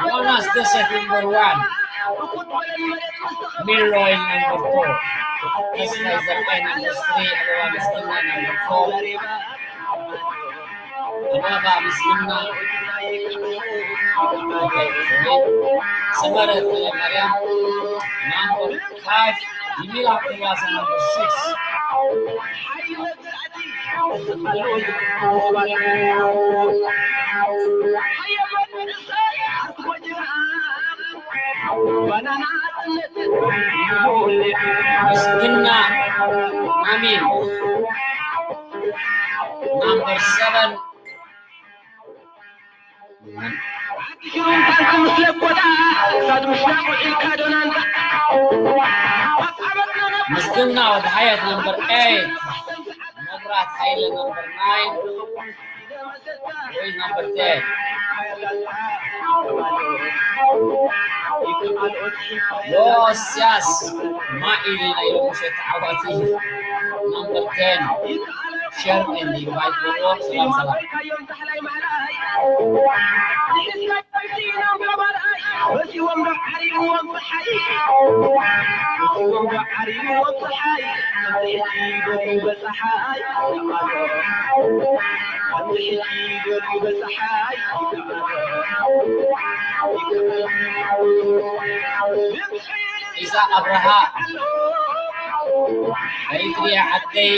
Jonas Joseph number one. Milroy number two. Tesla Zerkai number three. Ababa Miskinna number four. Ababa Miskinna. Okay, sorry. Samara Maria number five. Jamila Abdullah number six. ምስግና ኣሜን። Number seven. ምስግና ወዲ ሓየት number eight። መብራት ሃይለ number nine። Who is number ten? ዮስያስ ማኢል ናይ ሎምሸት ተዓዋቲ number ten. Share and invite. ሰላም ሰላም። ኢሳቅ ኣብርሃ፣ ኤሪትሪያ ዓደይ።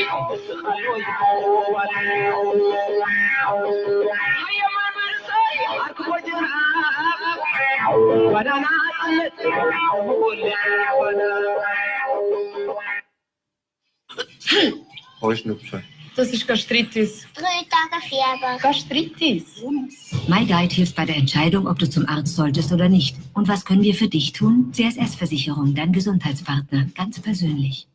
Hoje no pessoal. Tô com gastrites. Gastrites. MyGuide hilft bei der Entscheidung, ob du zum Arzt solltest oder nicht. Und was können wir für dich tun? C S S-Versicherung, dein Gesundheitspartner, ganz persönlich.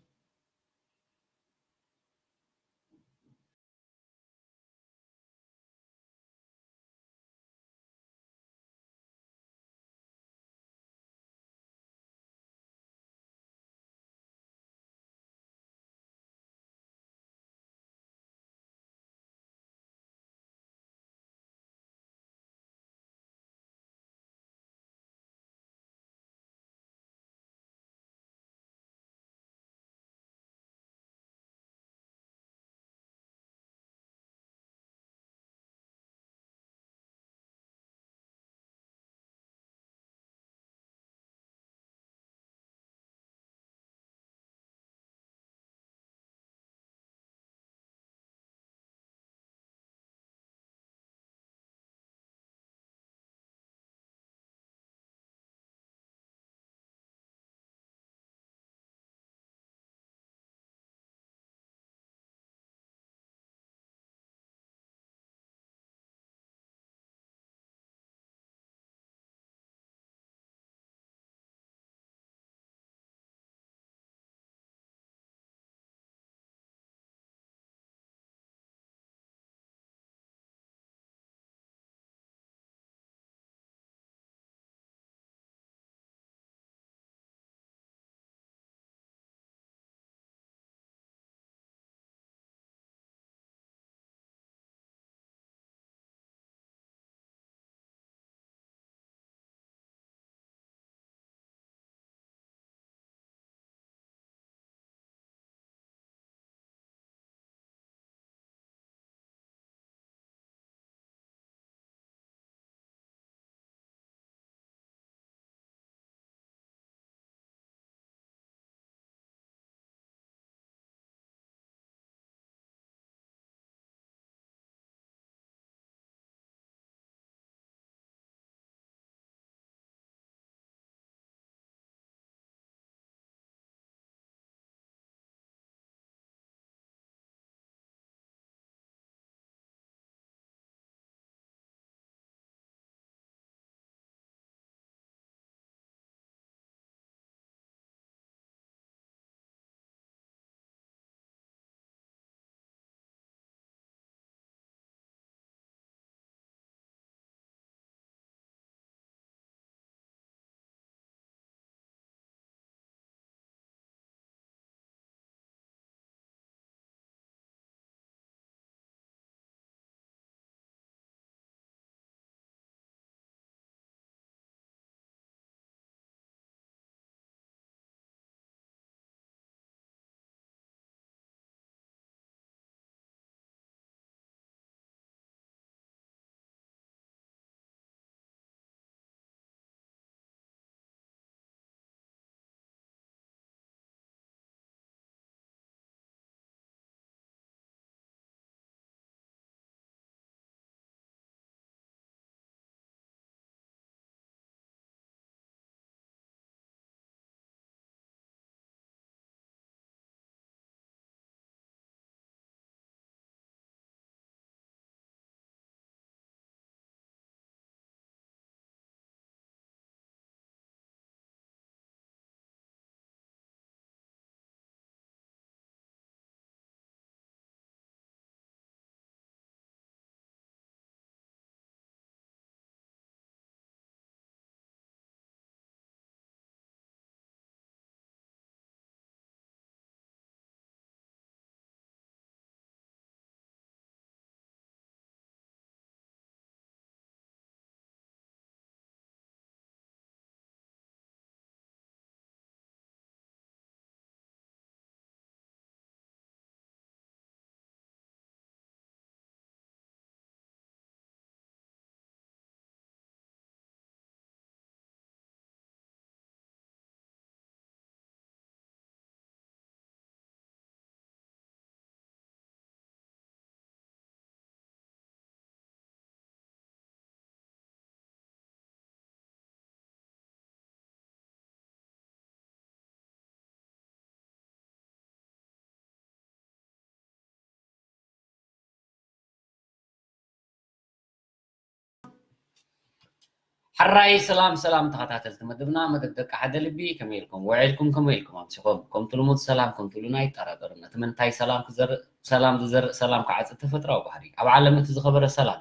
ሕራይ ሰላም ሰላም ተኸታተልቲ መደብና፣ መደብ ደቂ ሓደ ልቢ፣ ከመይ ኢልኩም ውዒልኩም፣ ከመይ ኢልኩም ኣምሲኹም? ከምቲ ልሙድ ሰላም ከምትብሉና ኣይጠራጠርን። እቲ ምንታይ ሰላም ክዘርእ፣ ሰላም ዝዘርእ ሰላም ክዓጽድ ተፈጥራዊ ባህሪ። ኣብ ዓለም እቲ ዝኸበረ ሰላም፣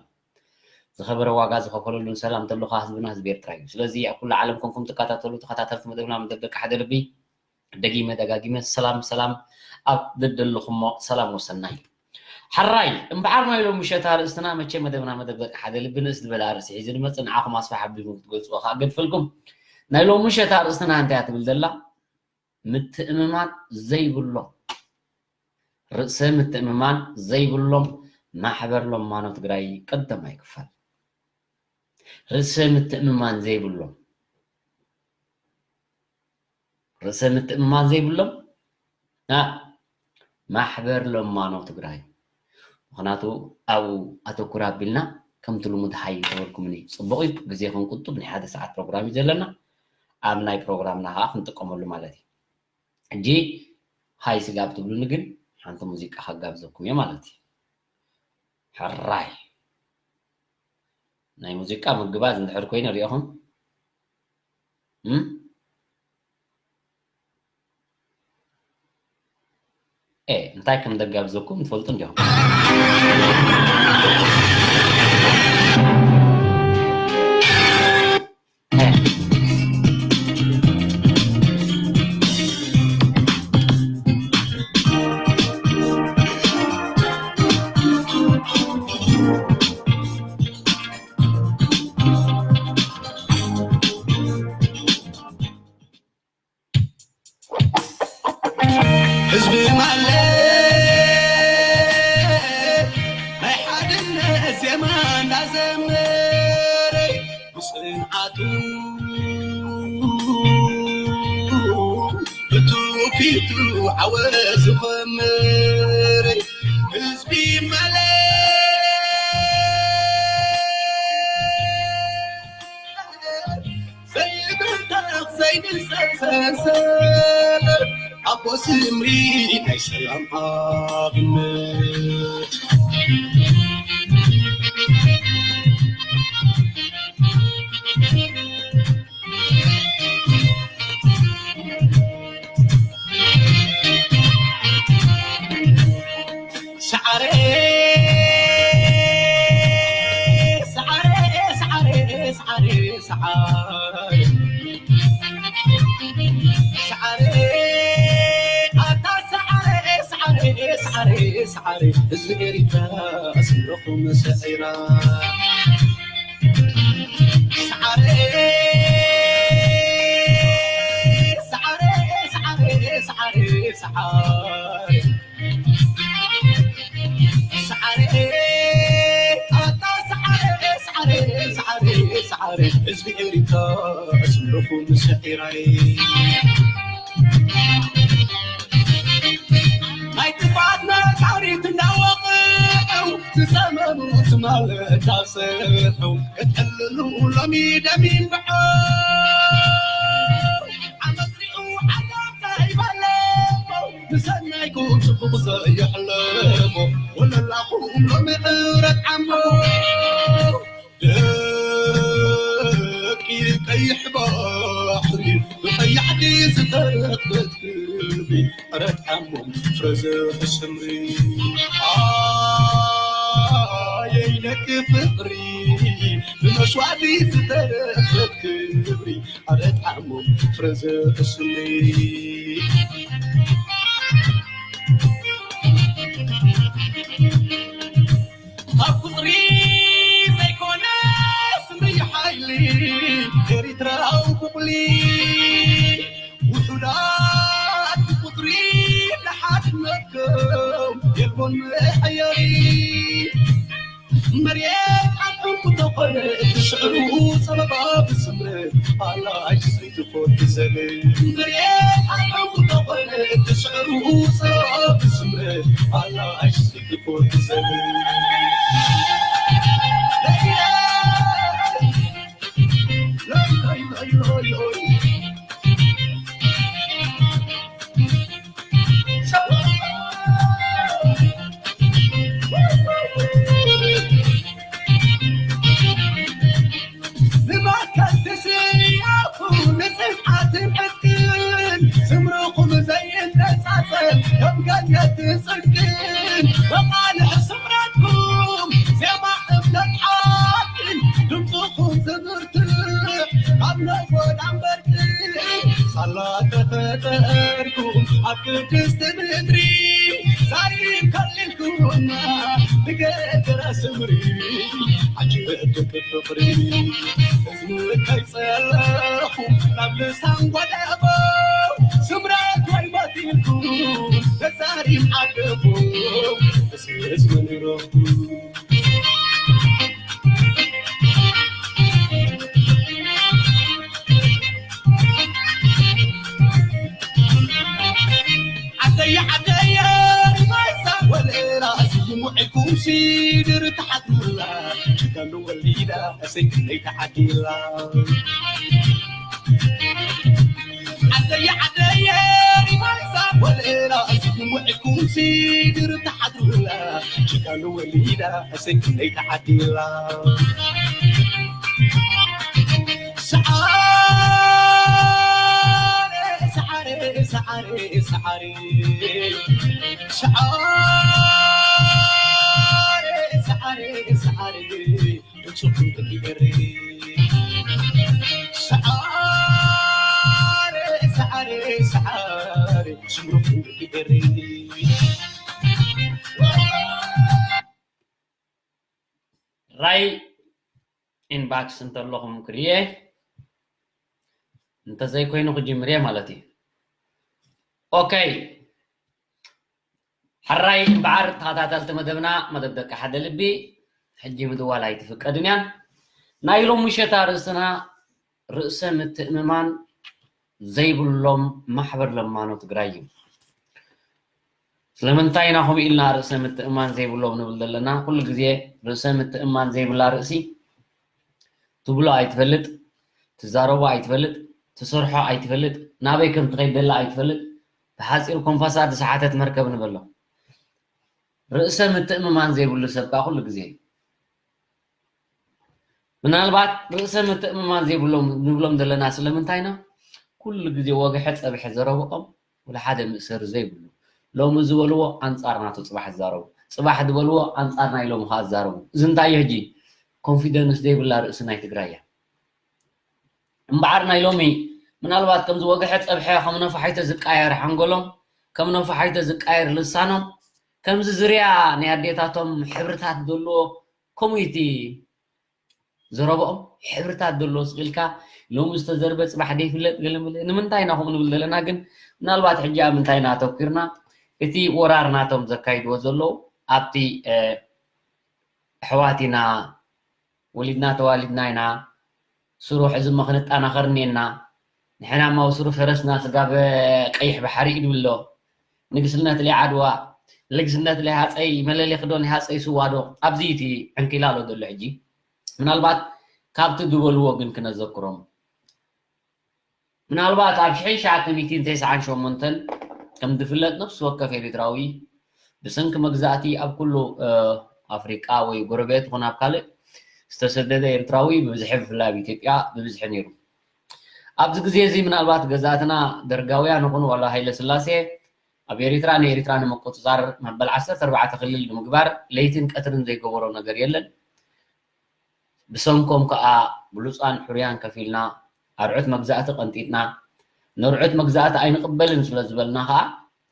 ዝኸበረ ዋጋ ዝኸፈለሉን ሰላም ተሎ ከኣ ህዝብና ህዝቢ ኤርትራ እዩ። ስለዚ ኣብ ኩሉ ዓለም ኮንኩም ትከታተሉ ተኸታተልቲ መደብና መደብ ደቂ ሓደ ልቢ፣ ደጊመ ደጋጊመ ሰላም ሰላም ኣብ ደደለኹሞ ሰላም ወሰናይ። ሕራይ እምበሓር ናይ ሎም ምሸት ኣርእስትና መቸ መደብና መደብ ደቂ ሓደ ልቢ ንእስ ዝበለ ኣርእሲ ሒዙ ንመጽእ ንዓኹም ኣስፋሕ ኣቢልኩም ክትገልጽዎ ከኣ ገድፈልኩም። ናይ ሎም ምሸት ኣርእስትና እንታይ እያ ትብል ዘላ? ምትእምማን ዘይብሎም፣ ርእሰ ምትእምማን ዘይብሎም ማሕበር ለማኖ ትግራይ ቀዳማይ ክፋል። ርእሰ ምትእምማን ዘይብሎም፣ ርእሰ ምትእምማን ዘይብሎም ና ማሕበር ለማኖ ትግራይ። ምኽንያቱ ኣብኡ ኣተኩር ኣቢልና ከምቲ ልሙድ ሃይ ተበልኩምኒ። ጽቡቕ እዩ፣ ግዜ ክንቁጥብ ናይ ሓደ ሰዓት ፕሮግራም እዩ ዘለና። ኣብ ናይ ፕሮግራምና ከኣ ክንጥቀመሉ ማለት እዩ። ሕጂ ሃይ ስጋብ ትብሉኒ ግን ሓንቲ ሙዚቃ ከጋብዘኩም እየ ማለት እዩ። ሕራይ ናይ ሙዚቃ ምግባዝ እንድሕር ኮይኑ ሪኢኹም፣ እም? ኤ፣ እንታይ ከም ደጋብዘኩም ትፈልጡ እንዲኹም። ህዝቢ ማለት ናይ ሓድነት ዜማ እንዳዘመረ ብጽንዓቱ ብትውፊቱ ዓወት ዝኸመረ ህዝቢ ማለት ዘይብርታኽ ዘይንሰሰሰ ኣቦ ስምሪ ናይ ሰላም ኣብነት። ሰዓረ፣ ሰዓረ፣ ሰዓረ፣ ሰዓረ፣ ሰዓረ። ሰዓረ፣ ኣታ ሰዓረ፣ ሰዓረ፣ ሰዓረ፣ ሰዓረ። ህዝቢ ኤሪትራ ስምረኹም ሰዒራ። ሰዓረ፣ ሰዓረ፣ ሰዓረ፣ ሰዓረ፣ ሰዓረ። ሰዓረ፣ ኣታ ሰዓረ፣ ሰዓረ፣ ሰዓረ፣ ሰዓረ፣ ህዝቢ ኤሪትራ፣ ስምረኹም ሰዒራይ። ናይ ጥፍኣት ነጋሪት እንዳወቕዑ፣ ዝሰመሩ ትማል እንዳሰርሑ፣ ክትዕልሉ ሎሚ ደም ይንብዑ። ዓመት ሪኡ ዓጋብ ዘይበለሞ፣ ንሰናይኩም ጽቡቕ ዘየሕለሞ፣ ወለላኹም ሎሚ ዕረት ዓሞ። ደቂ ቀይሕ ባሕሪ፣ ብቐያሕቲ ዝተረኽበት ክብሪ፣ ዕረት ዓሞም ፍረ ዘርኢ ስምሪ። ኣየይ ደቂ ፍቕሪ፣ ብመስዋእቲ ዝተረኽበት ክብሪ፣ ኣረ ጣዕሞም ፍረ ዘርኢ ስምሪ። ካብ ቁጽሪ ዘይኮነ ስምሪ ሓይሊ ኤሪትራዊ ቡቕሊ። ውሑዳት ብቁጽሪ ንሓድነትኩም የልቦን መሐየሪ። መሬት ዓድኹም ተኾነ እቲ ስዕሩ ጸበባ ብስምረት ኣላ ኣይትስሪ ትኾን ትዘብል። መሬት ዓድኹም ተኾነ እቲ ስዕሩ ጸበባ ብስምረት ኣላ ኣይትስሪ ትኾን ትዘብል። የትጽግን በቃልዕ ስምረትኩም ዜማ እምነት ሓቅን ድምፅኹም ዝብርትዕ ካብ ነጎዳ እምበርትዕ ሳላ ተፈጠርኩም ኣብ ቅድስቲ ምድሪ ዛሪብ ከሊልኩምና ብገገራ ስምሪ ዓጀብ ደቂ ፍቕሪ እዝኒ ከይጸለኹ ናብ ልሳን ጓዳቦ ስምረት ወይ ባቲልኩ ተዛሪብ ዓደቦ እስስ መንረኹ ዓደየ ዓደየ ሪማይሳ ወለላ ስይሙ ዒኩም ሲድር ተሓድሩላ ጅጋኑ ወሊዳ እሰይ ክንደይ ተዓዲላ ዓደየ ዓደየ ሪማይሳ ወለላ ስይሙ ዒኩም ሲድር ተሓድሩላ ጅጋኑ ወሊዳ እሰይ ክንደይ ተዓዲላ ሰዓረ ሰዓረ ሰዓረ ሰዓረ ሰዓረ ሰዓረ ሰዓረ ድምፅኩም ደቂ ኤሪ ሰዓረ ሰዓረ ሰዓረ ስምርኩም ደቂ ኤሪ ራይ ኢንባክስ እንተለኹም ክርየ እንተዘይኮይኑ ክጅምር እየ ማለት እዩ። ኦኬ፣ ሕራይ እምበዓር ተኸታተልቲ መደብና፣ መደብ ደቂ ሓደ ልቢ ሕጂ ምድዋል ኣይትፍቀድን እያ። ናይ ሎም ምሸት ኣርእስትና ርእሰ ምትእምማን ዘይብሎም ማሕበር ለማኖ ትግራይ እዩ። ስለምንታይ ኢና ከምኡ ኢልና ርእሰ ምትእማን ዘይብሎም ንብል ዘለና? ኩሉ ግዜ ርእሰ ምትእማን ዘይብላ ርእሲ ትብሎ ኣይትፈልጥ፣ ትዛረቦ ኣይትፈልጥ፣ ትሰርሖ ኣይትፈልጥ፣ ናበይ ከም ትኸይድ ደላ ኣይትፈልጥ። ብሓፂሩ ኮምፓሳ ዝሰሓተት መርከብ ንበሎ። ርእሰ ምትእምማን ዘይብሉ ሰብ ከዓ ኩሉ ግዜ ምናልባት ርእሰ ምትእምማን ዘይብሎም ንብሎም ዘለና ስለምንታይ ኢና? ኩሉ ግዜ ወግሐ ጸብሐ ዘረብኦም ወላ ሓደ ምእሰር ዘይብሉ። ሎሚ ዝበልዎ ኣንጻር ናቱ ጽባሕ ዝዛረቡ፣ ጽባሕ ዝበልዎ ኣንጻር ናይ ሎሚ ከዓ ዝዛረቡ። እዚ እንታይ እዩ ሕጂ? ኮንፊደንስ ዘይብላ ርእሲ ናይ ትግራይ እያ። እምበዓር ናይ ሎሚ ምናልባት ከምዚ ወግሐ ጸብሐ ከም ነፋሒቶ ዝቃየር ሓንጎሎም፣ ከም ነፋሒቶ ዝቃየር ልሳኖም፣ ከምዚ ዝርያ ናይ ኣዴታቶም ሕብርታት ዘለዎ ከምኡ እዩ እቲ ዘረብኦም ሕብርታት ዘለዎ ስቕ ኢልካ ሎሚ ዝተዘርበ ጽባሕ ደይፍለጥ ገለ መለ ንምንታይ ኢና ከምኡ ንብል ዘለና ግን ምናልባት ሕጂ ኣብ ምንታይ ኢና ኣተኲርና እቲ ወራር ናቶም ዘካይድዎ ዘለዉ ኣብቲ ኣሕዋት ኢና ወሊድና ተዋሊድና ኢና ስሩሕ እዚ መኽንጣና ኸርኔና ንሕና ማውስሩ ፈረስና ስጋብ ቀይሕ ባሕሪ እዩ ድብሎ ንግስነት ለይ ዓድዋ ንግስነት ለይ ሃፀይ መለሌ ክዶ ናይ ሃፀይ ስዋ ዶ ኣብዚ እቲ ዕንኪላ ኣሎ ዘሎ ሕጂ ምናልባት ካብቲ ዝበልዎ ግን ክነዘክሮም ምናልባት ኣብ ሽሕን ትሽዓተ ሚእትን ተስዓን ሸሞንተን ከም ዝፍለጥ ነፍሲ ወከፍ ኤሪትራዊ ብሰንኪ መግዛእቲ ኣብ ኩሉ ኣፍሪቃ ወይ ጎረቤት ይኹን ኣብ ካልእ ዝተሰደደ ኤርትራዊ ብብዝሒ ብፍላይ ኣብ ኢትዮጵያ ብብዝሒ ነይሩ። ኣብዚ ግዜ እዚ ምናልባት ገዛእትና ደርጋውያን ይኹኑ ዋላ ሃይለ ስላሴ ኣብ ኤሪትራ ንኤሪትራ ንምቁጽጻር መበል ዓሰርተ ኣርባዕተ ክልል ንምግባር ለይትን ቀትርን ዘይገበሮ ነገር የለን። ብሰንኮም ከኣ ብሉጻን ሕሩያን ከፊልና ኣርዑት መግዛእቲ ቀንጢጥና ነርዑት መግዛእቲ ኣይንቕበልን ስለ ዝበልና ከኣ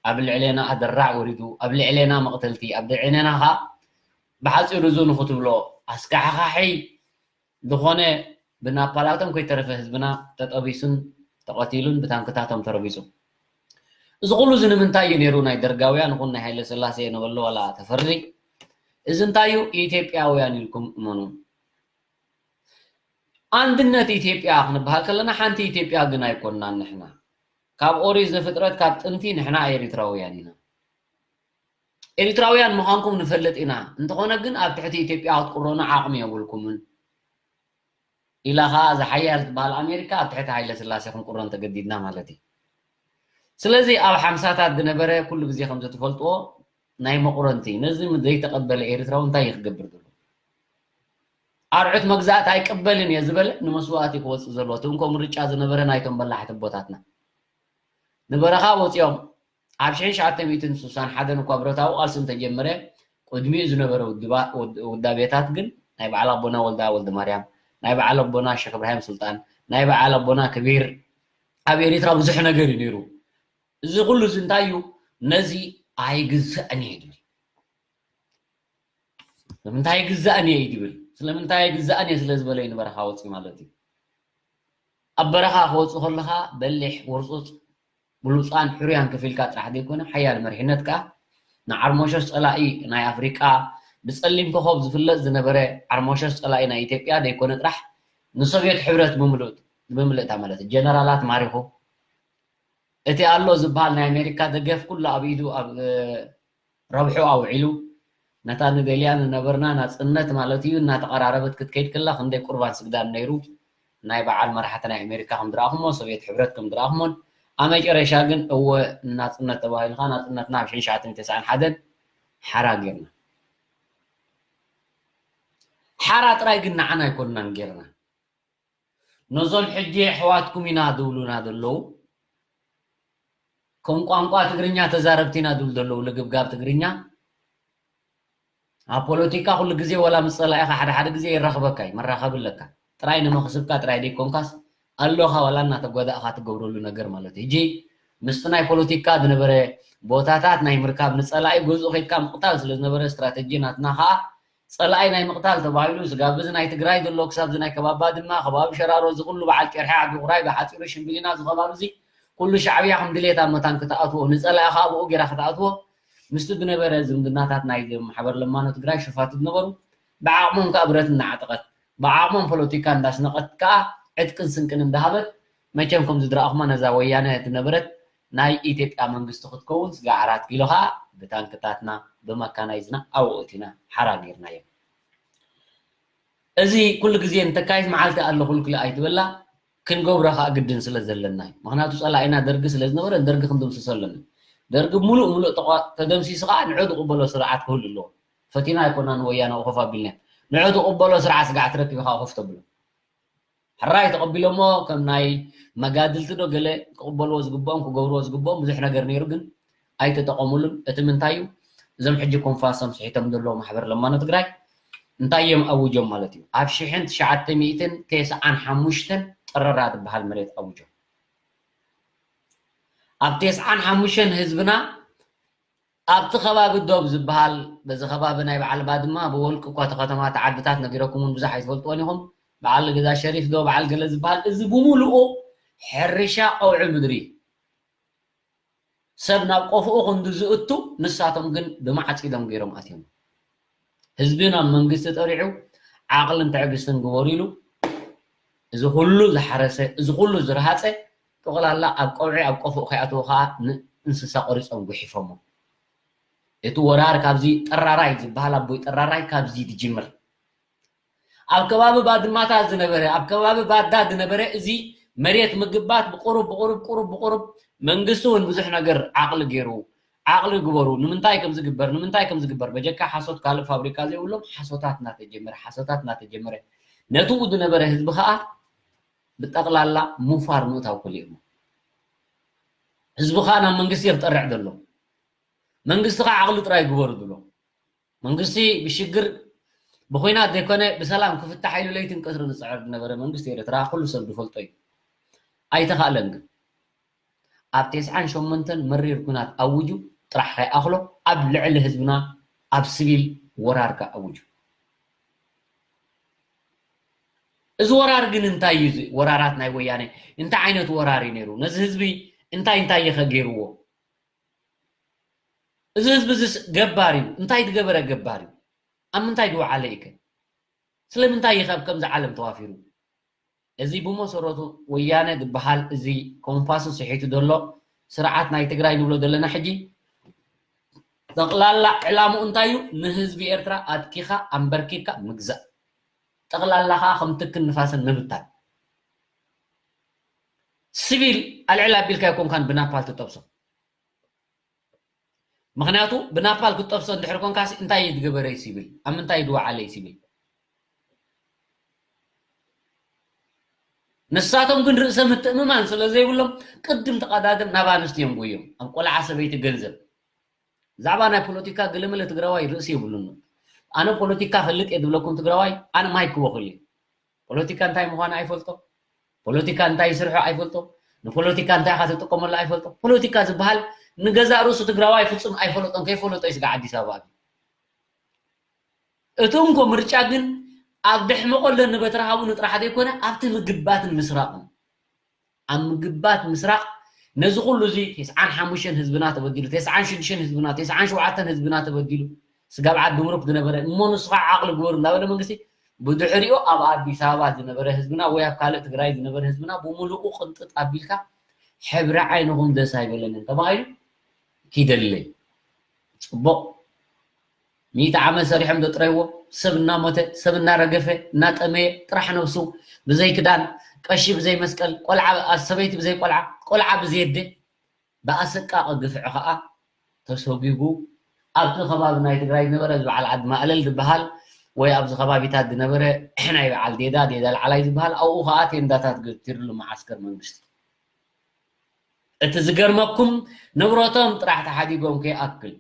ኣብ ልዕሌና ኣደራዕ ወሪዱ ኣብ ልዕሌና መቕተልቲ ኣብ ልዕሌና ከኣ ብሓጺሩ እዚ ንኽትብሎ ኣስካሕኻሒ ዝኾነ ብናፓላቶም ከይተረፈ ህዝብና ተጠቢሱን ተቐቲሉን ብታንክታቶም ተረቢጹ። እዚ ኩሉ እዚ ንምንታይ እዩ ነይሩ? ናይ ደርጋውያን ይኹን ናይ ሃይለ ስላሴ ነበሎ ዋላ ተፈሪ እዚ እንታይ እዩ? ኢትዮጵያውያን ኢልኩም እመኑ። ኣንድነት ኢትዮጵያ ክንበሃል ከለና ሓንቲ ኢትዮጵያ ግን ኣይኮንናን ንሕና። ካብ ኦሪት ዘፍጥረት ካብ ጥንቲ ንሕና ኤሪትራውያን ኢና። ኤሪትራውያን ምዃንኩም ንፈልጥ ኢና። እንተኾነ ግን ኣብ ትሕቲ ኢትዮጵያ ክትቁረኑ ዓቕሚ የብልኩምን። ኢላ ኸዓ እዛ ሓያል ትበሃል ኣሜሪካ ኣብ ትሕቲ ሃይለ ስላሴ ክንቁረን ተገዲድና ማለት እዩ። ስለዚ ኣብ ሓምሳታት ዝነበረ ኩሉ ግዜ ከም ዝትፈልጥዎ ናይ መቑረንቲ ነዚ ዘይተቐበለ ኤርትራዊ እንታይ እዩ ክገብር ዘሎ? ኣርዑት መግዛእቲ ኣይቅበልን እየ ዝበለ ንመስዋእቲ ክወፅእ ዘለዎ እቲ እንኮ ምርጫ ዝነበረ ናይቶም በላሕቲ ኣቦታትና ንበረኻ ወፂኦም ኣብ ሽሕን ትሽዓተ ሚእትን ስሳን ሓደን እኳ ብረታዊ ቃልሲ እንተጀመረ፣ ቅድሚኡ ዝነበረ ውድባ-፣ ውድ-፣ ውዳቤታት ግን ናይ በዓል ኣቦና ወልዳ ወልደ ማርያም፣ ናይ በዓል ኣቦና ሸክ እብራሂም ሱልጣን፣ ናይ በዓል ኣቦና ከቢር፣ ኣብ ኤሪትራ ብዙሕ ነገር እዩ ነይሩ። እዚ ኩሉ እዚ እንታይ እዩ? ነዚ ኣይግዛእን እየ ይብል። ስለምንታይ ኣይግዛእን እየ ይብል? ስለምንታይ ኣይግዛእን እየ ስለ ዝበለ እዩ ንበረኻ ወፂኡ ማለት እዩ። ኣብ በረኻ ክወፅእ ከለኻ በሊሕ፣ ውርፁፅ፣ ብሉፃን፣ ሕሩያን ከፊልካ ጥራሕ ዘይኮነ፣ ሓያል መሪሕነት ከኣ ንዓርሞሸሽ ፀላኢ ናይ ኣፍሪቃ፣ ብፀሊም ኮኾብ ዝፍለጥ ዝነበረ ዓርሞሸሽ ፀላኢ ናይ ኢትዮጵያ ዘይኮነ ጥራሕ፣ ንሶቭየት ሕብረት ብምልእት-፣ ብምልእታ ማለት እዩ። ጀነራላት ማሪኹ፣ እቲ ኣሎ ዝበሃል ናይ ኣሜሪካ ደገፍ ኩሉ ኣብ ኢዱ፣ ኣብ ረብሑ ኣውዒሉ፣ ነታ ንደልያ ዝነበርና ናጽነት ማለት እዩ እናተቐራረበት ክትከይድ ከላ ክንደይ ቁርባን ስግዳን ነይሩ። ናይ በዓል መራሕቲ ናይ ኣሜሪካ ከም ዝረኣኹሞ፣ ሶቭየት ሕብረት ከም ዝረኣኹሞን፣ ኣብ መጨረሻ ግን እወ ናጽነት ተባሂልካ ናጽነትና ኣብ ሽሕን ትሽዓተ ሚእትን ተስዓን ሓደን ሓራ ጌርና። ሓራ ጥራይ ግን ንዓና ኣይኮንናን ጌርና። ነዞም ሕጂ ኣሕዋትኩም ኢና ዝብሉና ዘለዉ፣ ከም ቋንቋ ትግርኛ ተዛረብቲ ኢና ዝብሉ ዘለዉ፣ ልግብጋብ ትግርኛ። ኣብ ፖለቲካ ኩሉ ግዜ ዋላ ምስ ጸላኢኻ ሓደ ሓደ ግዜ የራኽበካ እዩ፣ መራኸቢ ኣለካ። ጥራይ ንመኽስብካ ጥራይ ዘይኮንካስ፣ ኣሎኻ ዋላ እናተጓዳእኻ ትገብረሉ ነገር ማለት እዩ። ሕጂ ምስቲ ናይ ፖለቲካ ዝነበረ ቦታታት ናይ ምርካብ፣ ንጸላኢ ገዝኡ ከይድካ ምቕታል ስለ ዝነበረ ስትራተጂ ናትና ኸኣ፣ ጸላኢ ናይ ምቕታል ተባሂሉ፣ ስጋብ እዚ ናይ ትግራይ ዘሎ ክሳብ እዚ ናይ ከባቢ ባድመ፣ ከባቢ ሸራሮ፣ እዚ ኩሉ በዓል ጨርሒ ዓዲ ውራይ፣ ብሓጺሩ ሽምብሊና፣ እዚ ከባቢ እዚ ኩሉ ሻዕብያ ከም ድሌታ መታን ክትኣትዎ፣ ንጸላኢ ኸኣ ብኡ ጌራ ክትኣትዎ፣ ምስቲ ዝነበረ ዝምድናታት ናይ ማሕበር ለማኖ ትግራይ ሸፋቱ ዝነበሩ፣ ብዓቕሞም ከኣ ብረት እናዓጠቐት፣ ብዓቕሞም ፖለቲካ እንዳስነቐት ከኣ ዕጥቅን ስንቅን እንዳሃበት፣ መቸም ከም ዝድረኣኹማ ነዛ ወያነ ዝነበረት ናይ ኢትዮጵያ መንግስቲ ክትከውን፣ ስጋዕ ኣራት ኪሎ ኸኣ ብታንክታትና፣ ብመካናይዝና ኣብኡ እቲና ሓራ ጌርናዮ። እዚ ኩሉ ግዜ እንተካይድ መዓልቲ ኣሎ ክልክል ኣይትበላ፣ ክንገብሮ ኸኣ ግድን ስለ ዘለና እዩ። ምኽንያቱ ጸላኢና ደርጊ ስለ ዝነበረ፣ ደርጊ ክንድምስሶ ኣለና። ደርጊ ሙሉእ ሙሉእ ተቋ-፣ ተደምሲሱ ኸኣ ንዑ ዝቕበሎ ስርዓት ክህሉ ኣለዎ። ፈቲና ኣይኮናን ወያነ ኮፍ ኣቢልና። ንዑ ዝቕበሎ ስርዓት ስጋዕ ትረክብ ኢኻ ኮፍ ተብሎ። ሕራይ ተቐቢሎሞ ከም ናይ መጋድልቲ ዶ ገለ ክቕበልዎ ዝግብኦም ክገብርዎ ዝግብኦም ብዙሕ ነገር ነይሩ፣ ግን ኣይተጠቐሙሉን። እቲ ምንታይ እዩ? እዞም ሕጂ ኮንፋሶም ስሒቶም ዘለዉ ማሕበር ለማኖ ትግራይ እንታይ እዮም ኣውጆም ማለት እዩ? ኣብ ሽሕን ትሽዓተ ሚእትን ተስዓን ሓሙሽተን ጠረራ ዝበሃል መሬት ኣውጆም። ኣብ ተስዓን ሓሙሽተን ህዝብና ኣብቲ ከባቢ ዶብ ዝበሃል፣ በዚ ከባቢ ናይ በዓል ባድማ ብወልቂ እኳ እቲ ከተማ፣ እቲ ዓድታት ነጊረኩም እውን ብዙሕ ኣይትፈልጥዎን ኢኹም። በዓል ገዛ ሸሪፍ ዶ በዓል ገለ ዝበሃል፣ እዚ ብምሉኡ ሕርሻ ቀውዒ ምድሪ፣ ሰብ ናብ ቆፍኡ ክንዲ ዝእቱ፣ ንሳቶም ግን ብማዕፂዶም ገይሮም ኣትዮም። ህዝቢ ናብ መንግስቲ ጠሪዑ፣ ዓቕልን ትዕግስትን ግበሩ ኢሉ፣ እዚ ኩሉ ዝሓረሰ፣ እዚ ኩሉ ዝረሃፀ፣ ጠቕላላ ኣብ ቀውዒ፣ ኣብ ቆፍኡ ከይኣተወ ከዓ ንእንስሳ ቆሪፆም ጉሒፎሞ። እቲ ወራር ካብዚ ጠራራይ ዝበሃል ኣቦይ ጠራራይ ካብዚ ዝጅምር። ኣብ ከባቢ ባድማታት ዝነበረ፣ ኣብ ከባቢ ባዳ ዝነበረ እዚ መሬት ምግባት ብቁሩብ፣ ብቁሩብ፣ ቁሩብ፣ ብቁሩብ መንግስቲ እውን ብዙሕ ነገር ዓቕሊ ገይሩ፣ ዓቕሊ ግበሩ፣ ንምንታይ ከም ዝግበር፣ ንምንታይ ከም ዝግበር፣ በጀካ ሓሶት ካልእ ፋብሪካ ዘይብሎም ሓሶታት እናተጀመረ፣ ሓሶታት እናተጀመረ፣ ነትኡ ዝነበረ ህዝቢ ከዓ ብጠቕላላ ሙፋር ምእታው ከሊእሞ። ህዝቢ ከዓ ናብ መንግስቲ እየ ክጠርዕ ዘሎ። መንግስቲ ከዓ ዓቕሊ ጥራይ ግበሩ ዝብሎ። መንግስቲ ብሽግር ብኹናት ዘይኮነ ብሰላም ክፍታሕ ኢሉ ለይትን ቀትርን ዝፅዕር ዝነበረ መንግስቲ ኤርትራ ኩሉ ሰብ ዝፈልጦ እዩ። ኣይተኻእለን ግን። ኣብ ተስዓን ሸሞንተን መሪር ኩናት ኣውጁ ጥራሕ ከይኣኽሎ ኣብ ልዕሊ ህዝብና ኣብ ስቪል ወራር ከኣ ኣውጁ። እዚ ወራር ግን እንታይ እዩ? እዚ ወራራት ናይ ወያነ እንታይ ዓይነት ወራር እዩ ነይሩ? ነዚ ህዝቢ እንታይ እንታይ እዩ ከ ገይርዎ? እዚ ህዝቢ እዚስ ገባር እዩ። እንታይ ዝገበረ ገባር እዩ? ኣብ ምንታይ ዝወዓለ እዩ ከ? ስለምንታይ እዩ ከ ኣብ ከምዚ ዓለም ተዋፊሩ? እዚ ብመሰረቱ ወያነ ዝበሃል እዚ ኮምፓሱ ስሒቱ ዘሎ ስርዓት ናይ ትግራይ ንብሎ ዘለና ሕጂ ጠቕላላ ዕላምኡ እንታይ እዩ? ንህዝቢ ኤርትራ ኣጥቂኻ ኣንበርኪካ ምግዛእ። ጠቕላላ ኸዓ ከም ትክን ንፋስን ምብታን። ሲቪል ኣልዕል ኣቢልካ ኣይኮንካን ብናፓል ትጠብሶ። ምኽንያቱ ብናፓል ክትጠብሶ እንድሕር ኮንካሲ እንታይ እዩ ዝገበረ እዩ ሲቪል? ኣብ ምንታይ እዩ ዝወዓለ እዩ ሲቪል? ንሳቶም ግን ርእሰ ምትእምማን ስለ ዘይብሎም ቅድም ተቐዳደም ናብ ኣንስቲ እዮም ጎዮም። ኣብ ቆልዓ ሰበይቲ ገንዘብ። ብዛዕባ ናይ ፖለቲካ ገለመለ ትግራዋይ ርእሲ የብሉን። ኣነ ፖለቲካ ፈልጥ እየ ዝብለኩም ትግራዋይ ኣነ ማይክ ክበኩል እዩ። ፖለቲካ እንታይ ምዃኑ ኣይፈልጦ። ፖለቲካ እንታይ ይስርሖ ኣይፈልጦ። ንፖለቲካ እንታይ ኢኻ ትጥቀመሉ ኣይፈልጦ። ፖለቲካ ዝበሃል ንገዛእ ርእሱ ትግራዋይ ፍጹም ኣይፈለጦን። ከይፈለጦ ይስጋዕ ኣዲስ ኣበባ። እቲ እንኮ ምርጫ ግን ኣብ ድሕመቆ ኣለኒ በትሪ ሃቡኒ ጥራሕ ዘይኮነ ኣብቲ ምግባትን ምስራቕን ኣብ ምግባት ምስራቕ ነዚ ኩሉ እዚ ተስዓን ሓሙሽተን ህዝብና ተበዲሉ፣ ተስዓን ሽዱሽተን ህዝብና፣ ተስዓን ሸውዓተን ህዝብና ተበዲሉ፣ ስጋብ ዓዲ ምሩክ ዝነበረ እሞ ንሱ ከዓ ዓቕሊ ግበሩ እንዳበለ መንግስቲ ብድሕሪኡ ኣብ ኣዲስ ኣበባ ዝነበረ ህዝብና ወይ ኣብ ካልእ ትግራይ ዝነበረ ህዝብና ብምሉኡ ቅንጥጥ ኣቢልካ ሕብሪ ዓይንኹም ደስ ኣይበለንን ተባሂሉ ኪደለይ። ፅቡቕ ሚእቲ ዓመት ሰሪሖም ዘጥረይዎ ሰብ እናሞተ ሰብ እናረገፈ እናጠመየ ጥራሕ ነብሱ ብዘይ ክዳን ቀሺ ብዘይ መስቀል ቆልዓ ሰበይቲ ብዘይ ቆልዓ ቆልዓ ብዘይ ኣደ ብኣሰቃቂ ግፍዒ ከዓ ተሰጒጉ ኣብቲ ከባቢ ናይ ትግራይ ዝነበረ በዓል ዓዲ ማእለል ዝበሃል ወይ ኣብዚ ከባቢታት ዝነበረ ናይ በዓል ዴዳ ዴዳ ላዕላይ ዝበሃል ኣብኡ ከዓ ቴንዳታት ገቲርሉ መዓስከር መንግስቲ እቲ ዝገርመኩም ንብረቶም ጥራሕ ተሓዲጎም ከይኣክል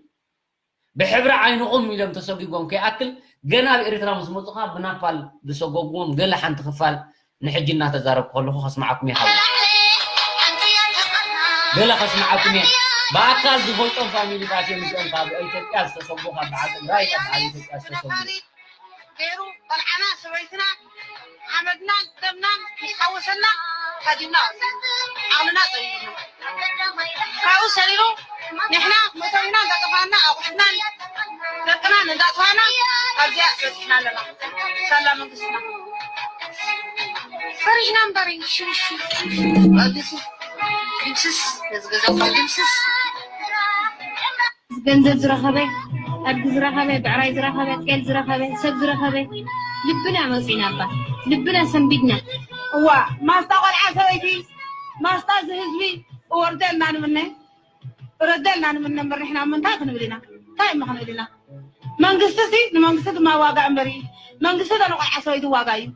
ብሕብሪ ዓይንኹም ኢሎም ተሰጒጎም ከይኣክል ገና ኣብ ኤርትራ ምስ መፁኻ ብናፓል ዝሰጎግዎም ገለ ሓንቲ ክፋል ንሕጂ እናተዛረብኩ ከለኹ ከስምዓኩም እየ ሓው ገለ ከስምዓኩም እየ ብኣካል ዝፈልጦም ፋሚሊታት እዮም እዚኦም ካብ ኢትዮጵያ ዝተሰጉ ካብ በዓል ትግራይ ካብ በዓል ኢትዮጵያ ዝተሰጉ ገይሩ ቆልዓና ሰበይትና ሓመድናን ደምናን ምስ ሓወሰና ሃዲምና ዓቕልና ፀቢብና ካብኡ ሰሪሩ ንሕና መእተዊና እንዳጠፋና ኣቑሑትናን ደቅናን እንዳጥፋና ኣብዚኣ በፂሕና ኣለና ሳላ መንግስትና ፈሪሕና እምበር ሽሽ ድምስስ ነዚ ገዛ ድምስስ ገንዘብ ዝረኸበ፣ ኣድጊ ዝረኸበ፣ ብዕራይ ዝረኸበ፣ ጤል ዝረኸበ፣ ሰብ ዝረኸበ ልብና መፂና እባ ልብና ሰንቢድና። እዋ ማስታ ቆልዓ ሰበይቲ ማስታ እዚ ህዝቢ እወርደልና ንምነ እረደልና ንምነ እምበር ንሕና እሞ እንታይ ክንብል ኢና እንታይ እሞ ክንብል ኢና መንግስቲ ሲ ንመንግስቲ ድማ ዋጋ እምበሪ መንግስቲ ዶ ንቆልዓ ሰበይቲ ዋጋ እዩ።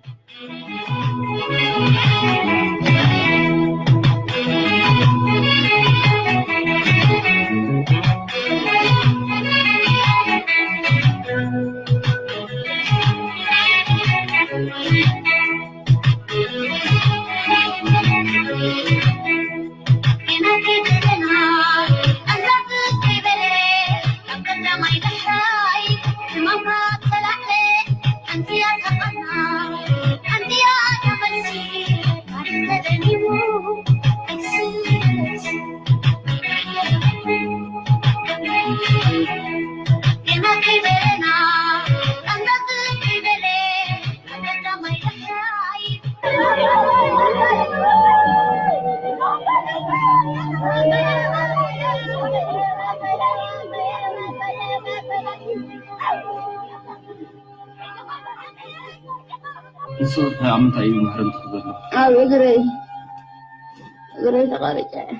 ንሱ እንታይ ኣብ ምንታይ እዩ መሕረምትኺ ዘሎ? ኣብ እግረይ እግረይ ተቐሪፀ እየ።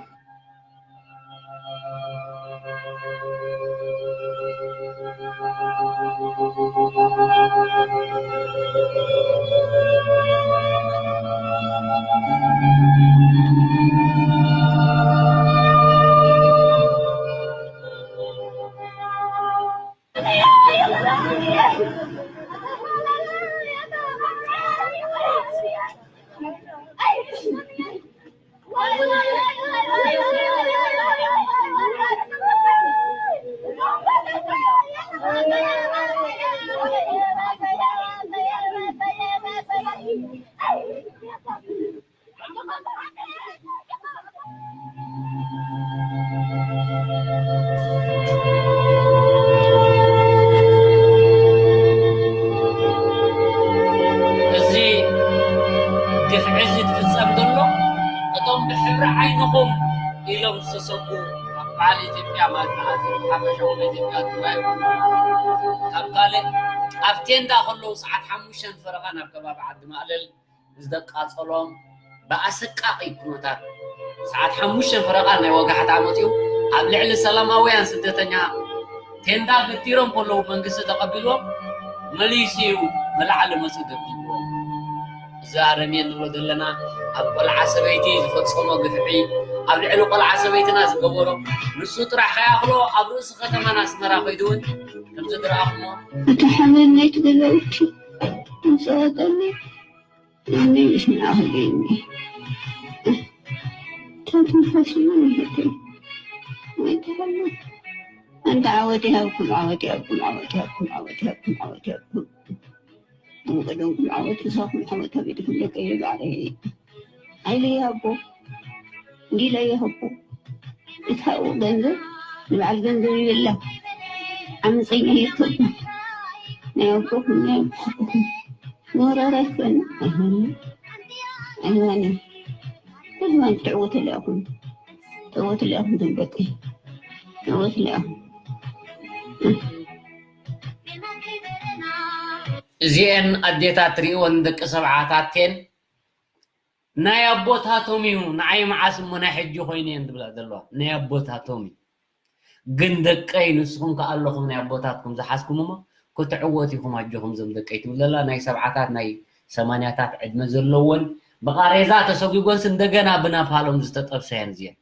እዚ ግፍዒ እዚ ዝፍጸም ዘሎ እቶም ብሕብሪ ዓይንኹም ኢሎም ዝተሰጉ ካብ በዓል ኢትዮጵያ ማለት ንዓዚ ሓፈሻዊ ናይ ኢትዮጵያ ትግራይ ካብ ካልእ ኣብ ቴንዳ ከለዉ ሰዓት ሓሙሽተ ፈረቓ ናብ ከባቢ ዓዲ ማእለል ምስ ዘቃጸሎም ብኣሰቃቒ ኩነታት ሰዓት ሓሙሽተ ፈረቓ ናይ ወጋሕታ መጺኡ ኣብ ልዕሊ ሰላማውያን ስደተኛ ቴንዳ ገቲሮም ከለዉ መንግስቲ ተቐቢልዎም መሊሱ እዩ ንላዕሊ መፂኡ ደብዲብዎም። እዚ ኣረሜን ንብሎ ዘለና ኣብ ቆልዓ ሰበይቲ ዝፈጸሞ ግፍዒ፣ ኣብ ልዕሊ ቆልዓ ሰበይትና ዝገበሮ፣ ንሱ ጥራሕ ከይኣኽሎ ኣብ ርእሲ ከተማና ኣስመራ ከይዱ እውን ከምዚ ዝረኣኹሞ። እቲ ሓመድ ናይቲ ገዛውቲ ዝጸወጠኒ እኒ ይስምዓ ክደኒ ተትንፈስና ይህትን ኣይተኸሉ። ኣንተ ዓወት ይሃብኩም፣ ዓወት ይሃብኩም፣ ዓወት ይሃብኩም፣ ዓወት ይሃብኩም፣ ዓወት ይሃብኩም። እንግዶንኩም ዓወት ይሳኹም፣ ዓወት ኣብ ኢድኩም ደቂ ባዕለይ። ኣይለ ይሃቦ፣ እንዲለ ይሃቦ። እታው ገንዘብ ንበዓል ገንዘብ ይብላ። ዓመፀኛ ይርከቡ። ናይ ኣቦኹም፣ ናይ ኣቦኹም። መውራር ኣይኮነ። ኣይሆነ። ኣይሆነ። ሕልዋን ትዕወትላ ኢኹም። ትዕወትላ ኢኹም፣ ደቂ። ትዕወትላ ኢኹም። እዚኤን ኣዴታት ትሪእወን ደቂ ሰብዓታቴን ናይ ኣቦታቶም እዩ፣ ንዓይ መዓስ እሞ ናይ ሕጂ ኮይነ እየን ዝብላ ዘለዋ። ናይ ኣቦታቶም እዩ። ግን ደቀይ፣ ንስኹም ከ ኣለኹም ናይ ኣቦታትኩም ዝሓዝኩም እሞ ክትዕወት ኢኹም፣ ኣጆኹም ዞም ደቀይ ትብል ዘላ ናይ ሰብዓታት ናይ ሰማንያታት ዕድመ ዘለወን ብቓሬዛ ተሰጒጎንስ እንደገና ብናፓሎም ዝተጠብሰ እየን እዚኤን።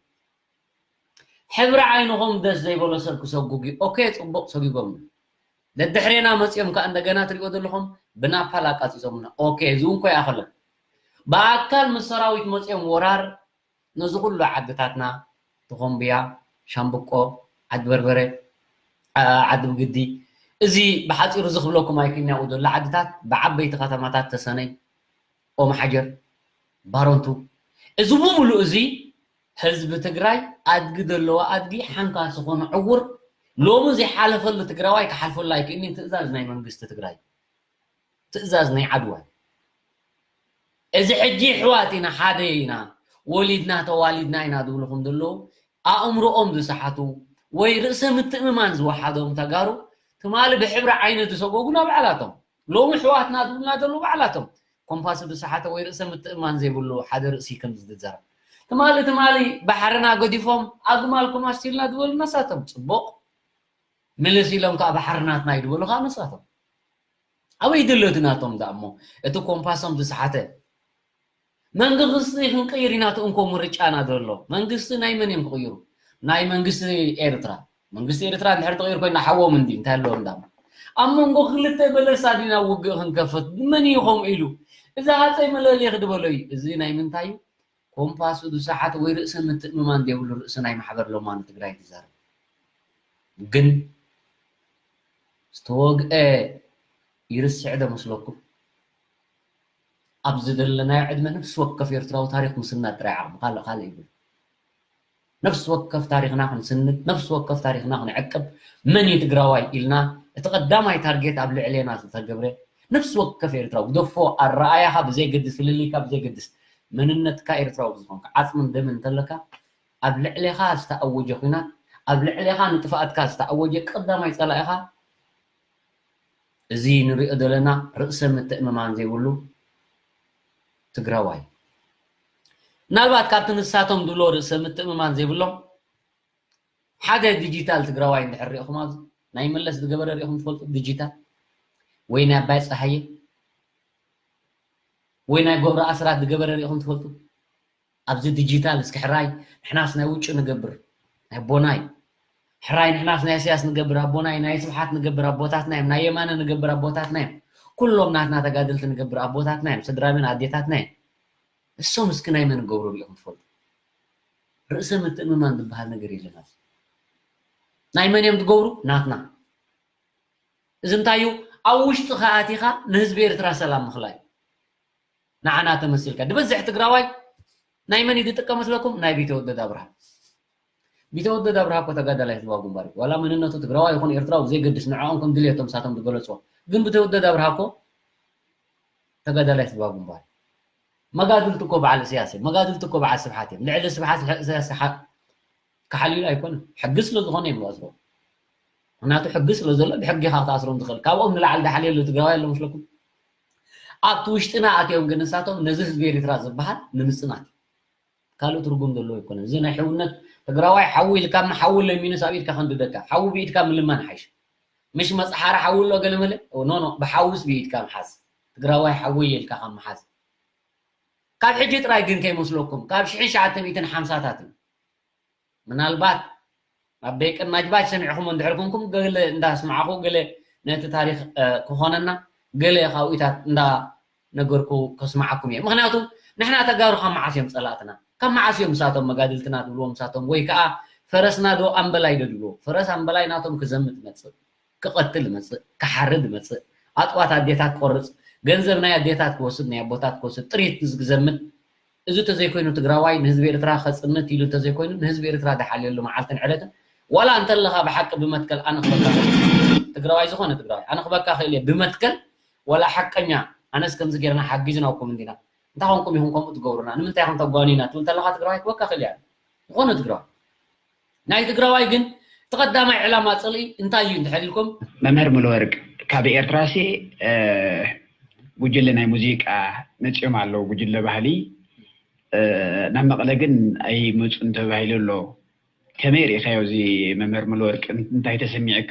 ሕብሪ ዓይንኹም ደስ ዘይበሎ ሰብ ክሰጉግ እዩ። ኦኬ፣ ጽቡቕ ሰጊጎም። ደድሕሬና መጺኦም ከኣ እንደገና ትሪኦ ዘለኹም ብናፓል ኣቃጺጾምና። ኦኬ፣ እዚ እውን ኮ ይኣኸለን። ብኣካል ምስ ሰራዊት መጺኦም ወራር ነዚ ኩሉ ዓድታትና፣ ተኾምብያ፣ ሻምብቆ፣ ዓዲ በርበረ፣ ዓ-፣ ዓዲ ብግዲ፣ እዚ ብሓጺሩ ዝኽብለኩም ኣይክኛኡ ዘሎ ዓድታት ብዓበይቲ ከተማታት ተሰነይ፣ ኦም ሓጀር፣ ባረንቱ፣ እዚ ብምሉእ እዚ ህዝቢ ትግራይ ኣድጊ ዘለዎ ኣድጊ ሓንካሲ ኮነ ዕውር ሎሚ ዘይሓለፈሉ ትግራዋይ ክሓልፈሉ ኣይክእልን። ትእዛዝ ናይ መንግስቲ ትግራይ፣ ትእዛዝ ናይ ዓድዋ። እዚ ሕጂ ኣሕዋት ኢና፣ ሓደ ኢና፣ ወሊድና ተዋሊድና ኢና ዝብልኹም ዘለዉ ኣእምሮኦም ዝሰሓቱ ወይ ርእሰ ምትእምማን ዝወሓዶም ተጋሩ ትማሊ ብሕብሪ ዓይኒ ዝሰጎጉና ባዕላቶም። ሎሚ ኣሕዋትና ዝብሉና ዘለዉ ባዕላቶም። ኮምፓሱ ዝሰሓተ ወይ ርእሰ ምትእምማን ዘይብሉ ሓደ ርእሲ ከም ዝዝረብ። ትማሊ፣ ትማሊ ባሕርና ገዲፎም ኣግማልኩም ኣስቲልና ዝበሉ ነሳቶም። ጽቡቕ። ምልስ ኢሎም ከኣ ባሕሪ ናትና እዩ ዝበሉ ከኣ ነሳቶም። ኣበይ ድሎ እቲ ናቶም ደኣ እሞ? እቲ ኮምፓሶም ዝሰሓተ። መንግስቲ ክንቅይር ኢና እቲ እንኮ ምርጫና ዘሎ። መንግስቲ ናይ መን እዮም ክቕይሩ? ናይ መንግስቲ ኤርትራ። መንግስቲ ኤርትራ እንድሕር ትቕይር ኮይና ሓዎም እንዲ እንታይ ኣለዎም ደኣ እሞ? ኣብ መንጎ ክልተ በለሳ ዲና ውግእ ክንከፍት? መን እዩ ከምኡ ኢሉ? እዚ ሃፀይ መለለይ ክድበሎ እዩ። እዚ ናይ ምንታይ እዩ? ኮምፓሱ ዝሰሓተ ወይ ርእሰ ምትእምማን ዘይብሉ ርእሲ ናይ ማሕበር ለማኒ ትግራይ ዝዛረብ። ግን ዝተወግአ ይርስዕ ዶ መስለኩም? ኣብዚ ዘለናዮ ዕድመ ነፍሲ ወከፍ ኤርትራዊ ታሪኽ ምስናድ ጥራይ ዓቕሚ፣ ካልእ ካልእ ይብል። ነፍሲ ወከፍ ታሪኽና ክንስንድ፣ ነፍሲ ወከፍ ታሪኽና ክንዕቅብ፣ መን እዩ ትግራዋይ ኢልና እቲ ቀዳማይ ታርጌት ኣብ ልዕሌና ዝተገብረ፣ ነፍሲ ወከፍ ኤርትራዊ ግደፎ፣ ኣረኣያኻ ብዘይገድስ፣ ፍልልይካ ብዘይገድስ፣ መንነትካ ኤርትራዊ ብዝኾንካ፣ ዓጽምን ደምን እንተለካ፣ ኣብ ልዕሌኻ ዝተኣወጀ ኲናት፣ ኣብ ልዕሌኻ ንጥፍኣትካ ዝተኣወጀ ቀዳማይ ጸላኢኻ፣ እዚ ንሪኦ ዘለና ርእሰ ምትእምማን ዘይብሉ ትግራዋይ። ምናልባት ካብቲ ንሳቶም ዝብሎ ርእሰ ምትእምማን ዘይብሎም ሓደ ዲጂታል ትግራዋይ እንድሕር ሪእኹም፣ ኣብዚ ናይ መለስ ዝገበረ ሪእኹም ትፈልጡ? ዲጂታል ወይ ናይ ኣባይ ፀሃየ ወይ ናይ ገብረ ኣስራት ዝገበረ ሪእኹም ትፈልጡ? ኣብዚ ዲጂታል እስኪ ሕራይ ንሕናስ ናይ ውጭ ንገብር፣ ናይ ኣቦናይ። ሕራይ ንሕናስ ናይ ኢሳያስ ንገብር ኣቦናይ፣ ናይ ስብሓት ንገብር ኣቦታትና እዮም፣ ናይ የማነ ንገብር ኣቦታትና እዮም። ኩሎም ናትና ተጋደልቲ ንገብር ኣቦታትና እዮም፣ ስድራቤን ኣዴታትና እዮም። እሶም እስኪ ናይ መን ገብሩ ሪኢኹም ትፈልጡ? ርእሰ ምትእምማን ዝበሃል ነገር የለን ኣብዚ። ናይ መን እዮም ዝገብሩ? ናትና። እዚ እንታይ እዩ? ኣብ ውሽጥኻ ኣቲኻ ንህዝቢ ኤርትራ ሰላም ምኽላይ። ንዓና ተመሲልካ። ዝበዝሕ ትግራዋይ ናይ መን እዩ ዝጥቀም መስለኩም? ናይ ቢተወደድ ኣብርሃ። ቢተወደድ ኣብርሃ እኮ ተጋዳላይ ህዝባዊ ግንባር እዩ። ዋላ መንነቱ ትግራዋይ ይኹን ኤርትራዊ ብዘይገድስ ንዕኦም ከም ድልየቶም ሳቶም ዝገለፅዎ። ግን ቢተወደድ ኣብርሃ እኮ ተጋዳላይ ህዝባዊ ግንባር እዩ። መጋድልቲ እኮ በዓል እስያስ እዮም። መጋድልቲ እኮ በዓል ስብሓት እዮም። ልዕሊ ስብሓት ኢሳያስ ክሓልዩሉ ኣይኮነን። ሕጊ ስለ ዝኾነ እዮም ዝኣስርዎ። ምኽንያቱ ሕጊ ስለ ዘሎ ብሕጊ ኢኻ ክትኣስሮም ትኽእል። ካብኦም ንላዕሊ ዝሓልየሉ ትግራዋይ ኣሎ መስለኩም? ኣብቲ ውሽጥና ኣትዮም ግን ንሳቶም ነዚ ህዝቢ ኤርትራ ዝበሃል ንምጽናት እዩ። ካልእ ትርጉም ዘለዎ ኣይኮነን። እዚ ናይ ሕውነት ትግራዋይ ሓዊ ኢልካ እሞ ሓዊ ለሚኑስ ኣብ ኢድካ ከንድደካ። ሓዊ ብኢድካ ምልማን ይሓይሽ። ምሽ መጽሓሪ ሓዊ ኣሎ ገለመለ? ኖ፣ ኖ፣ ብሓዊስ ብኢድካ ምሓዝ። ትግራዋይ ሓዊ ኢልካ ካብ ምሓዝ። ካብ ሕጂ ጥራይ ግን ከይመስለኩም፣ ካብ ሽሕን ትሽዓተ ሚእትን ሓምሳታት እዩ። ምናልባት ኣብ ደቂ ናጅባጅ ሰሚዕኹም እንድሕር ኮንኩም፣ ገለ እንዳስማዕኹ፣ ገለ ነቲ ታሪኽ፣ እ፣ ክኾነና፣ ገለ ካብኡታት እንዳነገርኩ ከስማዓኩም እየ። ምኽንያቱ ንሕና ተጋሩ ካብ መዓስ እዮም ጸላእትና? ካብ መዓስ እዮም ንሳቶም መጋድልትና ትብልዎም ንሳቶም? ወይ ከኣ ፈረስና ዶ ኣምበላይ ዶ ትብልዎ? ፈረስ ኣምበላይ ናቶም ክዘምት ይመጽእ፣ ክቐትል ይመጽእ፣ ክሓርድ ይመጽእ፣ ኣጥዋት ኣዴታት ክቆርጽ፣ ገንዘብ ናይ ኣዴታት ክወስድ፣ ናይ ኣቦታት ክወስድ፣ ጥሪት ክዘምት፣ እዚ ተዘይኮይኑ ትግራዋይ ንህዝቢ ኤርትራ ከጽንት ኢሉ እንተዘይኮይኑ ንህዝቢ ኤርትራ ዝሓልየሉ መዓልትን ዕለትን ዋላ እንተለኻ ብሓቂ ብመትከል ኣነ ክበካ ትግራዋይ ዝኾነ ትግራዋይ ኣነ ክበካ ክእል እየ ብመትከል ዋላ ሓቀኛ ኣነስ ከምዚ ጌርና ሓጊዝናኩም እንዲና እንታይ ኾንኩም ኢኹም ከምኡ ትገብሩና ንምንታይ ኢኹም ተጓኒና ትብል ተለኻ ትግራዋይ ክበካ ክእል እያ ዝኾነ ትግራዋይ ናይ ትግራዋይ ግን እቲ ቀዳማይ ዕላማ ጽልኢ እንታይ እዩ እንድሕር ኢልኩም መምህር ሙሉወርቅ ካብ ኤርትራሲ ጉጅለ ናይ ሙዚቃ መፂኦም ኣለዉ ጉጅለ ባህሊ ናብ መቐለ ግን ኣይመፁን ተባሂሉ ኣሎ። ከመይ ርኢኻዮ እዚ መምህር ሙሉወርቅ እንታይ ተሰሚዕካ?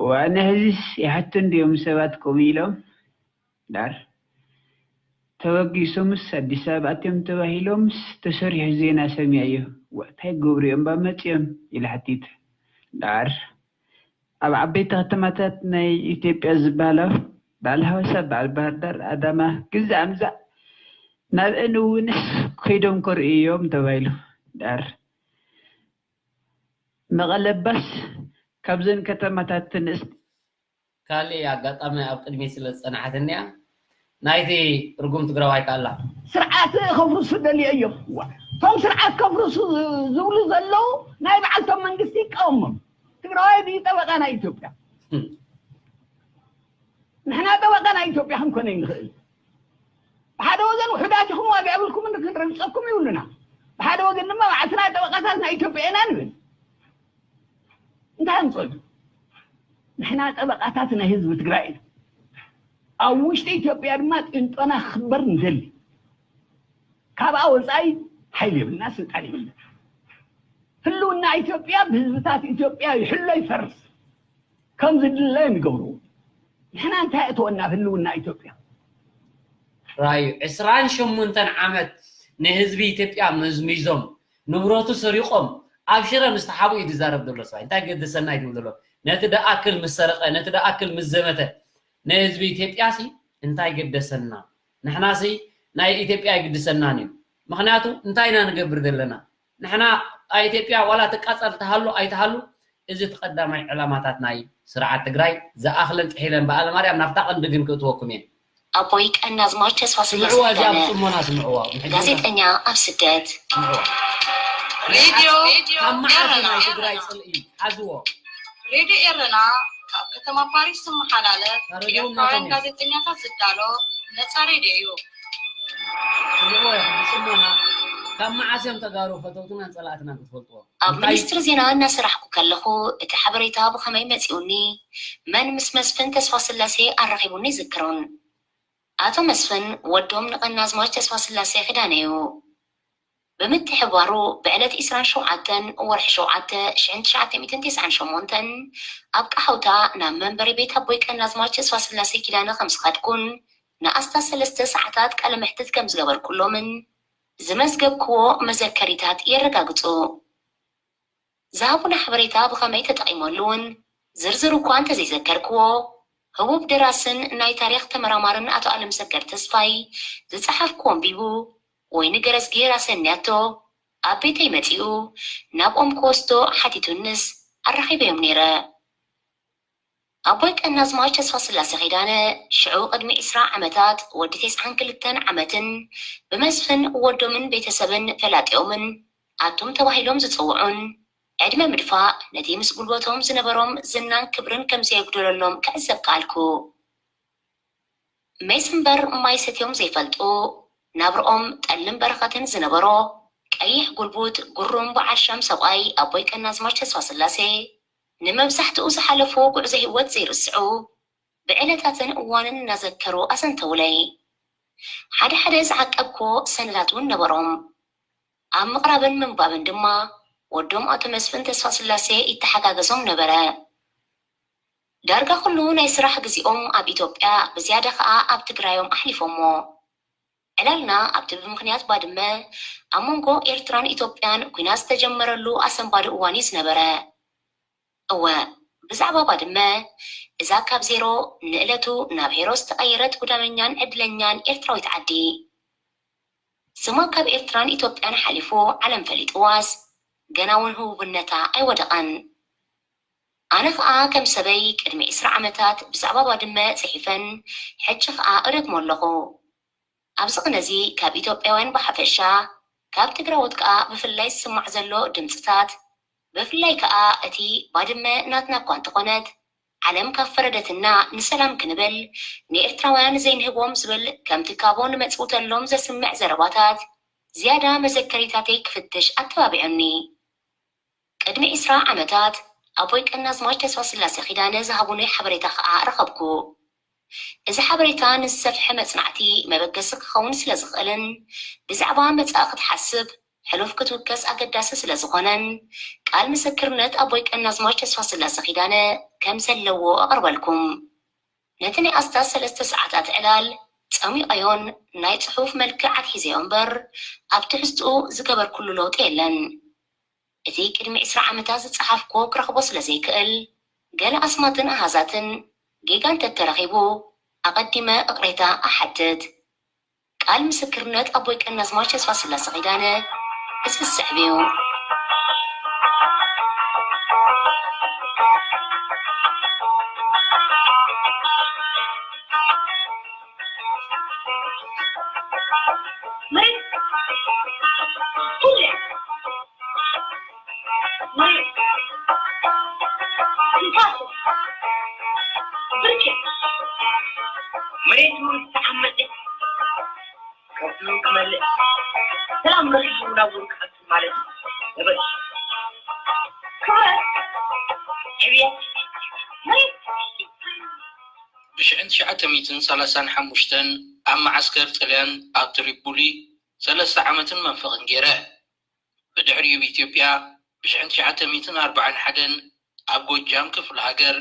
ዋና ሕዚስ ይሓቱ እንድዮም ሰባት ከምኡ ኢሎም ዳር ተበጊሶምስ ኣዲስ ኣበባ ኣትዮም ተባሂሎምስ ተሰሪሑ ዜና ሰሚዐዮ። ዋእ ታይ ክገብሩ እዮም እባ መፂኦም ኢለ ሓቲተ። ዳር ኣብ ዓበይቲ ከተማታት ናይ ኢትዮጵያ ዝበሃላ በዓል ሃዋሳ፣ በዓል ባህርዳር፣ ኣዳማ፣ ግዛዕ ምዛዕ ናብአን እውንስ ከይዶም ከርእዩ እዮም ተባሂሉ። ዳር መቐለባስ ካብዘን ከተማታት ትንእስ ካልእ ኣጋጣሚ ኣብ ቅድሚት ስለ ዝጸንሓትኒ እያ ናይቲ ርጉም ትግራዋይ ከኣላ። ስርዓት ከፍርሱ ደልዮ እዮም። እቶም ስርዓት ከፍርሱ ዝብሉ ዘለዉ ናይ በዓልቶም መንግስቲ ይቃወሞም። ትግራዋይ ድዩ ጠበቃ ናይ ኢትዮጵያ? ንሕና ጠበቃ ናይ ኢትዮጵያ ክንኮነ ንኽእል። ብሓደ ወገን ውሑዳት ኢኹም ዋጋ የብልኩምን ክንረግፀኩም ይብሉና። ብሓደ ወገን ድማ ባዕልና ጠበቃታት ናይ ኢትዮጵያ ኢና ንብል። እንታይ ኣምፀሉ? ንሕና ጠበቃታት ናይ ህዝቢ ትግራይ ኢና። ኣብ ውሽጢ ኢትዮጵያ ድማ ቂንጦና ክኽበር ንደሊ። ካብኣ ወፃኢ ሓይሊ የብልና፣ ስልጣን የብልና። ህልውና ኢትዮጵያ ብህዝብታት ኢትዮጵያ ይሕሎ ይፈርስ። ከም ዝድለ እዮም ይገብርዎ። ንሕና እንታይ የእተወና ኣብ ህልውና ኢትዮጵያ? ራዩ ዕስራን ሸሞንተን ዓመት ንህዝቢ ኢትዮጵያ መዝሚዞም ንብረቱ ሰሪቖም ኣብ ሽረ ምስ ተሓቡ እዩ ዝዛረብ ዘሎ ሰብኣይ እንታይ ገደሰና እዩ ዝብል ዘሎ ነቲ ደኣክል ምስ ሰረቐ ነቲ ደኣክል ምስ ዘመተ ንህዝቢ ኢትዮጵያ ሲ እንታይ ገደሰና ንሕና ሲ ናይ ኢትዮጵያ ኣይግድሰናን እዩ ምኽንያቱ እንታይ ኢና ንገብር ዘለና ንሕና ኢትዮጵያ ዋላ ትቃፀል ትሃሉ ኣይትሃሉ እዚ እቲ ቀዳማይ ዕላማታት ናይ ስርዓት ትግራይ ዝኣኽለን ጥሒለን በኣለ ማርያም ናብታ ቀንዲ ግን ክእትወኩም እየ ኣቦይ ቀናዝማች ተስፋ ስላሴ ስምዕዋ እዚኣ ኪዳነ ብፅሞና ስምዕዋ ምሕጂ ጋዜጠኛ ኣብ ስደት ስምዕዋ ሬድዮ ካብ መዓዝ ኤረና ናይ ትግራይ ፅልኢ ሓዝዎ ሬድዮ ኤረና ካብ ከተማ ፓሪስ ዝመሓላለፍ ካብ ሬድዮ ብኤርትራውያን እናተመ- ጋዜጠኛታት ዝዳሎ ነፃ ሬድዮ እዩ። ስምዕዋ ብፅሞና ካብ መዓስ እዮም ተጋሩ ፈተውትናን ፀላእትናን ክትፈልጥዎ ኣብ እንታይ ሚኒስትሪ ዜና እናሰራሕኩ ከለኹ፣ እቲ ሓበሬታ ብኸመይ መጺኡኒ? መን ምስ መስፍን ተስፋስላሴ ኣራኺቡኒ ይዝክሮን። ኣቶ መስፍን ወዶም ንቐናዝማች ተስፋስላሴ ኪዳነ'ዩ። ብምትሕብባሩ፣ ብዕለት ዕስራን ሸውዓተን ወርሒ ሸውዓተ ሽሕን ትሽዓተ ሚእትን ተስዓን ሸሞንተን ኣብ ቀሓውታ ናብ መንበሪ ቤት ኣቦይ ቀናዝማች ተስፋስላሴ ኪዳነ ከም ዝኸድኩን ንኣስታት ሰለስተ ሰዓታት ቃለ መሕትት ከም ዝገበርኩሎምን ዝመዝገብክዎ መዘከሪታት የረጋግጹ። ዝሃቡና ሓበሬታ ብኸመይ ተጠቒመሉ እውን ዝርዝር እኳ እንተዘይዘከርክዎ፣ ህቡብ ደራስን ናይ ታሪኽ ተመራማርን ኣቶ ኣለምሰገድ ተስፋይ ዝጸሓፍክዎ ኣንቢቡ፣ ወይኒ ገረዝጊሄር ኣሰንያቶ ኣብ ቤተይ መጺኡ ናብኦም ክወስዶ ሓቲቱንስ ኣራኺበዮም ነይረ። ኣቦይ ቀናዝማች ተስፋስላሴ ኪዳነ፣ ሽዑ ቅድሚ ዕስራ ዓመታት ወዲ ተስዓን ክልተን ዓመትን ብመስፍን ወዶምን ቤተሰብን ፈላጢኦምን ኣቱም ተባሂሎም ዝጽውዑን፣ ዕድመ ምድፋእ ነቲ ምስ ጉልበቶም ዝነበሮም ዝናን ክብርን ከም ዘየጉደለሎም ክዕዘብ ከኣልኩ። ሜስ እምበር ማይ ሰትዮም ዘይፈልጡ፣ ናብርኦም ጠልን በረኸትን ዝነበሮ፣ ቀይሕ ጉልቡት፣ ጉሩም፣ በዓል ሻም ሰብኣይ ኣቦይ ቀናዝማች ተስፋስላሴ፣ ንመብዛሕትኡ ዝሓለፎ ጉዕዞ ህይወት ዘይርስዑ፣ ብዕለታትን እዋንን እናዘከሩ ኣዘንተዉለይ። ሓደ ሓደ ዝዓቀብክዎ ሰነዳት እውን ነበሮም። ኣብ ምቕራብን ምንባብን ድማ ወዶም ኣቶ መስፍን ተስፋስላሴ ይተሓጋገዞም ነበረ። ዳርጋ ኩሉ ናይ ስራሕ ግዜኦም ኣብ ኢትዮጵያ፣ ብዝያዳ ኸኣ ኣብ ትግራዮም ኣሕሊፎሞ። ዕላልና ኣብቲ ብምኽንያት ባድመ ኣብ መንጎ ኤርትራን ኢትዮጵያን ኲናት ዝተጀመረሉ ኣሰንባዲ እዋን እዩ ዝነበረ። እወ፣ ብዛዕባ ባድመ፣ እዛ ካብ ዜሮ ንእለቱ ናብ ሄሮ ዝተቐየረት ጉዳመኛን ዕድለኛን ኤርትራዊት ዓዲ። ስማ ካብ ኤርትራን ኢትዮጵያን ሓሊፉ ዓለም ፈሊጥዋስ፣ ገና እውን ህቡብነታ ኣይወደቐን። ኣነ ኸኣ ከም ሰበይ ቅድሚ ዕስራ ዓመታት ብዛዕባ ባድመ ጽሒፈን፣ ሕጂ ኸኣ እደግሞ ኣለኹ። ኣብዚ ቅነ እዚ ካብ ኢትዮጵያውያን ብሓፈሻ፣ ካብ ትግራዎት ከኣ ብፍላይ ዝስማዕ ዘሎ ድምጽታት፣ ብፍላይ ከኣ እቲ ባድመ ናትና እኳ እንተኾነት፣ ዓለም ካብ ፈረደትና ንሰላም ክንብል ንኤርትራውያን ዘይንህቦም ዝብል ከምቲ ካቦ ንመጽውተሎም ዘስምዕ ዘረባታት ዝያዳ መዘከሪታተይ ክፍትሽ ኣተባቢዑኒ። ቅድሚ ዕስራ ዓመታት ኣቦይ ቀናዝማች ተስፋስላሴ ኪዳነ ዝሃቡኒ ሓበሬታ ከኣ ረኸብኩ። እዚ ሓበሬታ ንዝሰፍሐ መጽናዕቲ መበገሲ ክኸውን ስለ ዝኽእልን ብዛዕባ መጻኢ ክትሓስብ ሕሉፍ ክትውከስ ኣገዳሲ ስለ ዝኾነን ቃል ምስክርነት ኣቦይ ቀናዝማች ተስፋስላሴ ኪዳነ ከም ዘለዎ ኣቕርበልኩም። ነቲ ናይ ኣስታት ሰለስተ ሰዓታት ዕላል ጸሚቐዮን ናይ ጽሑፍ መልክዕ ኣትሒዘዮ እምበር ኣብ ትሕዝትኡ ዝገበርኩሉ ለውጢ የለን። እቲ ቅድሚ ዕስራ ዓመታት ዝጸሓፍኩዎ ክረኽቦ ስለ ዘይክእል፣ ገለ ኣስማትን ኣሃዛትን ጌጋ እንተተረኺቡ ኣቐዲመ እቕሬታ እሓትት። ቃል ምስክርነት ኣቦይ ቀናዝማች ተስፋስላሰ ኪዳነ እዚ ዝስዕብ እዩ። መሬት እውን ዝተዓመጸ ከብቱ ክመልእ ሰላም ረኺቡ ናብኡ ክቐጽል ማለት እዩ። ነበል ክብረት ዕብየት መሬት ብሽሕን ትሽዓተ ሚእትን ሰላሳን ሓሙሽተን ኣብ መዓስከር ጥልያን ኣብ ትሪፖሊ ሰለስተ ዓመትን መንፈቕን ገይረ። ብድሕሪኡ ብኢትዮጵያ ብሽሕን ትሽዓተ ሚእትን ኣርባዓን ሓደን ኣብ ጎጃም ክፍለ ሃገር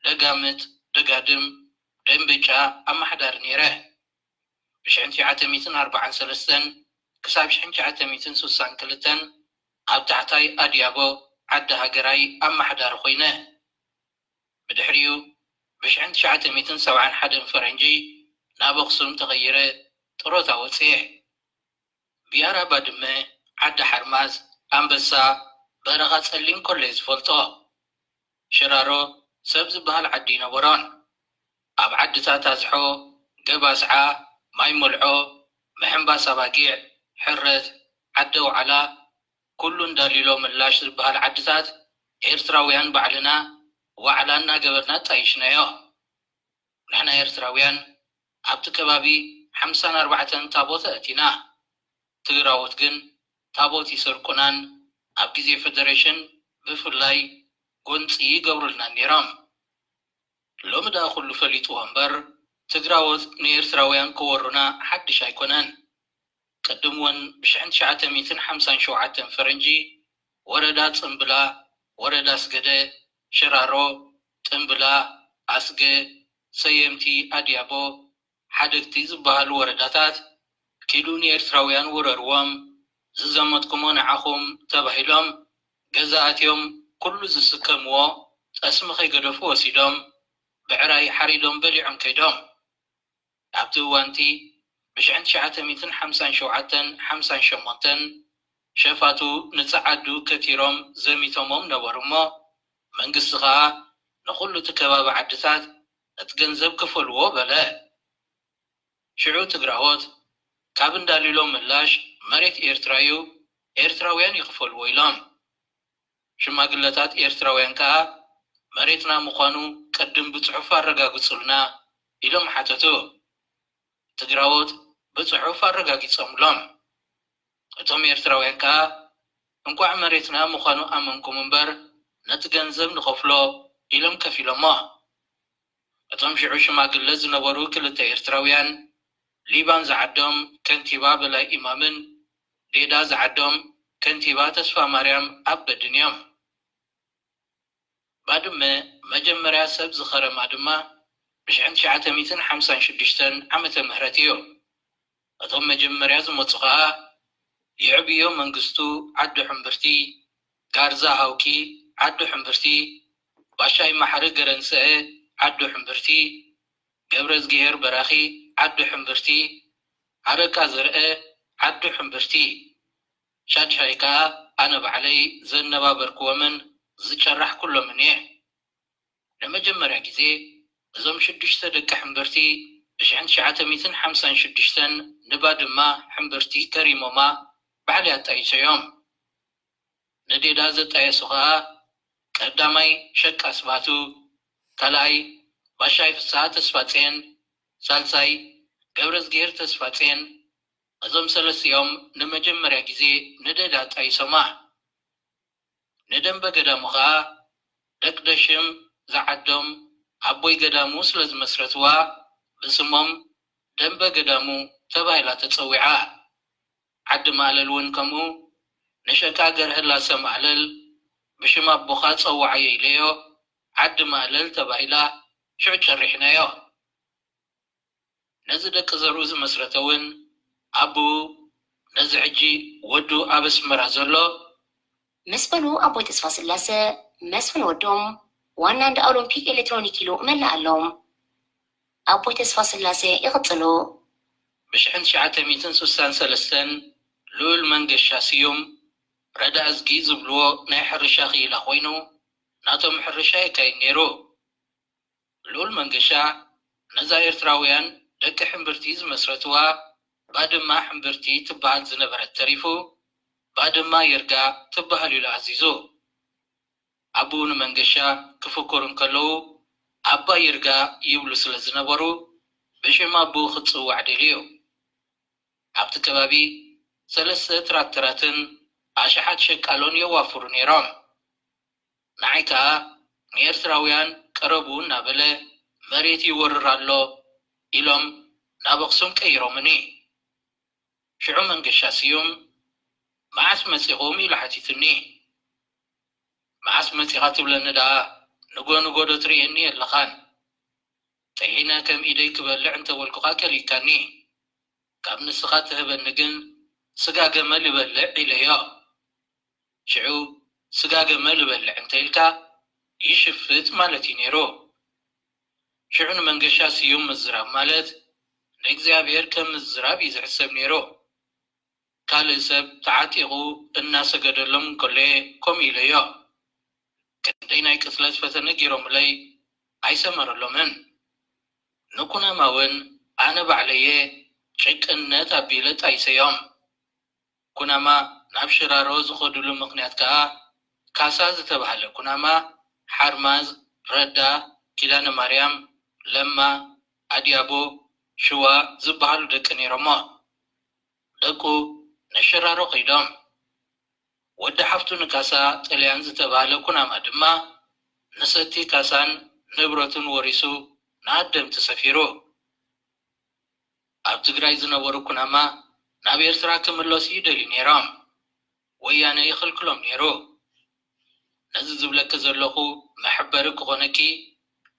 ደጋምት፣ ደጋድም፣ ደንበጫ ኣመሓዳሪ ነይረ። ብሽሕን ትሽዓተ ሚእትን ኣርባዓን ሰለስተን ክሳብ ሽሕን ትሽዓተ ሚእትን ስሳን ክልተን ኣብ ታሕታይ ኣድያቦ ዓዲ ሃገራይ ኣመሓዳሪ ኮይነ። ብድሕሪኡ ብሽሕን ትሽዓተ ሚእትን ሰብዓን ሓደን ፈረንጂ ናብ ኣኽሱም ተቐይረ ጥሮታ ወፅየ። ብያራ ባድመ፣ ዓዲ ሓርማዝ፣ ኣንበሳ፣ በረኻ ጸሊም ኮለይ ዝፈልጦ። ሽራሮ ሰብ ዝበሃል ዓዲ ይነበሮን። ኣብ ዓድታት ኣዝሖ፣ ገባስዓ፣ ማይ መልዖ፣ ምሕንባስ ኣባጊዕ፣ ሕረት፣ ዓዲ ኣውዓላ፣ ኩሉ እንዳሊሎ ምላሽ ዝበሃል ዓድታት ኤርትራውያን ባዕልና ዋዕላ እናገበርና ኣጣይሽናዮ። ንሕና ኤርትራውያን ኣብቲ ከባቢ ሓምሳን ኣርባዕተን ታቦት ኣእቲና። ትግራዎት ግን ታቦት ይሰርቁናን ኣብ ግዜ ፈደሬሽን ብፍላይ ጎንፂ ይገብሩልናን ነይሮም። ሎሚ ደኣ ኩሉ ፈሊጥዎ እምበር ትግራዎት ንኤርትራውያን ክወሩና ሓድሽ ኣይኮነን። ቅድም እውን ብሽሕን ትሽዓተ ሚእትን ሓምሳን ሸውዓተን ፈረንጂ ወረዳ ጽምብላ፣ ወረዳ ኣስገደ፣ ሽራሮ፣ ጥምብላ፣ ኣስገ፣ ሰየምቲ፣ ኣድያቦ፣ ሓደግቲ ዝበሃሉ ወረዳታት ኪዱ ንኤርትራውያን ውረርዎም፣ ዝዘመትኩሞ ንዓኹም ተባሂሎም ገዛ ኣትዮም ኩሉ ዝስከምዎ ጠስሚ ከይገደፉ ወሲዶም ብዕራይ ሓሪዶም በሊዖም ከይዶም። ኣብቲ እዋንቲ ብሽሕን ትሽዓተ ሚእትን ሓምሳን ሸውዓተን ሓምሳን ሸሞንተን ሸፋቱ ንጸዓዱ ከቲሮም ዘሚቶሞም ነበሩ እሞ መንግስቲ ኸኣ ንኹሉ እቲ ከባቢ ዓድታት እቲ ገንዘብ ክፈልዎ በለ። ሽዑ ትግራዎት ካብ እንዳሊሎ ምላሽ መሬት ኤርትራ እዩ፣ ኤርትራውያን ይኽፈልዎ ኢሎም። ሽማግለታት ኤርትራውያን ከኣ መሬትና ምዃኑ ቅድም ብጽሑፍ ኣረጋግጹልና ኢሎም ሓተቱ። ትግራዎት ብጽሑፍ ኣረጋጊጾምሎም። እቶም ኤርትራውያን ከኣ እንቋዕ መሬትና ምዃኑ ኣመንኩም እምበር ነቲ ገንዘብ ንኸፍሎ ኢሎም ከፊሎሞ። እቶም ሽዑ ሽማግለ ዝነበሩ ክልተ ኤርትራውያን ሊባን ዝዓዶም ከንቲባ በላይ ኢማምን ዴዳ ዝዓዶም ከንቲባ ተስፋ ማርያም ኣበድን እዮም። ባድመ መጀመርያ ሰብ ዝኸረማ ድማ ብሽሕን ትሽዓተ ሚእትን ሓምሳን ሽዱሽተን ዓመተ ምህረት እዩ። እቶም መጀመርያ ዝመጹ ኸኣ የዕብዮ መንግስቱ ዓዲ ሕምብርቲ፣ ጋርዛ ሃውኪ ዓዲ ሕምብርቲ፣ ባሻይ ማሕሪ ገረንስአ ዓዲ ሕምብርቲ፣ ገብረዝግሄር በራኺ ዓዲ ሕምብርቲ፣ ኣረቃ ዘርአ ዓዲ ሕምብርቲ፣ ሻድሻይ ከኣ ኣነ ባዕለይ ዘነባበርክዎምን ዝጨራሕኩሎምን እየ። ንመጀመርያ ግዜ እዞም ሽዱሽተ ደቂ ሕምብርቲ ብሽሕን ትሽዓተ ሚእትን ሓምሳን ሽዱሽተን ንባድማ ሕምብርቲ ከሪሞማ ባዕለይ ኣጣይሰዮም። ንዴዳ ዘጣየሱ ኸኣ ቀዳማይ ሸቃ ስባቱ፣ ካልኣይ ባሻይ ፍስሃ ተስፋጼን፣ ሳልሳይ ገብረዝግሄር ተስፋጼን። እዞም ሰለስቲኦም ንመጀመርያ ግዜ ንዴዳ ኣጣይሶማ። ንደንበ ገዳሙ ኸኣ ደቅደሽም ዝዓዶም ኣቦይ ገዳሙ ስለ ዝመስረትዋ ብስሞም ደንበ ገዳሙ ተባሂላ ተጸዊዓ። ዓዲ ማእለል እውን ከምኡ። ንሸቃ ገርህላሰ ማእለል ብሽም ኣቦኻ ጸውዓዮ ኢለዮ ዓዲ ማእለል ተባሂላ ሽዑ ጨሪሕናዮ። ነዚ ደቂ ዘርኡ ዝመስረተ እውን ኣቦኡ ነዚ ሕጂ ወዱ ኣብ ኣስመራ ዘሎ መስፍኑ ኣቦይ ተስፋስላሰ መስፍን ወዶም ዋና እንዳ ኦሎምፒክ ኤሌክትሮኒክ ኢሉ መላእ ኣሎም። ኣቦይ ተስፋስላሰ ይቕጽሉ። ብሽሕን ትሽዓተ ሚእትን ስሳን ሰለስተን ልኡል መንገሻ ስዩም ረዳ እዝጊ ዝብልዎ ናይ ሕርሻ ክኢላ ኮይኑ ናቶም ሕርሻ የካይድ ነይሩ። ልኡል መንገሻ ነዛ ኤርትራውያን ደቂ ሕምብርቲ ዝመስረትዋ ባድማ ሕምብርቲ ትበሃል ዝነበረት ተሪፉ ባድማ ይርጋ ትበሃል ኢሉ ኣዚዙ። ኣቦኡ ንመንገሻ ክፍክሩ እንከለዉ ኣባ ይርጋ ይብሉ ስለ ዝነበሩ ብሽም ኣቦኡ ክጽዋዕ ደልዩ። ኣብቲ ከባቢ ሰለስተ ትራክተራትን ኣሽሓት ሸቃሎን የዋፍሩ ነይሮም። ንዓይ ከኣ ንኤርትራውያን ቅረቡ እናበለ መሬት ይወርር ኣሎ ኢሎም ናብ ኣኽሱም ቀይሮምኒ። ሽዑ መንገሻ ስዩም መዓስ መጺኹም ኢሉ ሓቲቱኒ። መዓስ መጺኻ ትብለኒ ደኣ ንጎ ንጎ ዶ ትርእየኒ የለኻን። ጥሒነ ከም ኢደይ ክበልዕ እንተበልኩኻ ከሊእካኒ። ካብ ንስኻ ትህበኒ ግን ስጋ ገመል እበልዕ ኢለዮ። ሽዑ ስጋ ገመል እበልዕ እንተ ኢልካ ይሽፍጥ ማለት እዩ ነይሩ። ሽዑ ንመንገሻ ስዩም ምዝራብ ማለት ንእግዚኣብሔር ከም ምዝራብ እዩ ዝሕሰብ ነይሩ። ካልእ ሰብ ተዓጢቑ እናሰገደሎም እንከሎ እየ ከምኡ ኢለዮ። ክንደይ ናይ ቅትለት ፈተነ ገይሮምለይ ኣይሰመረሎምን። ንኩናማ እውን ኣነ ባዕለየ ጭቅነት ኣቢለ ጣይሰዮም። ኩናማ ናብ ሽራሮ ዝኸድሉ ምኽንያት ከኣ ካሳ ዝተባህለ ኩናማ፣ ሓርማዝ፣ ረዳ፣ ኪዳነ ማርያም፣ ለማ፣ ኣድያቦ፣ ሽዋ ዝበሃሉ ደቂ ነይሮሞ። ደቁ ንሽራሮ ከይዶም። ወዲ ሓፍቱ ንካሳ ጥልያን ዝተባህለ ኩናማ ድማ ንሰቲ ካሳን ንብረቱን ወሪሱ ንኣደምቲ ሰፊሩ። ኣብ ትግራይ ዝነበሩ ኩናማ ናብ ኤርትራ ክምለሱ ይደልዩ ነይሮም። ወያነ ይኽልክሎም ነይሩ። ነዚ ዝብለኪ ዘለኹ መሐበሪ ክኾነኪ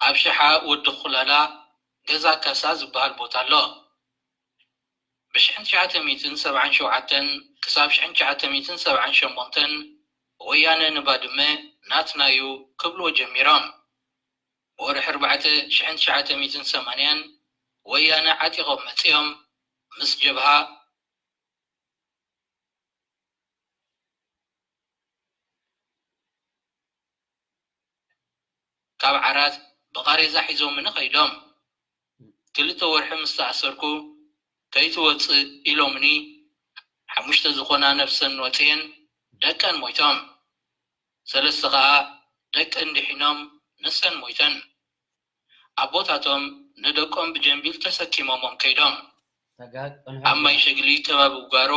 ኣብ ሽሓ ወዲ ኩላላ ገዛ ካሳ ዝበሃል ቦታ ኣሎ። ብሽሕን ትሽዓተ ሚእትን ሰብዓን ሸውዓተን ክሳብ ሽሕን ትሽዓተ ሚእትን ሰብዓን ሸሞንተን ወያነ ንባድመ ናትና እዩ ክብልዎ ጀሚሮም። ብወርሒ ኣርባዕተ ሽሕን ትሽዓተ ሚእትን ሰማንያን ወያነ ዓጢቖም መጺኦም ምስ ጀብሃ ካብ ዓራት ብቓሬዛ ሒዞምኒ ከይዶም። ክልተ ወርሒ ምስ ተኣሰርኩ ከይትወጽእ ኢሎምኒ። ሓሙሽተ ዝኾና ነፍሰን ወጺኤን ደቀን ሞይቶም። ሰለስተ ኸኣ ደቀን ድሒኖም ንሰን ሞይተን። ኣቦታቶም ንደቆም ብጀንቢል ተሰኪሞሞም ከይዶም። ኣብ ማይ ሸግሊ ከባቢ ውጋሮ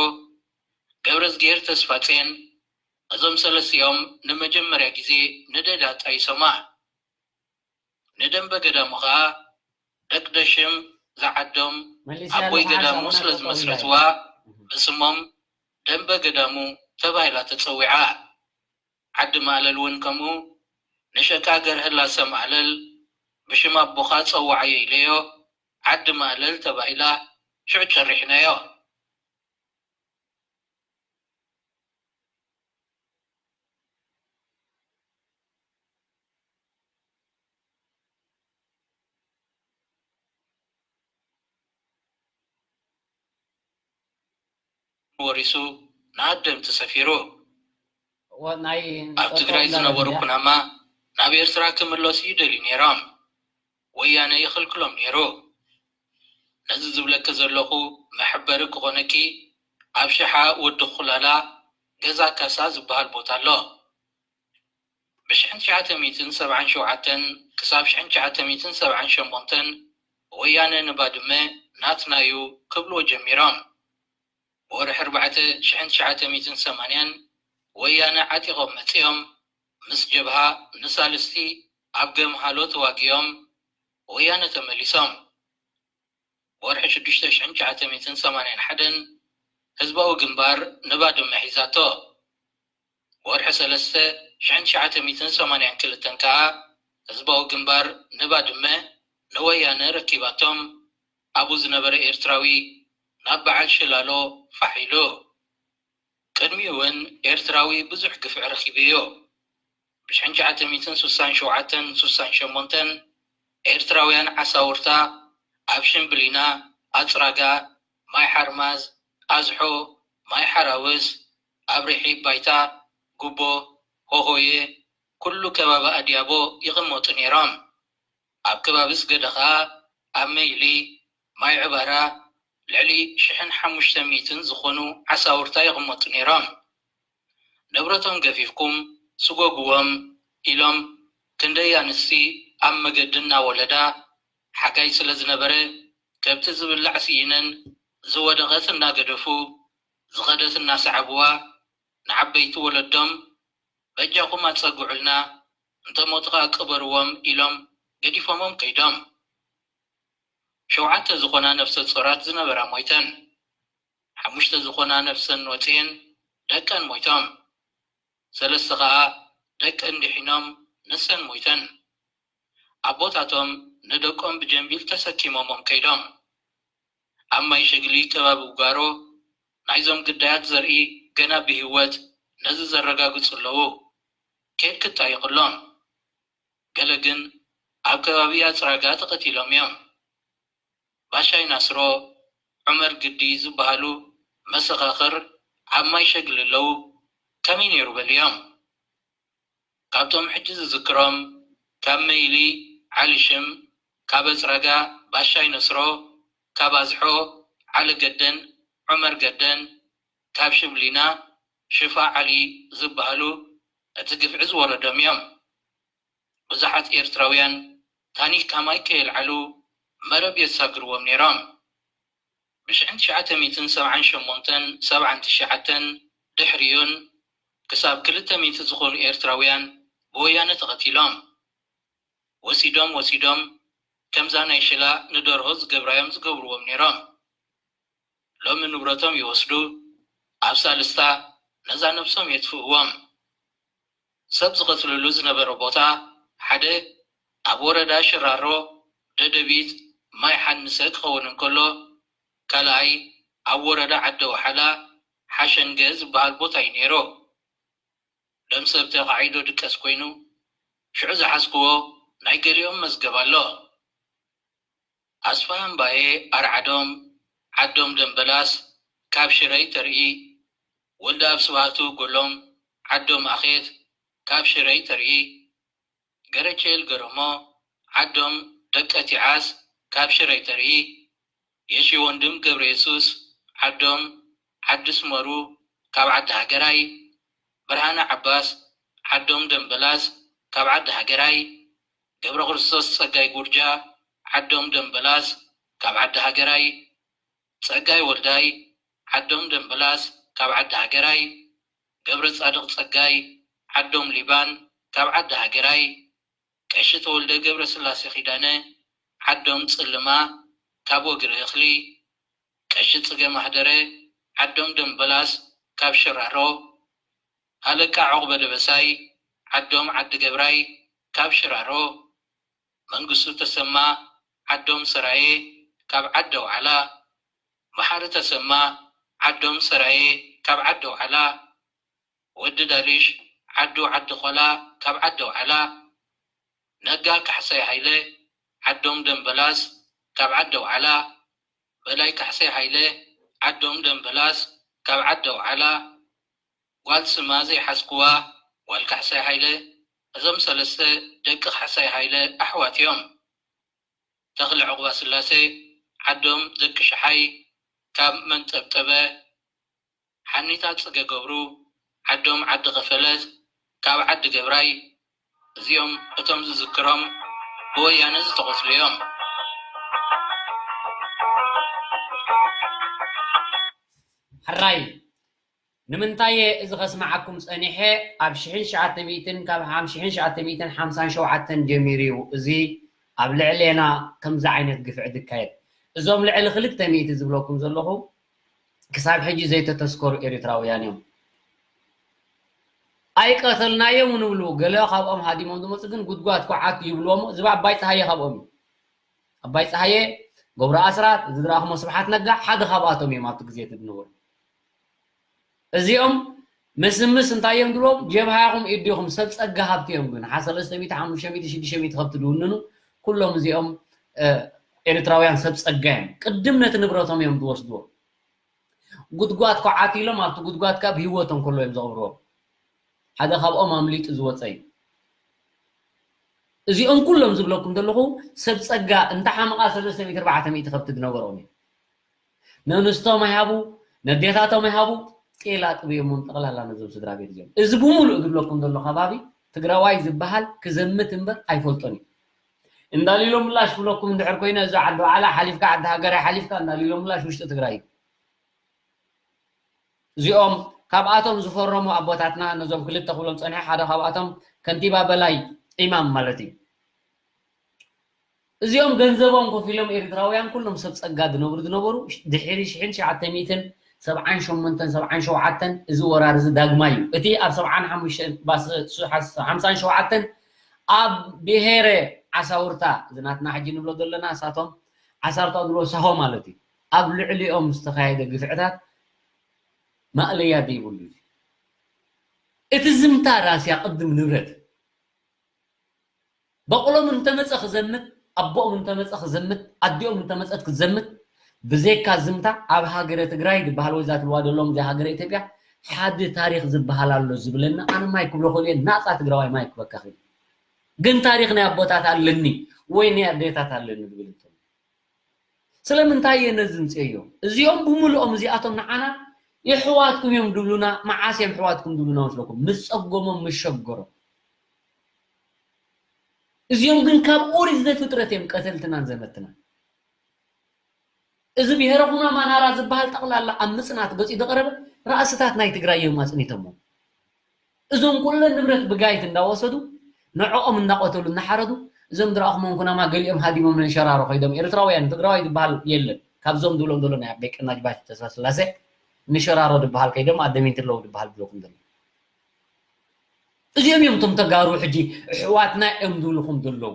ገብረዝግሄር ተስፋጼን እዞም ሰለስቲኦም ንመጀመርያ ግዜ ንደዳ ጣይሶማ። ንደንበ ገዳሙ ኸኣ ደቅደሽም ዝዓዶም ኣቦይ ገዳሙ ስለ ዝመስረትዋ ብስሞም ደንበ ገዳሙ ተባሂላ ተጸዊዓ። ዓዲ ማእለል እውን ከምኡ። ንሸቃ ገርህላሰ ማእለል ብሽም ኣቦኻ ጸውዓዮ ኢለዮ ዓዲ ማእለል ተባሂላ ሽዑ ጨሪሕናዮ። ወሪሱ ንኣደምቲ ሰፊሩ። ኣብ ትግራይ ዝነበሩ ኩናማ ናብ ኤርትራ ክምለሱ ይደልዩ ነይሮም። ወያነ ይኽልክሎም ነይሩ። ነዚ ዝብለኪ ዘለኹ መሐበሪ ክኾነኪ ኣብ ሽሓ ወዲ ኩላላ ገዛ ካሳ ዝበሃል ቦታ ኣሎ። ብሽሕን ትሽዓተ ሚእትን ሰብዓን ሸውዓተን ክሳብ ሽሕን ትሽዓተ ሚእትን ሰብዓን ሸሞንተን ወያነ ንባድመ ናትና እዩ ክብልዎ ጀሚሮም። ብወርሒ ኣርባዕተ ሽሕን ትሽዓተ ሚእትን ሰማንያን ወያነ ዓጢቖም መጺኦም ምስ ጀብሃ ንሳልስቲ ኣብ ገምሃሎ ተዋጊኦም ወያነ ተመሊሶም። ብወርሒ ሽዱሽተ ሽሕን ትሽዓተ ሚእትን ሰማንያን ሓደን ህዝባዊ ግንባር ንባድመ ሒዛቶ። ብወርሒ ሰለስተ ሽሕን ትሽዓተ ሚእትን ሰማንያን ክልተን ከኣ ህዝባዊ ግንባር ንባድመ ንወያነ ረኪባቶም። ኣብኡ ዝነበረ ኤርትራዊ ናብ በዓል ሽላሎ ፋሕ ኢሉ። ቅድሚኡ እውን ኤርትራዊ ብዙሕ ግፍዒ ረኺቡ እዩ። ብሽሕን ትሽዓተ ሚእትን ስሳን ሸውዓተን ስሳን ሸሞንተን ኤርትራውያን ዓሳውርታ ኣብ ሽምብሊና፣ ኣጽራጋ፣ ማይ ሓርማዝ፣ ኣዝሖ፣ ማይ ሓራውስ፣ ኣብ ሪሒብ ባይታ፣ ጉቦ፣ ሆሆየ፣ ኩሉ ከባቢ ኣድያቦ ይቕመጡ ነይሮም። ኣብ ከባቢ ስገደ ኸኣ ኣብ መይሊ፣ ማይ ዕባራ ልዕሊ ሽሕን ሓሙሽተ ሚእትን ዝኾኑ ዓሳውርታ ይቕመጡ ነይሮም። ንብረቶም ገፊፍኩም ስጎግዎም ኢሎም ክንደይ ኣንስቲ ኣብ መገዲ እናወለዳ ሓጋይ ስለ ዝነበረ ከብቲ ዝብላዕ ስኢነን ዝወደቐት እናገደፉ ዝኸደት እናሰዓብዋ ንዓበይቲ ወለዶም በጃኹም ኣጸግዑልና እንተ ሞቱ ኸኣ ቅበርዎም ኢሎም ገዲፎሞም ከይዶም። ሸውዓተ ዝኾና ነፍሰ ጾራት ዝነበራ ሞይተን። ሓሙሽተ ዝኾና ነፍሰን ወጽኤን ደቀን ሞይቶም። ሰለስተ ኸኣ ደቀን ድሒኖም ንሰን ሞይተን። ኣቦታቶም ንደቆም ብጀምቢል ተሰኪሞሞም ከይዶም። ኣብ ማይ ሸግሊ ከባቢ ውጋሮ ናይዞም ግዳያት ዘርኢ ገና ብህይወት ነዚ ዘረጋግጹ ኣለዉ። ኬድ ክጣየቑሎም። ገለ ግን ኣብ ከባቢ ኣጽራጋ ተቐቲሎም እዮም። ባሻይ ናስሮ፣ ዑመር ግዲ ዝበሃሉ መሰኻኽር ኣብ ማይ ሸግሊ ኣለዉ። ከመይ ነይሩ በልዮም። ካብቶም ሕጂ ዝዝክሮም ካብ መይሊ ዓሊ ሽም፣ ካብ ኣጽራጋ ባሻይ ነስሮ፣ ካብ ኣዝሖ ዓሊ ገደን ዑመር ገደን፣ ካብ ሽብሊና ሽፋ ዓሊ ዝበሃሉ እቲ ግፍዒ ዝወረዶም እዮም። ብዙሓት ኤርትራውያን ታኒካ ማይ ከየልዓሉ መረብ የሳግርዎም ነይሮም። ብሽሕን ትሽዓተ ሚእትን ሰብዓን ሸሞንተን ሰብዓን ትሽዓተን ድሕሪኡን ክሳብ ክልተ ሚእቲ ዝኾኑ ኤርትራውያን ብወያነ ተቐቲሎም። ወሲዶም ወሲዶም ከምዛ ናይ ሽላ ንደርሆ ዝገብራዮም ዝገብርዎም ነይሮም። ሎሚ ንብረቶም ይወስዱ፣ ኣብ ሳልስታ ነዛ ነብሶም የጥፍእዎም። ሰብ ዝቐትልሉ ዝነበረ ቦታ ሓደ ኣብ ወረዳ ሽራሮ ደደቢት ማይ ሓንሰ ክኸውን እንከሎ፣ ካልኣይ ኣብ ወረዳ ዓዲ ኣውሓላ ሓሸንገ ዝበሃል ቦታ እዩ ነይሩ። ደም ሰብ ተኻዒዶ ድቀስ ኮይኑ፣ ሽዑ ዝሓዝክዎ ናይ ገሊኦም መዝገብ ኣሎ። ኣስፋሃ እምባየ ኣርዓዶም ዓዶም ደምበላስ ካብ ሽረይ ተርኢ፣ ወልደኣብ ስብሃቱ ጎሎም ዓዶም ኣኼት ካብ ሽረይ ተርኢ፣ ገረቼል ገረሞ ዓዶም ደቀ ቲዓስ ካብ ሽረይ ተርኢ፣ የሺ ወንድም ገብረየሱስ ዓዶም ዓዲ ስመሩ ካብ ዓዲ ሃገራይ፣ ብርሃነ ዓባስ ዓዶም ደምበላስ ካብ ዓዲ ሃገራይ፣ ገብረክርስቶስ ጸጋይ ጉርጃ ዓዶም ደምበላስ ካብ ዓዲ ሃገራይ፣ ጸጋይ ወልዳይ ዓዶም ደምበላስ ካብ ዓዲ ሃገራይ፣ ገብረጻድቕ ጸጋይ ዓዶም ሊባን ካብ ዓዲ ሃገራይ፣ ቀሺ ተወልደ ገብረስላሴ ኪዳነ ዓዶም ጽልማ ካብ ወግሪ እኽሊ፣ ቀሺ ጽገ ማህደረ ዓዶም ደምበላስ ካብ ሽራሮ፣ ሃለቃ ዑቕበ ደበሳይ ዓዶም ዓዲ ገብራይ ካብ ሽራሮ፣ መንግስቱ ተሰማ ዓዶም ሰራየ ካብ ዓዲ ኣውዓላ፣ መሓሪ ተሰማ ዓዶም ሰራየ ካብ ዓዲ ኣውዓላ፣ ወዲ ዳሊሽ ዓዱ ዓዲ ኾላ ካብ ዓዲ ኣውዓላ፣ ነጋ ካሕሳይ ሃይለ ዓዶም ደምበላስ ካብ ዓዲ ኣውዓላ፣ በላይ ካሕሳይ ሃይለ ዓዶም ደምበላስ ካብ ዓዲ ኣውዓላ ጓል ስማ ዘይሓዝክዋ ጓል ካሕሳይ ሃይለ፣ እዞም ሰለስተ ደቂ ካሕሳይ ሃይለ ኣሕዋት እዮም። ተኽለ ዑቕባስላሴ ዓዶም ደቂ ሽሓይ ካብ መንጠብጠበ፣ ሓኒታ ጽገ ገብሩ ዓዶም ዓዲ ኸፈለት ካብ ዓዲ ገብራይ፣ እዚኦም እቶም ዝዝክሮም ብወያነ ዝተቖጽሉ እዮም። ሕራይ ንምንታይ እየ እዚ ከስምዓኩም ጸኒሐ? ኣብ ሽሕን ትሽዓተ ሚእትን ካብ ሓም- ሽሕን ትሽዓተ ሚእትን ሓምሳን ሸውዓተን ጀሚሩ እዩ እዚ ኣብ ልዕሌና ከምዚ ዓይነት ግፍዒ ዝካየድ። እዞም ልዕሊ ክልተ ሚእቲ ዝብለኩም ዘለኹ ክሳብ ሕጂ ዘይተተስከሩ ኤርትራውያን እዮም። ኣይቀተልናዮም ንብሉ ገለ ካብኦም ሃዲሞም ዝመፁ ግን ጉድጓድ ኮዓት ይብልዎም። እዚ ኣባይ ፀሃየ ካብኦም እዩ። ኣባይ ፀሃየ፣ ገብሩ ኣስራት፣ እዚ ዝረኣኹሞ ስብሓት ነጋ ሓደ ካብኣቶም እዮም ኣብቲ ግዜ እቲ ዝነበሩ። እዚኦም ምስምስ እንታይ እዮም ድልዎም? ጀብሃ ኢኹም ኢድ ዲኹም ሰብ ፀጋ ሃብቲ እዮም ግን ሓ ሰለስተ ሚእቲ ሓሙሽተ ሚእቲ ሽዱሽተ ሚእቲ ከብቲ ዝውንኑ ኩሎም እዚኦም ኤርትራውያን ሰብ ፀጋ እዮም። ቅድም ነቲ ንብረቶም እዮም ዝወስድዎ። ጉድጓድ ኮዓት ኢሎም ኣብቲ ጉድጓድ ካብ ህይወቶም ከሎ እዮም ዘቕብርዎም። ሓደ ካብኦም ኣምሊጡ ዝወፀ እዩ። እዚኦም ኩሎም ዝብለኩም ዘለኹ ሰብ ፀጋ እንተሓመቓ ሰለስተ ሚእቲ ኣርባዕተ ሚእቲ ከብቲ ዝነበሮም እዩ። ነንስቶም ኣይሃቡ፣ ነዴታቶም ኣይሃቡ፣ ጤል ኣጥብዮሞም ጠቕላላ ነዞም ስድራ ቤት እዚኦም። እዚ ብምሉእ ዝብለኩም ዘሎ ከባቢ ትግራዋይ ዝበሃል ክዘምት እምበር ኣይፈልጦን እዩ። እንዳሊሎ ምላሽ ክብለኩም እንድሕር ኮይነ እዚ ዓዲ ዋዕላ ሓሊፍካ ዓዲ ሃገራይ ሓሊፍካ እንዳሊሎ ምላሽ ውሽጢ ትግራይ እዩ። እዚኦም ካብኣቶም ዝፈረሙ ኣቦታትና ነዞም ክልተ ክብሎም ፀኒሐ ሓደ ካብኣቶም ከንቲባ በላይ ኢማም ማለት እዩ። እዚኦም ገንዘቦም ኮፍ ኢሎም ኤርትራውያን ኩሎም ሰብ ፀጋ ዝነብሩ ዝነበሩ ድሕሪ ሽሕን ትሽዓተ ሚእትን ሰብዓን ሸሞንተን ሰብዓን ሸውዓተን እዚ ወራር እዚ ዳግማይ እዩ። እቲ ኣብ ሰብዓን ሓሙሽተን ሓምሳን ሸውዓተን ኣብ ብሄረ ዓሳውርታ እዚ ናትና ሕጂ ንብሎ ዘለና እሳቶም ዓሳርታ ዝብሎ ሳሆ ማለት እዩ። ኣብ ልዕሊኦም ዝተኻየደ ግፍዕታት ማእለያ ዘይብሉ እዩ። እቲ ዝምታ ራስያ ቅድም ንብረት በቕሎም እንተመፀ ክዘምት ኣቦኦም እንተመፀ ክዘምት ኣዲኦም እንተመፀት ክዘምት ብዘይካ ዝምታ ኣብ ሃገረ ትግራይ ዝበሃል ወይ ዛትልዋ ዘለዎም እዚ ሃገረ ኢትዮጵያ ሓደ ታሪክ ዝበሃል ኣሎ ዝብለና ኣነ ማይ ክብሎ ክእል እየ ናፃ ትግራዋይ ማይ ክበካ ክእል ግን ታሪክ ናይ ኣቦታት ኣለኒ ወይ ናይ ኣዴታት ኣለኒ ዝብል እንተ ስለምንታይ እየ ነዚ ምፅእዮ እዚኦም ብምልኦም እዚኣቶም ንዓና የሕዋትኩም እዮም ድብሉና መዓስ እዮም ሕዋትኩም ድብሉና መስለኩም ምስ ፀጎሞም ምስ ሸገሮም እዚኦም ግን ካብ ኦሪት ዘፍጥረት እዮም ቀተልትናን ዘመትናን እዚ ብሄረ ኩናማ ናራ ዝበሃል ጠቕላላ ኣብ ምፅናት ገፂ ዝቐረበ ራእስታት ናይ ትግራይ እዮም ኣፅኒቶሞ እዞም ኩለን ንብረት ብጋይት እንዳወሰዱ ንዕኦም እንዳቐተሉ እናሓረዱ እዞም ዝረኣኹሞም ኩናማ ገሊኦም ሃዲሞም ነንሸራሮ ከይዶም ኤርትራውያን ትግራዋይ ዝበሃል የለን ካብዞም ዝብሎም ዘሎ ናይ ኣበይ ቀናጅ ባሽ ተስፋ ስላሴ ንሸራሮ ዝበሃል ከይዶም ኣደሚንት ኣለዉ ዝበሃል ብለኩም ዘሎ እዚኦም እዮም እቶም ተጋሩ ሕጂ ኣሕዋትና እዮም ዝብልኹም ዘለዉ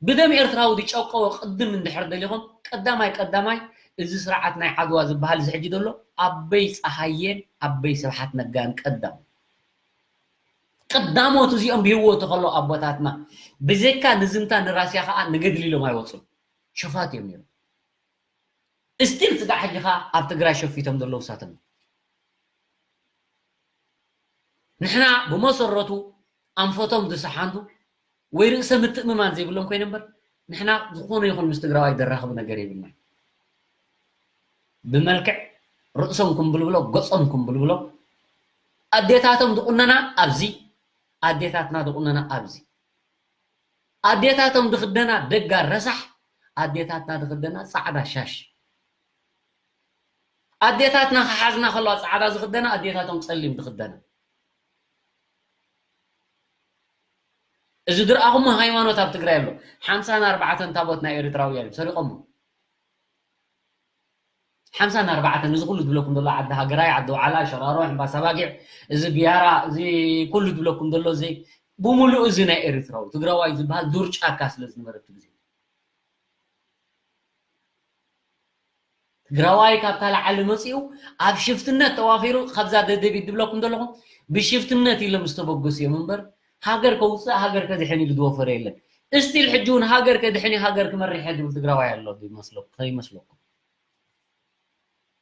ብደም ኤርትራዊ ዝጨቀወ ቅድም እንድሕር ደሊኹም ቀዳማይ ቀዳማይ እዚ ስርዓት ናይ ዓድዋ ዝበሃል እዚ ሕጂ ዘሎ ኣበይ ፀሃየን ኣበይ ስብሓት ነጋን ቀዳም ቀዳሞት እዚኦም ብህይወቱ ከለዉ ኣቦታትና ብዘይካ ንዝምታ ንራስያ ከዓ ንገድሊ ኢሎም ኣይወፁን ሸፋት እዮም ነይሮም እስቲል ስጋዕ ሕጂ ከዓ ኣብ ትግራይ ሸፊቶም ዘለዉ እሳቶም ንሕና ብመሰረቱ ኣንፈቶም ዝሰሓንቱ ወይ ርእሰ ምትእምማን ዘይብሎም ኮይነ እምበር ንሕና ዝኾነ ይኹን ምስ ትግራዋይ ዘራኽብ ነገር የብልና ብመልክዕ ርእሶም ክንብልብሎ ገጾም ክንብልብሎ ኣዴታቶም ዝቁነና ኣብዚ ኣዴታትና ዝቁነና ኣብዚ ኣዴታቶም ዝኽደና ደጋ ረሳሕ ኣዴታትና ዝኽደና ፃዕዳ ሻሽ ኣዴታትና ክሓዝና ከለዋ ፃዕዳ ዝኽደና ኣዴታቶም ፀሊም ዝኽደና እዚ ዝረኣኹሞ ሃይማኖት ኣብ ትግራይ ኣሎ ሓምሳን ኣርባዕተን ታቦት ናይ ኤርትራውያን እዩ ሰሪቆሞ ሓምሳን ኣርባዕተን እዚ ኩሉ ዝብለኩም ዘሎ ዓዲ ሃገራይ ዓዲ ዋዕላ ሸራሮ ሕምባሳ ባጊዕ እዚ ቢያራ እዚ ኩሉ ዝብለኩም ዘሎ እዚ ብምሉኡ እዚ ናይ ኤርትራዊ ትግራዋይ ዝበሃል ዱር ጫካ ስለ ዝነበረ እቲ ግዜ ትግራዋይ ካብታ ላዓሊ መፂኡ ኣብ ሽፍትነት ተዋፊሩ ካብዛ ደደቢት ዝብለኩም ዘለኹም ብሽፍትነት ኢሎም ዝተበገሱ እዮም እምበር ሃገር ከውፅእ ሃገር ከድሕን ኢሉ ዝወፈረ የለን እስቲል ሕጂ እውን ሃገር ከድሕን ሃገር ክመርሕ ዝብል ትግራዋይ ኣሎ ከይመስለኩም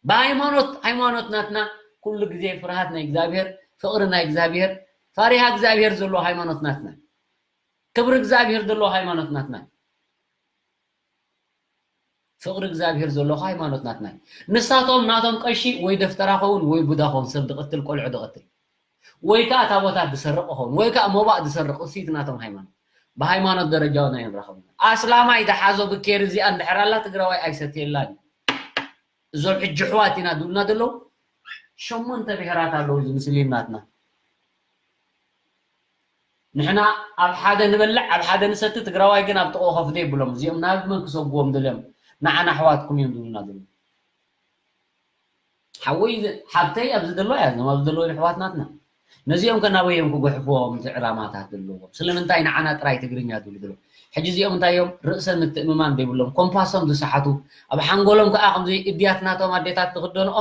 ብሃይማኖት፣ ሃይማኖት ናትና ኩሉ ግዜ ፍርሃት ናይ እግዚኣብሔር፣ ፍቕሪ ናይ እግዚኣብሔር፣ ፈሪሃ እግዚኣብሔር ዘለዎ ሃይማኖት ናትና፣ ክብሪ እግዚኣብሔር ዘለዎ ሃይማኖት ናትና፣ ፍቕሪ እግዚኣብሔር ዘለዎ ሃይማኖት ናትና። ንሳቶም ናቶም ቀሺ ወይ ደፍተራ ኸውን ወይ ቡዳ ኸውን ሰብ ድቐትል፣ ቆልዑ ድቐትል፣ ወይ ከዓ ታቦታት ዝሰርቕ ኸውን ወይ ከዓ ሞባእ ዝሰርቕ፣ እሱ እቲ ናቶም ሃይማኖት። ብሃይማኖት ደረጃ እውን ኣይንራኸብን። ኣስላማይ ዝሓዞ ብኬር እዚኣ እንድሕር ኣላ ትግራዋይ ኣይሰትየላን እዩ። እዞም ሕጂ ኣሕዋት ኢና ዝብሉና ዘለዉ ሸሞንተ ብሄራት ኣለዉ። እዚ ሙስሊም ናትና ንሕና ኣብ ሓደ ንበልዕ ኣብ ሓደ ንሰቲ፣ ትግራዋይ ግን ኣብ ጥቕኡ ከፍደ ይብሎም። እዚኦም ናብ መን ክሰጉዎም ደልዮም ንዓና ኣሕዋትኩም እዮም ዝብሉና ዘለዉ። ሓወይ ሓብተይ ኣብዚ ዘሎ እያ፣ እዞም ኣብዚ ዘለዉ ኣሕዋት ናትና። ነዚኦም ከ ናበይ እዮም ክጉሕፍዎም እቲ ዕላማታት ዘለዎም? ስለምንታይ ንዓና ጥራይ ትግርኛ ዝብሉ ዘለዉ? ሕጂ እዚኦም እንታይ እዮም? ርእሰ ምትእምማን ዘይብሎም፣ ኮምፓሶም ዝሰሓቱ፣ ኣብ ሓንጎሎም ከኣ ከምዚ እድያት ናቶም ኣዴታት ዝኽደንኦ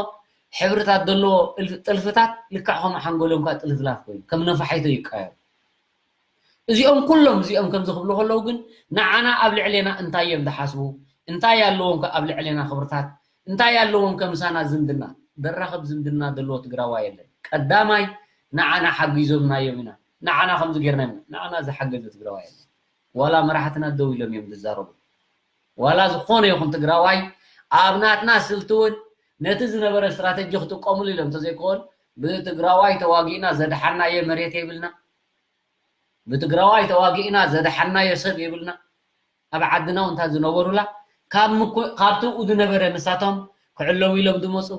ሕብርታት ዘለዎ ጥልፍ-፣ ጥልፍታት ልክዕ ከምኡ ሓንጎሎም ከኣ ጥልፍላፍ ኮይኑ ከም ነፋሒቶ ይቃየሩ። እዚኦም ኩሎም እዚኦም ከምዚ ክብሉ ከለዉ ግን ንዓና ኣብ ልዕሌና እንታይ እዮም ዝሓስቡ? እንታይ ኣለዎም ከ ኣብ ልዕሌና ክብርታት? እንታይ ኣለዎም ከ ምሳና ዝምድና? ዘራኽብ ዝምድና ዘለዎ ትግራዋይ የለን። ቀዳማይ ንዓና ሓጊዞምና እዮም ኢና፣ ንዓና ከምዚ ጌርና ኢና፣ ንዓና ዝሓገዘ ትግራዋይ የለን። ዋላ መራሕትና ደው ኢሎም እዮም ዝዛረቡ። ዋላ ዝኾነ ይኹን ትግራዋይ ኣብ ናትና ስልቲ እውን ነቲ ዝነበረ ስትራተጂ ክጥቀምሉ ኢሎም እንተዘይኮን ብትግራዋይ ተዋጊእና ዘድሓናዮ መሬት የብልና። ብትግራዋይ ተዋጊእና ዘድሓናዮ ሰብ የብልና። ኣብ ዓድና እውን እንታ ዝነበሩላ ካብ ምኩ-፣ ካብቲ ዝነበረ ንሳቶም ክዕለዉ ኢሎም ዝመፁ።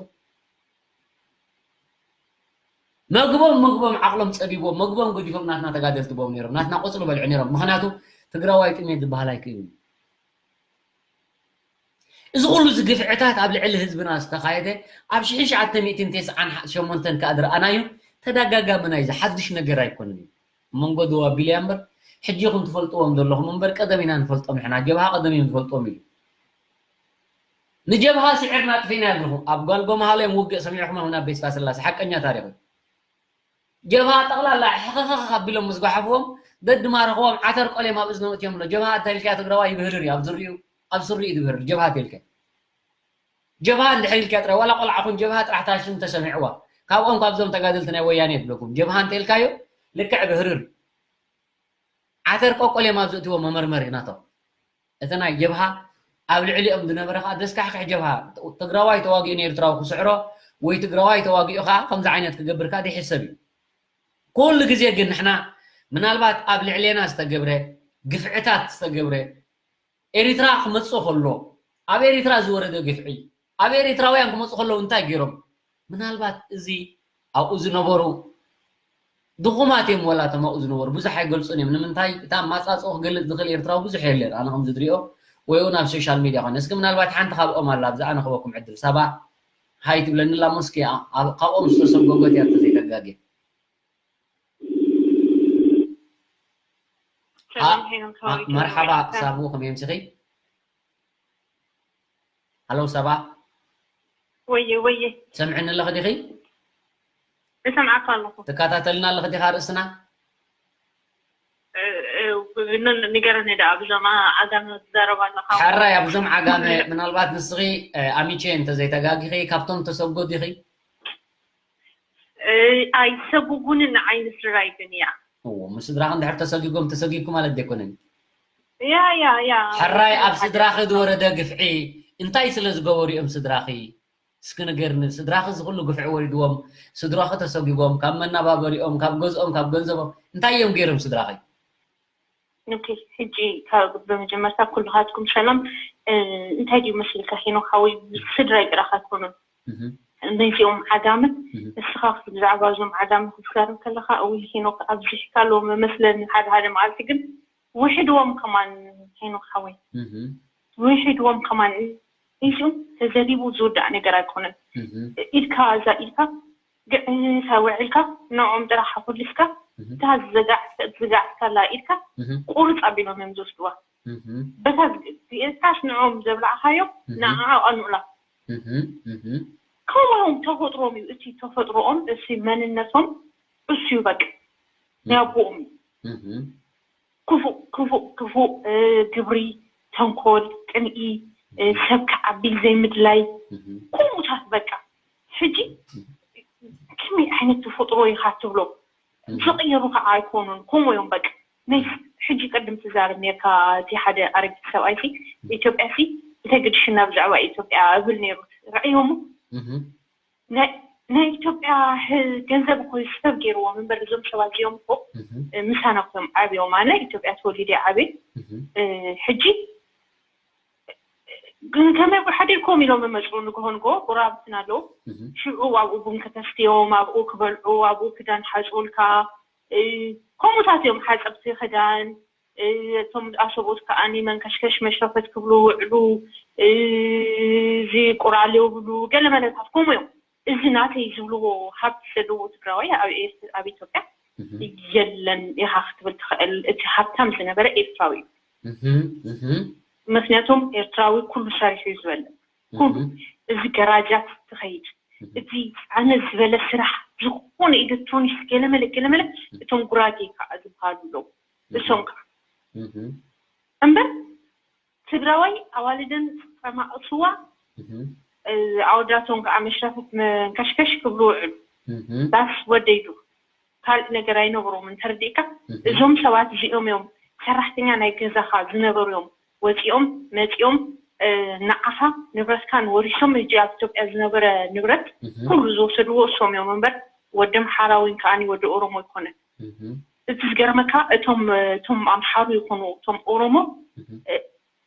መግቦም፣ መግቦም ዓቕሎም ጸቢቦም፣ መግቦም ገዲፎም ናትና ተጋደልቲ ቦም ነይሮም፣ ናትና ቆጽሊ በልዑ ነይሮም። ምኽንያቱ ትግራዋይ ጥሜት ዝበሃል ኣይክእልን። እዚ ኩሉ እዚ ግፍዕታት ኣብ ልዕሊ ህዝብና ዝተኻየደ ኣብ ሽሕን ትሽዓተ ሚእትን ተስዓን ሸሞንተን ከኣ ዝረኣናዮ ተደጋጋሚ ናይዚ ሓድሽ ነገር ኣይኮነን እዩ። መንጎ ደው ኣቢሉ እያ እምበር፣ ሕጂ ኢኹም ትፈልጥዎም ዘለኹም እምበር፣ ቀደም ኢና ንፈልጦም ንሕና። ጀብሃ ቀደም እዮም ዝፈልጥዎም ኢሉ። ንጀብሃ ስዒርና ኣጥፊእና ይብልኹም። ኣብ ጓል ጎመሃሎ እዮም ውግእ ሰሚዕኹም ኣብ ናብ ቤስታ ስላሴ። ሓቀኛ ታሪኽ እዩ። ጀብሃ ጠቕላላ ሕኽኽኽ ኣቢሎም ምስ ጓሓፍዎም፣ ደድማረኽዎም ዓተር ቆልዮም ኣብ እዝኖም እትዮም ኣሎ። ጀብሃ እንታይ ኢልካዮ ትግራዋይ ይብህርር እዩ፣ ኣብ ዝርኡ፣ ኣብ ስሪኡ እዩ ዝብህርር። ጀብሃ ተይልካዮ። ጀብሃ እንድሕር ኢልካዮ ጥራይ፣ ዋላ ቆልዓኹም ጀብሃ ጥራሕ እታ ሽም ተሰሚዕዋ። ካብኦም ካብዞም ተጋደልቲ ናይ ወያኔ ይብለኩም። ጀብሃ እንተኢልካዮ ልክዕ ብህርር። ዓተር ቆቆል እዮም ኣብዚ እትዎም መመርመሪ ናቶም። እቲ ናይ ጀብሃ ኣብ ልዕሊኦም ዝነበረ ከዓ ዘስካሕክሕ ጀብሃ፣ ትግራዋይ ተዋጊኡ ንኤርትራዊ ክስዕሮ ወይ ትግራዋይ ተዋጊኡ ከዓ ከምዚ ዓይነት ክገብር ከዓ ዘይሕሰብ እዩ። ኩሉ ግዜ ግን ንሕና ምናልባት ኣብ ልዕሌና ዝተገብረ ግፍዕታት ዝተገብረ ኤሪትራ ክመጽእ ከሎ ኣብ ኤሪትራ ዝወረደ ግፍዒ ኣብ ኤሪትራውያን ክመጽእ ከለዉ እንታይ ገይሮም? ምናልባት እዚ ኣብኡ ዝነበሩ ድኹማት እዮም፣ ወላ እቶም ኣብኡ ዝነበሩ ብዙሕ ኣይገልጹን እዮም። ንምንታይ? እታ ኣማጻጽኦ ክገልጽ ዝኽእል ኤርትራዊ ብዙሕ የለን። ኣነ ከም ዝድሪኦ ወይ እውን ኣብ ሶሻል ሚድያ ኮነ። እስኪ ምናልባት ሓንቲ ካብኦም ኣላ፣ ኣብዛ ኣነ ክበኩም ዕድል። ሳባ ሃይ ትብለኒ ኣላ እሞ እስኪ ኣ-፣ ኣብ-፣ ካብኦም ዝተሰጎጎት እያ እንተዘይተጋግየ። ሰላም አ-፣ ሄኖክ፣ አ-፣ ከመይ መርሓባ ኣለኻ? ሳቡ፣ ከመይ ኣምሲኺ? ሃሎ ሳባ። ወየ፣ ወየ። ሰምዕኒ ኣለኺ ዲኺ? እሰምዓካ ኣለኹ። ትከታተልና ኣለኺ ዲኻ ርእስና? እ፣ እ፣ ን-፣ ንገረኒ ደኣ፣ ብዞም ኣ-፣ ዓጋመ ትዛረብ ኣለኻ። ሕራይ፣ ኣብዞም ዓጋመ፣ ምናልባት ንስኺ፣ እ፣ ኣሚቼ እንተዘይተጋጊኺ፣ ካብቶም ተሰጎ ዲኺ? እ፣ ኣይሰጉጉንን፣ ንዓይ ንስድራይ ግን እያ። እዎ፣ ምስ ስድራኺ እንድሕር ተሰጊጎም፣ ተሰጊግኩ ማለት ዘይኮነን። ያ፣ ያ፣ ያ። ሕራይ፣ ኣብ ሓደ ስድራኺ ሓደ ዝወረደ ግፍዒ እንታይ ስለ ዝገበሩ እዮም ስድራኺ? እስኪ ንገርኒ፣ ስድራኺ እዚ ኩሉ ግፍዒ ወሪድዎም፣ ስድራኺ ተሰጊጎም፣ ካብ መናባበሪኦም፣ ካብ ገዝኦም፣ ካብ ገንዘቦም፣ እንታይ እዮም ገይሮም ስድራኺ? ኦኬ፣ ሕጂ ካብ፣ ብመጀመርታ ኩልኻትኩም ሰላም። እ፣ እንታይ ድዩ መስልካ ሄኖክ ሓወይ፣ ስድራይ ጥራሕ ኣይኮኑን። እህ። ነዚኦም ዓጋመ፣ እህ። ንስኻ ብዛዕባ እዞም ዓጋመ ክትዛረብ ከለኻ፣ እውይ ሄኖክ ኣብዚሕካሎም መስለኒ ሓደ ሓደ መዓልቲ፣ ግን ውሕድዎም ከማን ሄኖክ ሓወይ። እህ። ውሕድዎም ከማን፣ እዚኦም ተዘሪቡ ዝውዳእ ነገር ኣይኮነን። እህ። ኢድካ፣ እዛ ኢድካ ግዕታ ውዒልካ ንዕኦም ጥራሕ ኣኹሊስካ፣ እህ። እታ ዝዘጋዕ-፣ ዝዘጋዕካላ ኢድካ እህ። ቁርጽ ኣቢሎም እዮም ዝወስድዋ። እህ። በታ ዝ-፣ እዚኣስ ንዕኦም ዘብላዕካዮ እህ። ንዓዓ ቀንኡላ። እህ። እህ። ከምኦም ተፈጥሮም እዩ፣ እቲ ተፈጥሮኦም፣ እቲ መንነቶም እሱ እዩ በቃ። እህ። ናይ ኣቦኦም እዩ። እህ። ክፉእ፣ ክፉእ፣ ክፉእ፣ እ፣ ግብሪ፣ ተንኮል፣ ቅንኢ፣ እ፣ ሰብ ክዓቢ ዘይምድላይ፣ እህ። ከምኡታት በቃ ሕጂ ከመይ ዓይነት ተፈጥሮ ኢኻ ትብሎ? ዝቕየሩ ከዓ ኣይኮኑን፣ ከምኡ እዮም። በቃ ናይ ሕጂ ቅድም ትዛረብ ነርካ፣ እቲ ሓደ ኣረጊት ሰብኣይ ሲ፣ ኢትዮጵያ ሲ እንታይ ግድሽና ብዛዕባ ኢትዮጵያ እብል ነይሩ። ረእዮሙ ናይ ኢትዮጵያ ገንዘብ እኮ ሰብ ገይርዎም እምበር፣ እዞም ሰባት እዚኦም እኮ ምሳና እዮም ዓብዮም። ኣነ ኢትዮጵያ ተወሊደ ዓብየ። ሕጂ ግን ከመይ ሓዲርኩም ኢሎም መፁ። ንግሆ ንግሆ ጎረባብትና ኣለዉ። ሽዑ ኣብኡ ቡን ከተስትዮም፣ ኣብኡ ክበልዑ፣ ኣብኡ ክዳን ሓፅቡልካ፣ ከምኡታት እዮም ሓፀብቲ ክዳን። እቶም ኣሰብኡት ከዓኒ መንከሽከሽ መሽረፈት ክብሉ ውዕሉ፣ እዚ ቁራሌው ብሉ፣ ገለ መለታት ከምኡ እዮም። እዚ ናተይ ዝብልዎ ሃብቲ ዘለዎ ትግራዋይ ኣብ ኤርት- ኣብ ኢትዮጵያ የለን ኢኻ ክትብል ትኽእል። እቲ ሃብታም ዝነበረ ኤርትራዊ እዩ። ምክንያቱም ኤርትራዊ ኩሉ ሰሪሑ እዩ ዝበልዕ። ኩሉ እዚ ገራጃት ትኸይድ፣ እዚ ኣነ ዝበለ ስራሕ፣ ዝኾነ ኤሌክትሮኒክስ፣ ገለመለ ገለመለ። እቶም ጉራጌ ከዓ ዝበሃሉ ኣለዉ። እሶም ከዓ እምበር ትግራዋይ ኣዋልደን ጸማቕ ስዋ፣ ኣወዳቶም ከዓ መሽረፈት መንከሽከሽ ክብሉ ውዕሉ። ዳስ ወደይዱ ካልእ ነገር ኣይነብሮምን። ተረዲእካ? እዞም ሰባት እዚኦም እዮም ሰራሕተኛ ናይ ገዛኻ ዝነበሩ እዮም። ወፂኦም መፂኦም ንዓኻ ንብረትካ ንወሪሶም። ሕጂ ኣብ ኢትዮጵያ ዝነበረ ንብረት ኩሉ ዝወሰድዎ እሶም እዮም እምበር ወዲ ኣምሓራ ወይ ከዓኒ ወዲ ኦሮሞ ኣይኮነን። እቲ ዝገርመካ እቶም እቶም ኣምሓሩ ይኹኑ እቶም ኦሮሞ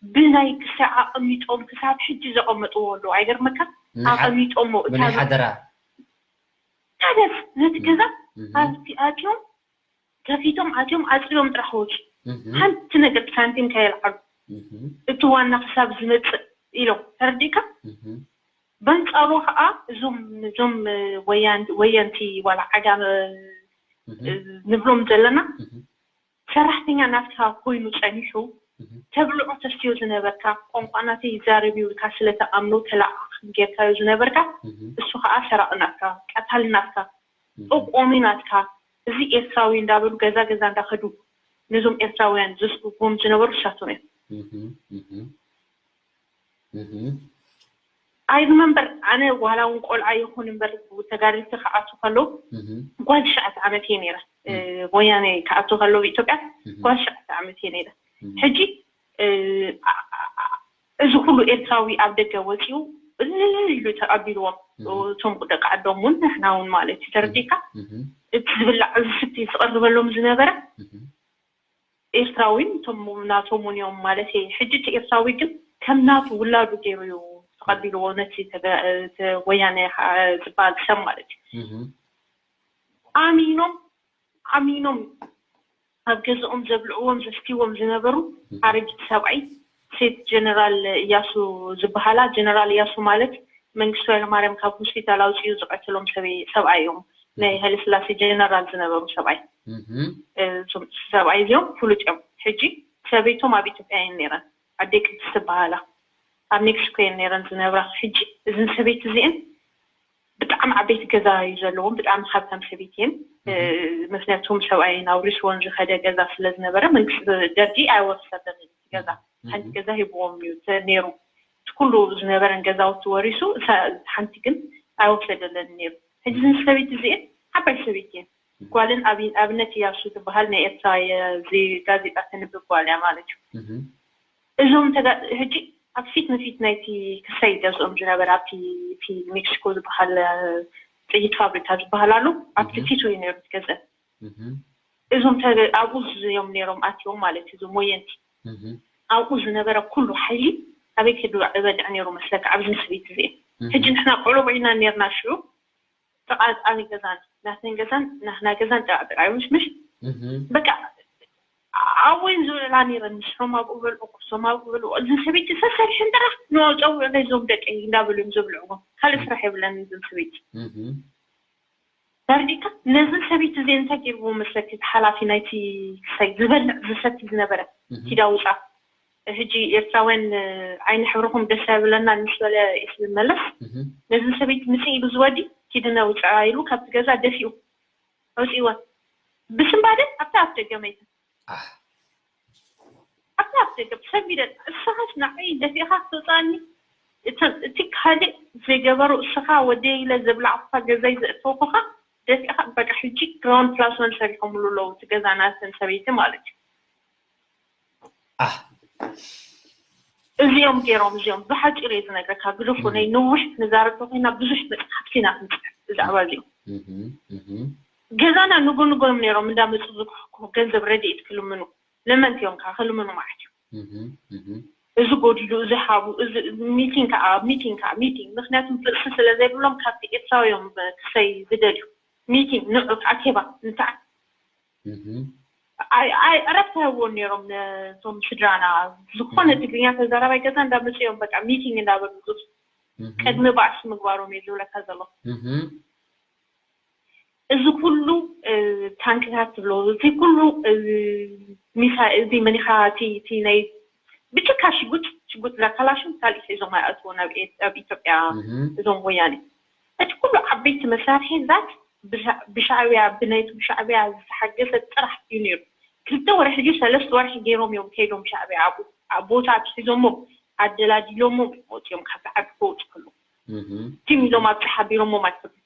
ብናይ ክሳዕ ኣቐሚጦም ክሳብ ሕጂ ዘቐመጥዎ ኣለዉ። ኣይገርመካ? ኣቐሚጦሞ እታ ብናይ ሓደራ። ታደስ ነቲ ገዛ ኣብቲ ኣትዮም ከፊቶም ኣትዮም ኣፅዮም ጥራሕ ወፁ። ሓንቲ ነገር ሳንቲም ከየልዓሉ እቲ ዋና ክሳብ ዝመፅእ ኢሎም። ተረዲእካ? በንፃሩ ከዓ እዞም እዞም ወያን- ወየንቲ ዋላ ዓጋመ ንብሎም ዘለና ሰራሕተኛ ናትካ ኮይኑ ፀኒሑ ተብልዖ ተስትዮ ዝነበርካ ቋንቋ ናተይ ይዛረብ እዩ ኢልካ ስለተኣምኖ ተለኣኣኺ ጌርካዮ ዝነበርካ እሱ ከዓ ሰራቒ ናትካ ቀታሊ ናትካ ጠቆሚ ናትካ እዚ ኤርትራዊ እንዳበሉ ገዛ ገዛ እንዳኸዱ ነዞም ኤርትራውያን ዘስጉጉዎም ዝነበሩ እሳቶም እዮም። I remember ኣነ ዋላ እውን ቆልዓ ይኹን እምበር ተጋደልቲ ክኣቱ ከለዉ ጓል ትሽዓተ ዓመት እየ ነይረ። ወያነ ክኣቱ ከለዉ ኢትዮጵያ ጓል ትሽዓተ ዓመት እየ ነይረ። ሕጂ እዚ ኩሉ ኤርትራዊ ኣብ ደገ ወፂኡ እልል ኢሉ ተቐቢልዎም። እቶም ደቂ ዓዶም እውን ንሕና እውን ማለት እዩ። ተረዲእካ? እቲ ዝብላዕ ዝስቲ ዝቐርበሎም ዝነበረ ኤርትራዊን እቶም ናቶም እውን እዮም ማለት እየ። ሕጂ እቲ ኤርትራዊ ግን ከም ናቱ ውላዱ ገይሩ እዩ ተቐቢልዎ ነቲ ወያነ ዝበሃል ሰብ ማለት እዩ። ኣሚኖም ኣሚኖም ኣብ ገዝኦም ዘብልዕዎም ዘስትይዎም ዝነበሩ ኣረጊት ሰብኣይ ሴት ጀነራል እያሱ ዝበሃላ። ጀነራል እያሱ ማለት መንግስቱ ኃይለማርያም ካብ ሆስፒታል ኣውፅኡ ዝቐተሎም ሰበይ- ሰብኣይ እዮም። ናይ ኃይለስላሴ ጀነራል ዝነበሩ ሰብኣይ እዞም ሰብኣይ እዚኦም ፍሉጥ እዮም። ሕጂ ሰበይቶም ኣብ ኢትዮጵያ እየን ነይረን። ኣደይ ቅድስቲ ዝበሃላ ኣብ ሜክሲኮ እየን ነይረን ዝነብራ። ሕጂ እዝን ሰበይቲ እዚአን ብጣዕሚ ዓበይቲ ገዛ እዩ ዘለዎም። ብጣዕሚ ሃብታም ሰበይቲ እየን። ምክንያቱም ሰብኣየን ኣውሪስወን ዝኸደ ገዛ ስለ ዝነበረ መንግስቲ ደርጊ ኣይወርሰለን እቲ ገዛ። ሓንቲ ገዛ ሂብዎም እዩ ተ- ነይሩ። እቲ ኩሉ ዝነበረን ገዛውቲ ወሪሱ እሳ ሓንቲ ግን ኣይወሰደለን ነይሩ። ሕጂ እዝን ሰበይቲ እዚአን ዓባይ ሰበይቲ እየን። ጓለን ኣብ- ኣብነት እያሱ ትበሃል ናይ ኤርትራ የ- ዜ- ጋዜጣ ተንብብ ጓል እያ ማለት እዩ። እዞም ተጋ- ሕጂ ኣብ ፊት ንፊት ናይቲ ክሳይ ገዝኦም ዝነበረ ኣብቲ እቲ ሜክሲኮ ዝበሃል ጥይት ፋብሪካ ዝበሃል ኣሎ ኣብቲ ፊቱ እዩ ነይሩ ገዘን እዞም ተ- ኣብኡ እዮም ነይሮም ኣትዮም ማለት እዩ እዞም ወየንቲ ኣብኡ ዝነበረ ኩሉ ሓይሊ ኣበይ ከዱ በድዕ ነይሩ መስለካ ኣብዚ ስቤት እዚ ሕጂ ንሕና ቆልዑ ኢና ነርና ሽዑ ጥቓ ጥቓ ገዛን ናተን ገዛን ናህና ገዛን ጥቓ ጥቓ እዩ ምሽ ምሽ በቃ ኣብኡ እየን ዝውዕላ ነይረን ንስሮም ኣብኡ በልዑ ኩሶም ኣብኡ በልዑ እዚ ሰበይቲ ሰሰሪሐን ጥራሕ ንፀውዑ ነዞም ደቂ እንዳበሉ እዮም ዘብልዕዎም ካልእ ስራሕ የብለን እዞም ሰበይቲ ተርዲካ ነዚ ሰበይቲ እዚ እንታይ ገይርዎ መስለኪ እቲ ሓላፊ ናይቲ ክሳይ ዝበልዕ ዝሰቲ ዝነበረ ኪዳ ውፃ ሕጂ ኤርትራውያን ዓይኒ ሕብርኹም ደስ ኣይብለና ምስ በለ ኢሱ ዝመለስ ነዚ ሰበይቲ ምፅእ ኢሉ ዝወዲ ኪድነ ውፅዓ ኢሉ ካብቲ ገዛ ደፊኡ ኣውፅእዋ ብስምባደ ኣብታ ኣፍ ደገ መይተ ኣብታ ኣፍ ደገ ብሰንቢደ እሳኻስ ንዓይ ደፊእኻ ክትወፅኣኒ እቲ ካልእ ዘይገበሩ እስኻ ወደይ ኢለ ዘብላዕኩኻ ገዛይ ዘእተውኩኻ ደፊእኻ በቃ ሕጂ ግራውንድ ፕላስ ወን ሰሪሖምሉ ኣለዉ እቲ ገዛ ናተን ሰበይቲ ማለት እዩ። ኣህ እዚኦም ገይሮም እዚኦም ብሓፂሩ እየ ዝነግረካ ግደፎ ናይ ነዊሕ ክንዛረብ ተኮይና ብዙሕ መፅሓፍቲ ኢና ክንፅሕፍ ብዛዕባ እዚኦም። ገዛና ንጎ ንጎ እዮም ነይሮም እንዳመፁ ዝኩሕኩሑ ገንዘብ ረድኤት ክልምኑ ለመንቲ እዮም ከዓ ክልምኑ ማለት እዩ። እዚ ጎዲሉ እዚ ሓቡ እዚ ሚቲንግ ከዓ ሚቲንግ ከዓ ሚቲንግ ምክንያቱ ርእሲ ስለ ዘይብሎም ካብቲ ኤርትራዊ እዮም ክሰይ ዝደልዩ ሚቲንግ ንዑ ኣኬባ ንትዓ ዕረፍቲ ሃብዎም ነይሮም ነቶም ስድራና ዝኾነ ትግርኛ ተዛራባይ ገዛ እንዳመፅኦም በቃ ሚቲንግ እንዳበሉ ቅድሚ ባእሲ ምግባሮም እየ ዝብለካ ዘለኹ። እዚ ኩሉ ታንክታት ትብሎ እዚ ኩሉ ሚሳይል እዚ መኒኻ እቲ ናይ ብጭካ ሽጉጥ ሽጉጥ ለካላሽን ካልእ ሒዞም ኣይኣትዎ ናብ ኢትዮጵያ እዞም ወያኔ እቲ ኩሉ ዓበይቲ መሳርሒ ዛት ብሻዕብያ ብናይቱ ብሻዕብያ ዝተሓገዘ ጥራሕ እዩ ነይሩ። ክልተ ወርሒ ድዩ ሰለስተ ወርሒ ገይሮም እዮም ከይዶም ሻዕብያ ኣብኡ ቦታ ኣትሒዞሞም ኣደላዲሎሞም ወፂኦም ካብቲ ዓዲ ክወፁ ከለዉ ትም ኢሎም ኣብቲ ሓቢሮሞም ኣይኮኑን።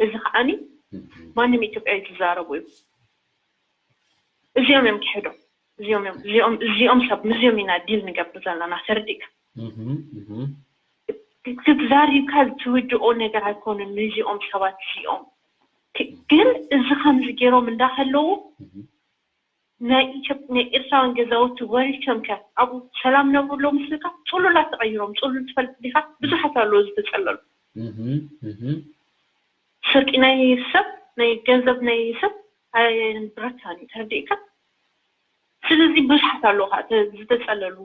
እዚ ከዓኒ ማንም ኢትዮጵያዊ ዝዛረቡ እዩ። እዚኦም እዮም ክሕዶም እዚኦም እዮም እዚኦም እዚኦም ሰብ ምስዚኦም ኢና ዲል ንገብር ዘለና ተረዲእካ። ክትዛሪብካ ትውድኦ ነገር ኣይኮኑን ንዚኦም ሰባት እዚኦም ግን እዚ ከምዚ ገይሮም እንዳከለዉ ናይ ኢትዮጵ ናይ ኤርትራውያን ገዛውቲ ወሪሶም ከ ኣብኡ ሰላም ነብሩ ኣለዉ ምስልካ? ጽሉላት ተቐይሮም ጽሉል ትፈልጥ ዲኻ? ብዙሓት ኣለዉ ዝተጸለሉ። ስርቂ ናይ ሰብ ናይ ገንዘብ ናይ ሰብ ኣይንብረታን እዩ ተረዲእካ? ስለዚ ብዙሓት ኣለዉ ከዓ ዝተጸለሉ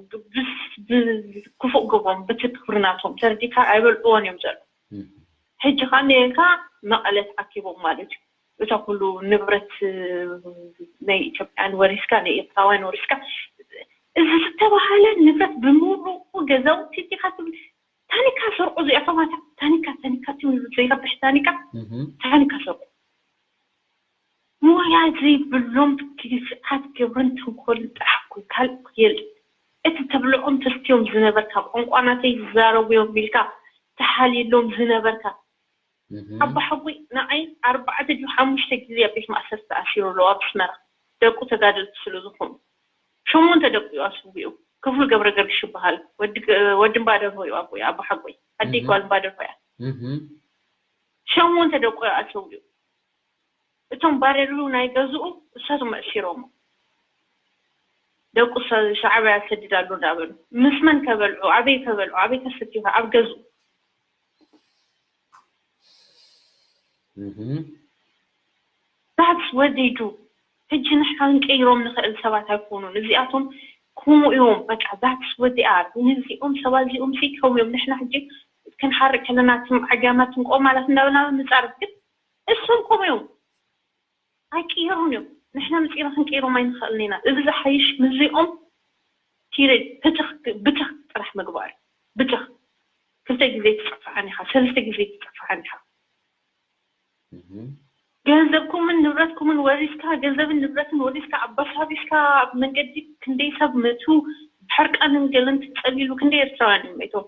ክፉእ ግብሮም በቲ ክብሪ ናቶም ተረዲእካ ኣይበልዕዎን እዮም ዘለዉ። ሕጂ ከዓ ነየልካ መቐለ ተኣኪቦም ማለት እዩ። እታ ኩሉ ንብረት ናይ ኢትዮጵያን ወሪስካ ናይ ኤርትራውያን ወሪስካ እዚ ዝተባሃለ ንብረት ብምሉኡ ገዛውቲ ዲኻ ትብል ታኒካ ሰርቁ እዚኣቶም ኣታ ታኒካ ታኒካ ትብል ዘይረብሕ ታኒካ ታኒካ ሰርቁ ሞያ ዘይብሎም ግፍዓት ግብርን ተንኮልን ጥራሕ እኮ ካልእ እኮ የለን። እቲ ትብልዖም ተስትዮም ዝነበርካ ቋንቋ ናተይ ዝዛረቡ እዮም ኢልካ ተሓልየሎም ዝነበርካ ኣቦሓጎይ ንዓይ ኣርባዕተ ድዩ ሓሙሽተ ግዜ ኣብ ቤት ማእሰርቲ ተኣሲሩ ኣለዉ ኣብ ኣስመራ ደቁ ተጋደልቲ ስለ ዝኾኑ ሸሞንተ ደቁ እዩ ኣስዊኡ ክፍሉ ገብረገርግሽ ይበሃል ወዲ እምባደር ሆዩ ኣቦይ ኣቦሓጎይ ኣደይ ጓል እምባደር ሆያ ሸሞንተ ደቁ እዩ ኣስዊኡ እቶም ባረሩ ናይ ገዝኡ እሳቶም ኣእሲሮሞ ደቁ ሻዕብያ ሰድድ ኣሎ እንዳበሉ ምስ መን ከበልዑ ኣበይ ከበልዑ ኣበይ ከሰትዩ ኣብ ገዝኡ That's what they do ሕጂ ንሕና ክንቀይሮም ንኽእል ሰባት ኣይኮኑን እዚኣቶም ከምኡ እዮም በቃ that's what they are ንዚኦም ሰባት እዚኦም ሲ ከምኡ እዮም ንሕና ሕጂ ክንሓርቅ ከለና ትም ዓጋማትን ቆማላት እንዳበልና ንጻረፍ ግን እሶም ከምኡ እዮም ኣይቅየሩን እዮም ንሕና መፂና ክንቀይሮም ኣይንኽእልን ኢና እዚ ዝሓይሽ ምስዚኦም period ብትኽ ብትኽ ጥራሕ ምግባር ብትኽ ክልተ ግዜ ትፀፍዓን ኢኻ ሰለስተ ግዜ ትፀፍዓን ኢኻ ገንዘብኩምን ንብረትኩምን ወሪስካ ገንዘብን ንብረትን ወሪስካ ኣባሳቢስካ ኣብ መንገዲ ክንደይ ሰብ መቱ ብሕርቃንን ገለን ትፀሊሉ ክንደይ ኤርትራውያን እዮም መይቶም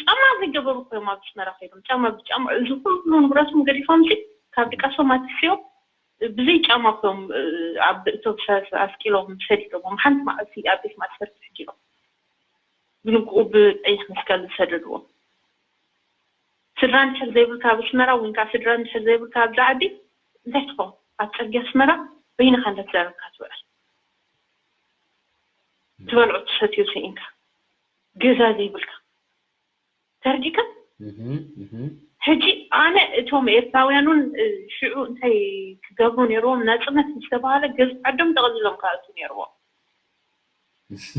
ጫማ ዘይገበሩ ኮይኖም ኣብ ኣስመራ ኮይኖም ጫማ ብጫማ እዚ ኩሉ ንብረቶም ገዲፎም ሲ ካብ ድቃሶም ኣትስዮም ብዘይ ጫማ ኮይኖም ኣብ እቶም ኣስቂሎም ሰዲዶሞም ሓንቲ መዓልቲ ኣብ ቤት ማእሰርቲ ሕጂሎም ብንግኡ ብቀይሕ መስቀል ዝሰደድዎም ስድራ እንድሕር ዘይብልካ ኣብ ኣስመራ ወይ ከዓ ስድራ እንድሕር ዘይብልካ ኣብዚ ዓዲ እንታይ ትኸውን ኣብ ፅርጊያ ኣስመራ በይንኻ እንዳተዛረብካ ትውዕል ትበልዑ ትሰትዩ ስኢንካ ገዛ ዘይብልካ ተርዲካ ሕጂ ኣነ እቶም ኤርትራውያን እውን ሽዑ እንታይ ክገብሩ ነይርዎም ናፅነት ምስ ተባሃለ ገዝ ዓዶም ጠቕሊሎም ክኣቱ ነይርዎም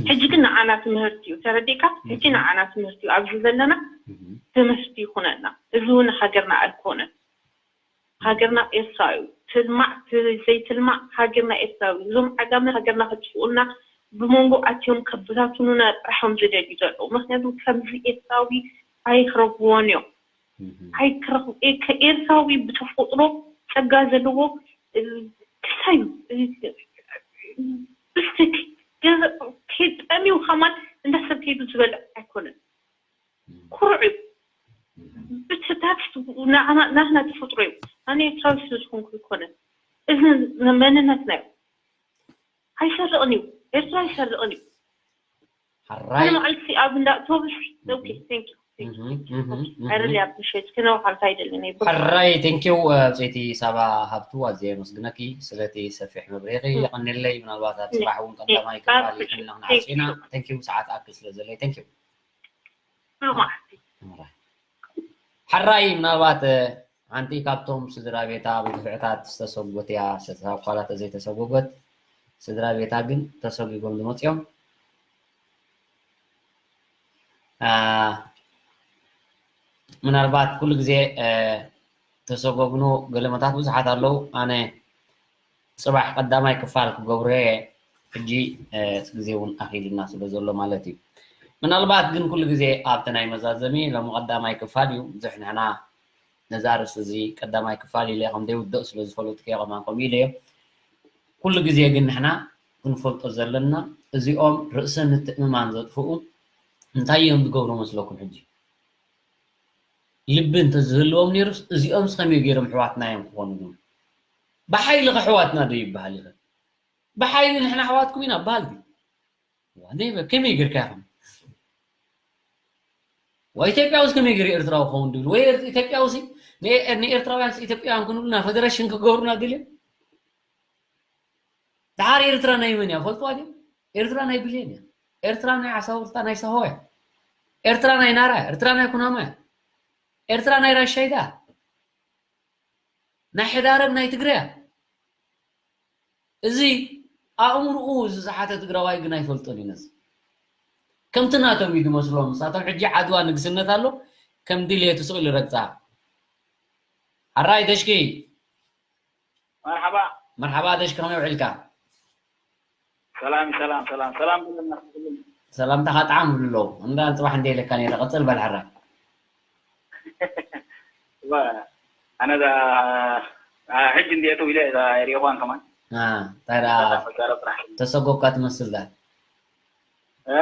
ሕጂ ግን ንዓና ትምህርቲ እዩ ተረዲካ ሕጂ ንዓና ትምህርቲ እዩ ኣብዚ ዘለና ትምህርቲ ይኩነና እዚ እውን ሃገርና ኣይኮነን ሃገርና ኤርትራ እዩ ትልማዕ ዘይትልማዕ ሃገርና ኤርትራ እዩ እዞም ዓጋመ ሃገርና ከጥፍኡና ብመንጎ ኣትዮም ከበታትኑና ጥራሕ እዮም ዝደልዩ ዘለዉ ምክንያቱ ከምዚ ኤርትራዊ ኣይክረኽብዎን እዮም ኣይክረኽቡ ኤርትራዊ ብተፈጥሮ ጸጋ ዘለዎ ክሳይ ብስክ ጠሚው ከማን እንዳሰብ ከይዱ ዝበልዕ ኣይኮነን ንዓና ናህና ተፈጥሮ እዩ። ኣነ ኤርትራዊ ስለ ዝኾንኩ ኣይኮነን። እዚ መንነትና እዩ። ኣይሰርቕን እዩ። ኤርትራ ኣይሰርቕን እዩ። ሓራይ። ሓደ መዓልቲ ኣብ እንዳ ኣውቶቡስ፣ ኦኬ፣ thank you፣ thank you፣ thank you። ኦኬ፣ I really appreciate። ክነውሓልካ ኣይደልን እየ። ሕራይ፣ thank you፣ ብጽይቲ ሳባ ሃብቱ፣ ኣዝየ የመስግነኪ ስለቲ ሰፊሕ መብርሂኺ። የቐንየለይ። ምናልባት ኣብ ጽባሕ እውን ቀዳማይ ክፋል ይሕልና ክንሓጽብ ኢና። Thank you፣ ሰዓት ኣክል ስለ ዘለይ። Thank you። ሎማዓንቲ። ሕራይ፣ ምናልባት ሓንቲ ካብቶም ስድራ ቤታ ብግፍዕታት ዝተሰጎት እያ። ዝተሰጎት ዘይተሰጎጎት ስድራ ቤታ ግን ተሰጊጎም ዝመፅኦም። ምናልባት ኩሉ ግዜ ተሰጎግኑ ገለመታት ብዙሓት ኣለዉ። ኣነ ፅባሕ ቀዳማይ ክፋል ክገብሮ እየ። ሕጂ እቲ ግዜ እውን ኣኺሉና ስለ ዘሎ ማለት እዩ። ምናልባት ግን ኩሉ ግዜ ኣብቲ ናይ መዛዘሚ ሎሚ ቀዳማይ ክፋል እዩ። ብዙሕ ንሕና ነዚ ኣርእስቲ እዚ ቀዳማይ ክፋል ኢለ ከም ዘይውድእ ስለ ዝፈለጥኩ እየ፣ ከማን ከምኡ ኢለ እየ። ኩሉ ግዜ ግን ንሕና ክንፈልጦ ዘለና እዚኦም ርእሰ ምትእምማን ዘጥፍኡ እንታይ እዮም ዝገብሩ መስለኩም? ሕጂ ልቢ እንተዝህልዎም ነይሩስ እዚኦምስ ከመይ ገይሮም ኣሕዋትና እዮም ክኾኑ? ግን ብሓይሊ ከ ኣሕዋትና ዶ ይበሃል ይኽእል? ብሓይሊ ንሕና ኣሕዋትኩም ኢና በሃል ድዩ? ዋ፣ never። ከመይ ጌርካ ኢኹም? ዋ፣ ኢትዮጵያውስ ከመይ ገይሩ ኤርትራዊ ክኸውን ድብል? ወይ ኤር-፣ ኢትዮጵያውሲ ን-፣ ንኤርትራውያንስ ኢትዮጵያውያን ክንብሉና ፈደረሽን ክገብሩና ድልዮም? ደሓር ኤርትራ ናይ መን እያ? ፈልጥዋ ድዮም? ኤርትራ ናይ ብሌን እያ። ኤርትራ ናይ ዓሳውርታ፣ ናይ ሳሆ እያ። ኤርትራ ናይ ናራ እያ። ኤርትራ ናይ ኩናማ እያ። ኤርትራ ናይ ራሻይዳ እያ። ናይ ሕዳረግ ናይ ትግረ እያ። እዚ ኣእምርኡ ዝሰሓተ ትግራዋይ ግን ኣይፈልጦን እዩ ነዚ። ከምቲ ናቶም እዩ ዝመስሎም። ንሳቶም ሕጂ ዓድዋ ንግስነት ኣሎ፣ ከም ድልየቱ ስቕ ኢሉ ይረግጻ። ሕራይ ደሽኪ። መርሓባ። መርሓባ ደሽኪ፣ ከመይ ውዒልካ? ሰላም፣ ሰላም፣ ሰላም፣ ሰላም ብለና። ሰላምታኻ ጣዕም ይብሉ ኣለዉ። እንዳ ጽባሕ እንደ ኢለካ ነይረ፣ ቀጽል በል ሕራይ። ዋ፣ ኣነ እዛ፣ ኣ፣ ሕጂ እንዲኤ ተው ኢለ እዛ ሪኤኳን ከማን። ኣ፣ እንታይ ደኣ እዛ መዛረብ ጥራሕ። ተሰጎብካ ትመስል ዳ? እ?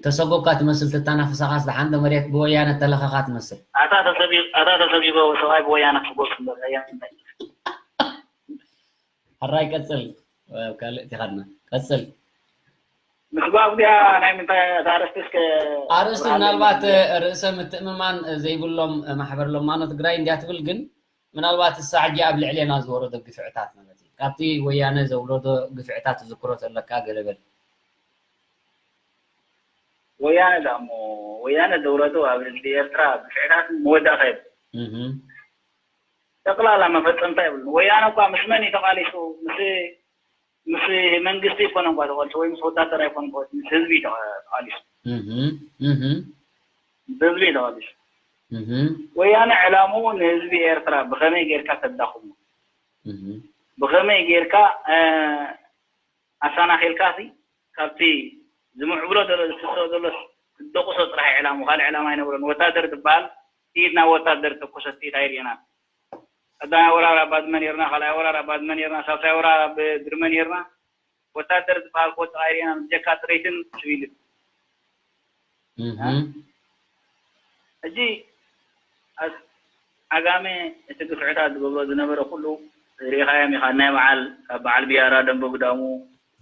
ተሰጎብካ ትመስል፣ ትተናፍሳኻስ ደሓን ዶ መሬት ብወያነ ተለኸኻ ትመስል። ኣታ ተሰጊ-፣ ኣታ ተሰጊጎ ሰብኣይ ብወያነ ክጎስ እምበር፣ ኣያ እንታይ? ሕራይ ቀጽል፣ ኣብ ካልእ ቲኻድና። ቀጽል። ምስጓግ ድያ ናይ ምንታይ እታ ኣርእስቲ እስከ ኣርእስቲ ኣብራህለይ ምናልባት ንገረኒ። ርእሰ ምትእምማን ዘይብሎም ማሕበር ለማኖ ትግራይ እንድያ ትብል፣ ግን ምናልባት እሳ ሕጂ ኣብ ልዕሌና ዝወረዶ ግፍዕታት ማለት እዩ። ካብቲ ወያነ ዘውረዶ ግፍዕታት ትዝክሮ ተለካ ገለ በል። ወያነ ዳሞ፣ ወያነ ዘውረዶ ኣብ ልዕሊ ኤርትራ ግፍዕታት መወዳእታ የብሉን። እህ። ጠቕላላ መፈጸምታ የብሉን። ወያነ እኳ ምስ መን እዩ ተቓሊሱ? ምስ፣ ምስ መንግስቲ ኣይኮነን እኳ ተቓሊሱ፣ ወይ ምስ ወታደር ኣይኮነን እኳ፣ ምስ ህዝቢ እዩ ተቓ-፣ ተቓሊሱ። እህ፣ እህ። ምስ ህዝቢ እዩ ተቓሊሱ። እህ። ወያነ ዕላምኡ ንህዝቢ ኤርትራ ብኸመይ ጌርካ ተዳኽሞ? እህ። ብኸመይ ጌርካ፣ እ፣ ኣሰናኺልካ ሲ ካብቲ ዝምዕብሎ ዘሎ፣ ዝፍስሶ ዘሎ ትደቁሶ ጥራሕ ዕላማ፣ ካልእ ዕላማ ኣይነበሮን። ወታደር ዝበሃል ጥይት ናብ ወታደር ተኮሰ ጥይት ኣይርኤናን። ቀዳማይ ወራር ኣብ ባድመ ኔርና፣ ካልኣይ ወራር ኣብ ባድመ ኔርና፣ ሳልሳይ ወራር ኣብ ብርመ ኔርና። ወታደር ዝበሃል ክወድቕ ኣይርኤናን፣ ብጀካ ጥሪትን ስቢልን። እህ። ሕጂ ኣስ-፣ ዓጋመ እቲ ግፍዕታት ዝገብሮ ዝነበረ ኩሉ ርኢኻዮም ኢኻ። ናይ በዓል፣ ካብ በዓል ቢያራ፣ ደንበ ግዳሙ፣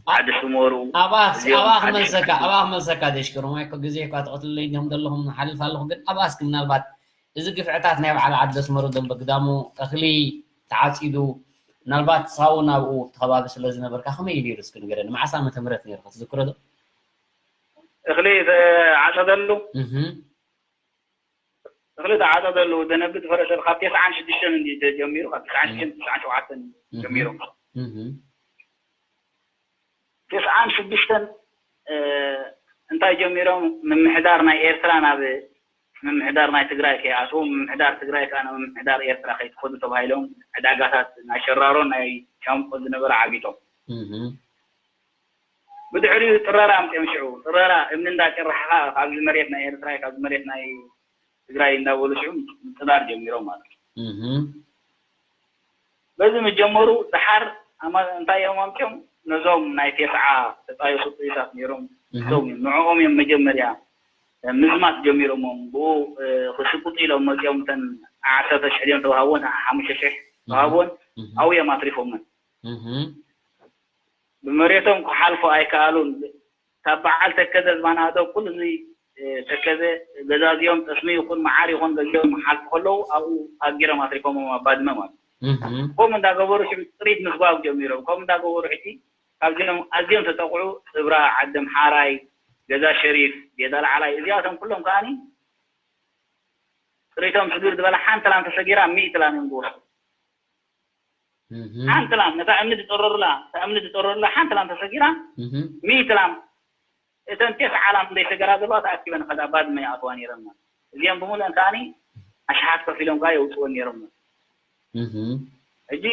ዓ-፣ ዓዲ ስመሩ፣ ኣብኣ፣ እዚኦም ኣብኣ ዓዲ ክመልሰካ፣ ኣብኣ ክመልሰካ ደሽክሩ። ማይ እኮ ግዜ እኳ ትቐትልለይ እንዲኹም ዘለኹም፣ ሓልፍ ኣለኹ። ግን ኣብኣ እስኪ ምናልባት እዚ ግፍዕታት ናይ በዓል ዓዲ ኣስመሩ፣ ደንበ ግዳሙ፣ እኽሊ ተዓጺዱ፣ ምናልባት ሳውን ኣብኡ እቲ ከባቢ ስለ ዝነበርካ ከመይ እዩ ነይሩ እስኪ ንገረኒ። መዓስ ዓመተ ምህረት ነይሩ ክትዝክሮ ዶ? እኽሊ ተዓጸደሉ? እህ። እኽሊ ተዓጸደሉ፣ ደነብ ዝፈረሰሉ ካብ ተስዓን ሽዱሽተን እንዲ ተጀሚሩ፣ ካብ ተስዓን ሽዱሽተን፣ ተስዓን ሸውዓተን ጀሚሩ። እህ። ተስዓን ሽዱሽተን፣ እ፣ እንታይ ጀሚሮም? ምምሕዳር ናይ ኤርትራ ናብ ምምሕዳር ናይ ትግራይ ከይኣትዉ፣ ምምሕዳር ትግራይ ከኣ ናብ ምምሕዳር ኤርትራ ከይትኸዱ ተባሂሎም፣ ዕዳጋታት ናይ ሸራሮን ናይ ሻምቆን ዝነበረ ዓጊቶም። እህ። ብድሕሪኡ ጥረራ ኣምጺኦም ሽዑ። ጥረራ እምኒ እንዳጨራሕኻ ካብዚ መሬት ናይ ኤርትራ፣ ካብዚ መሬት ናይ ትግራይ እንዳበሉ ሽዑ ምጥራር ጀሚሮም ማለት እዩ። እህ። በዚ ምጀመሩ ደሓር ኣማ-፣ እንታይ እዮም ኣምጺኦም? ነዞም ናይ ቴስዓ ተጣየሱ ጥይታት ነይሮም። እህ። እዞም እዮም፣ ንዕኦም እዮም መጀመርያ ምዝማት ጀሚሮሞም። ብኡ፣ እ፣ ክሽቁጡ ኢሎም መጺኦም እተን ዓሰርተ ሽሕ ድዮም ተዋሃቦን፣ ሓሙሽተ ሽሕ ተዋሃቦን፣ ኣብኡ እዮም ኣትሪፎምን። ብመሬቶም ክሓልፉ ኣይከኣሉን። ካብ በዓል ተከዘ ዝባናዶ ኩሉ እዚ ተከዘ ገዛዚኦም ጠስሚ ይኹን መዓር ይኹን ገዚኦም ሓልፉ ከለዉ ኣብኡ ሃጊሮም ኣትሪፎሞም ኣብ ባድመ ማለት። ከምኡ እንዳገበሩ ሽዑ ጥሪት ምስጓግ ጀሚሮም። ከምኡ እንዳገበሩ ሕጂ ካብዚኦም ኣዝዮም ተጠቕዑ፣ እብራ፣ ዓዲ ኣምሓራይ፣ ገዛ ሸሪፍ፣ ጌታ ላዕላይ፣ እዚኣቶም ኩሎም ከዓኒ ጥሪቶም ስግር ዝበላ ሓንቲ ላም ተሰጊራ ሚእቲ ላም እዮም ዝወስዱ። ሓንቲ ላም ነታ እምኒ ዝጠረሩላ፣ እታ እምኒ ዝጠረሩላ ሓንቲ ላም ተሰጊራ ሚእቲ ላም፣ እተን ቴስዓ ላም ዘይሰገራ ዘለዋ ተኣኪበን ከዳ ባድመ ይኣትዋ ነይረን ማለት። እዚኦም ብምሉአን ከዓኒ ኣሽሓት ከፊሎም ከኣ የውፅወን ነይሮም ማለት። ሕጂ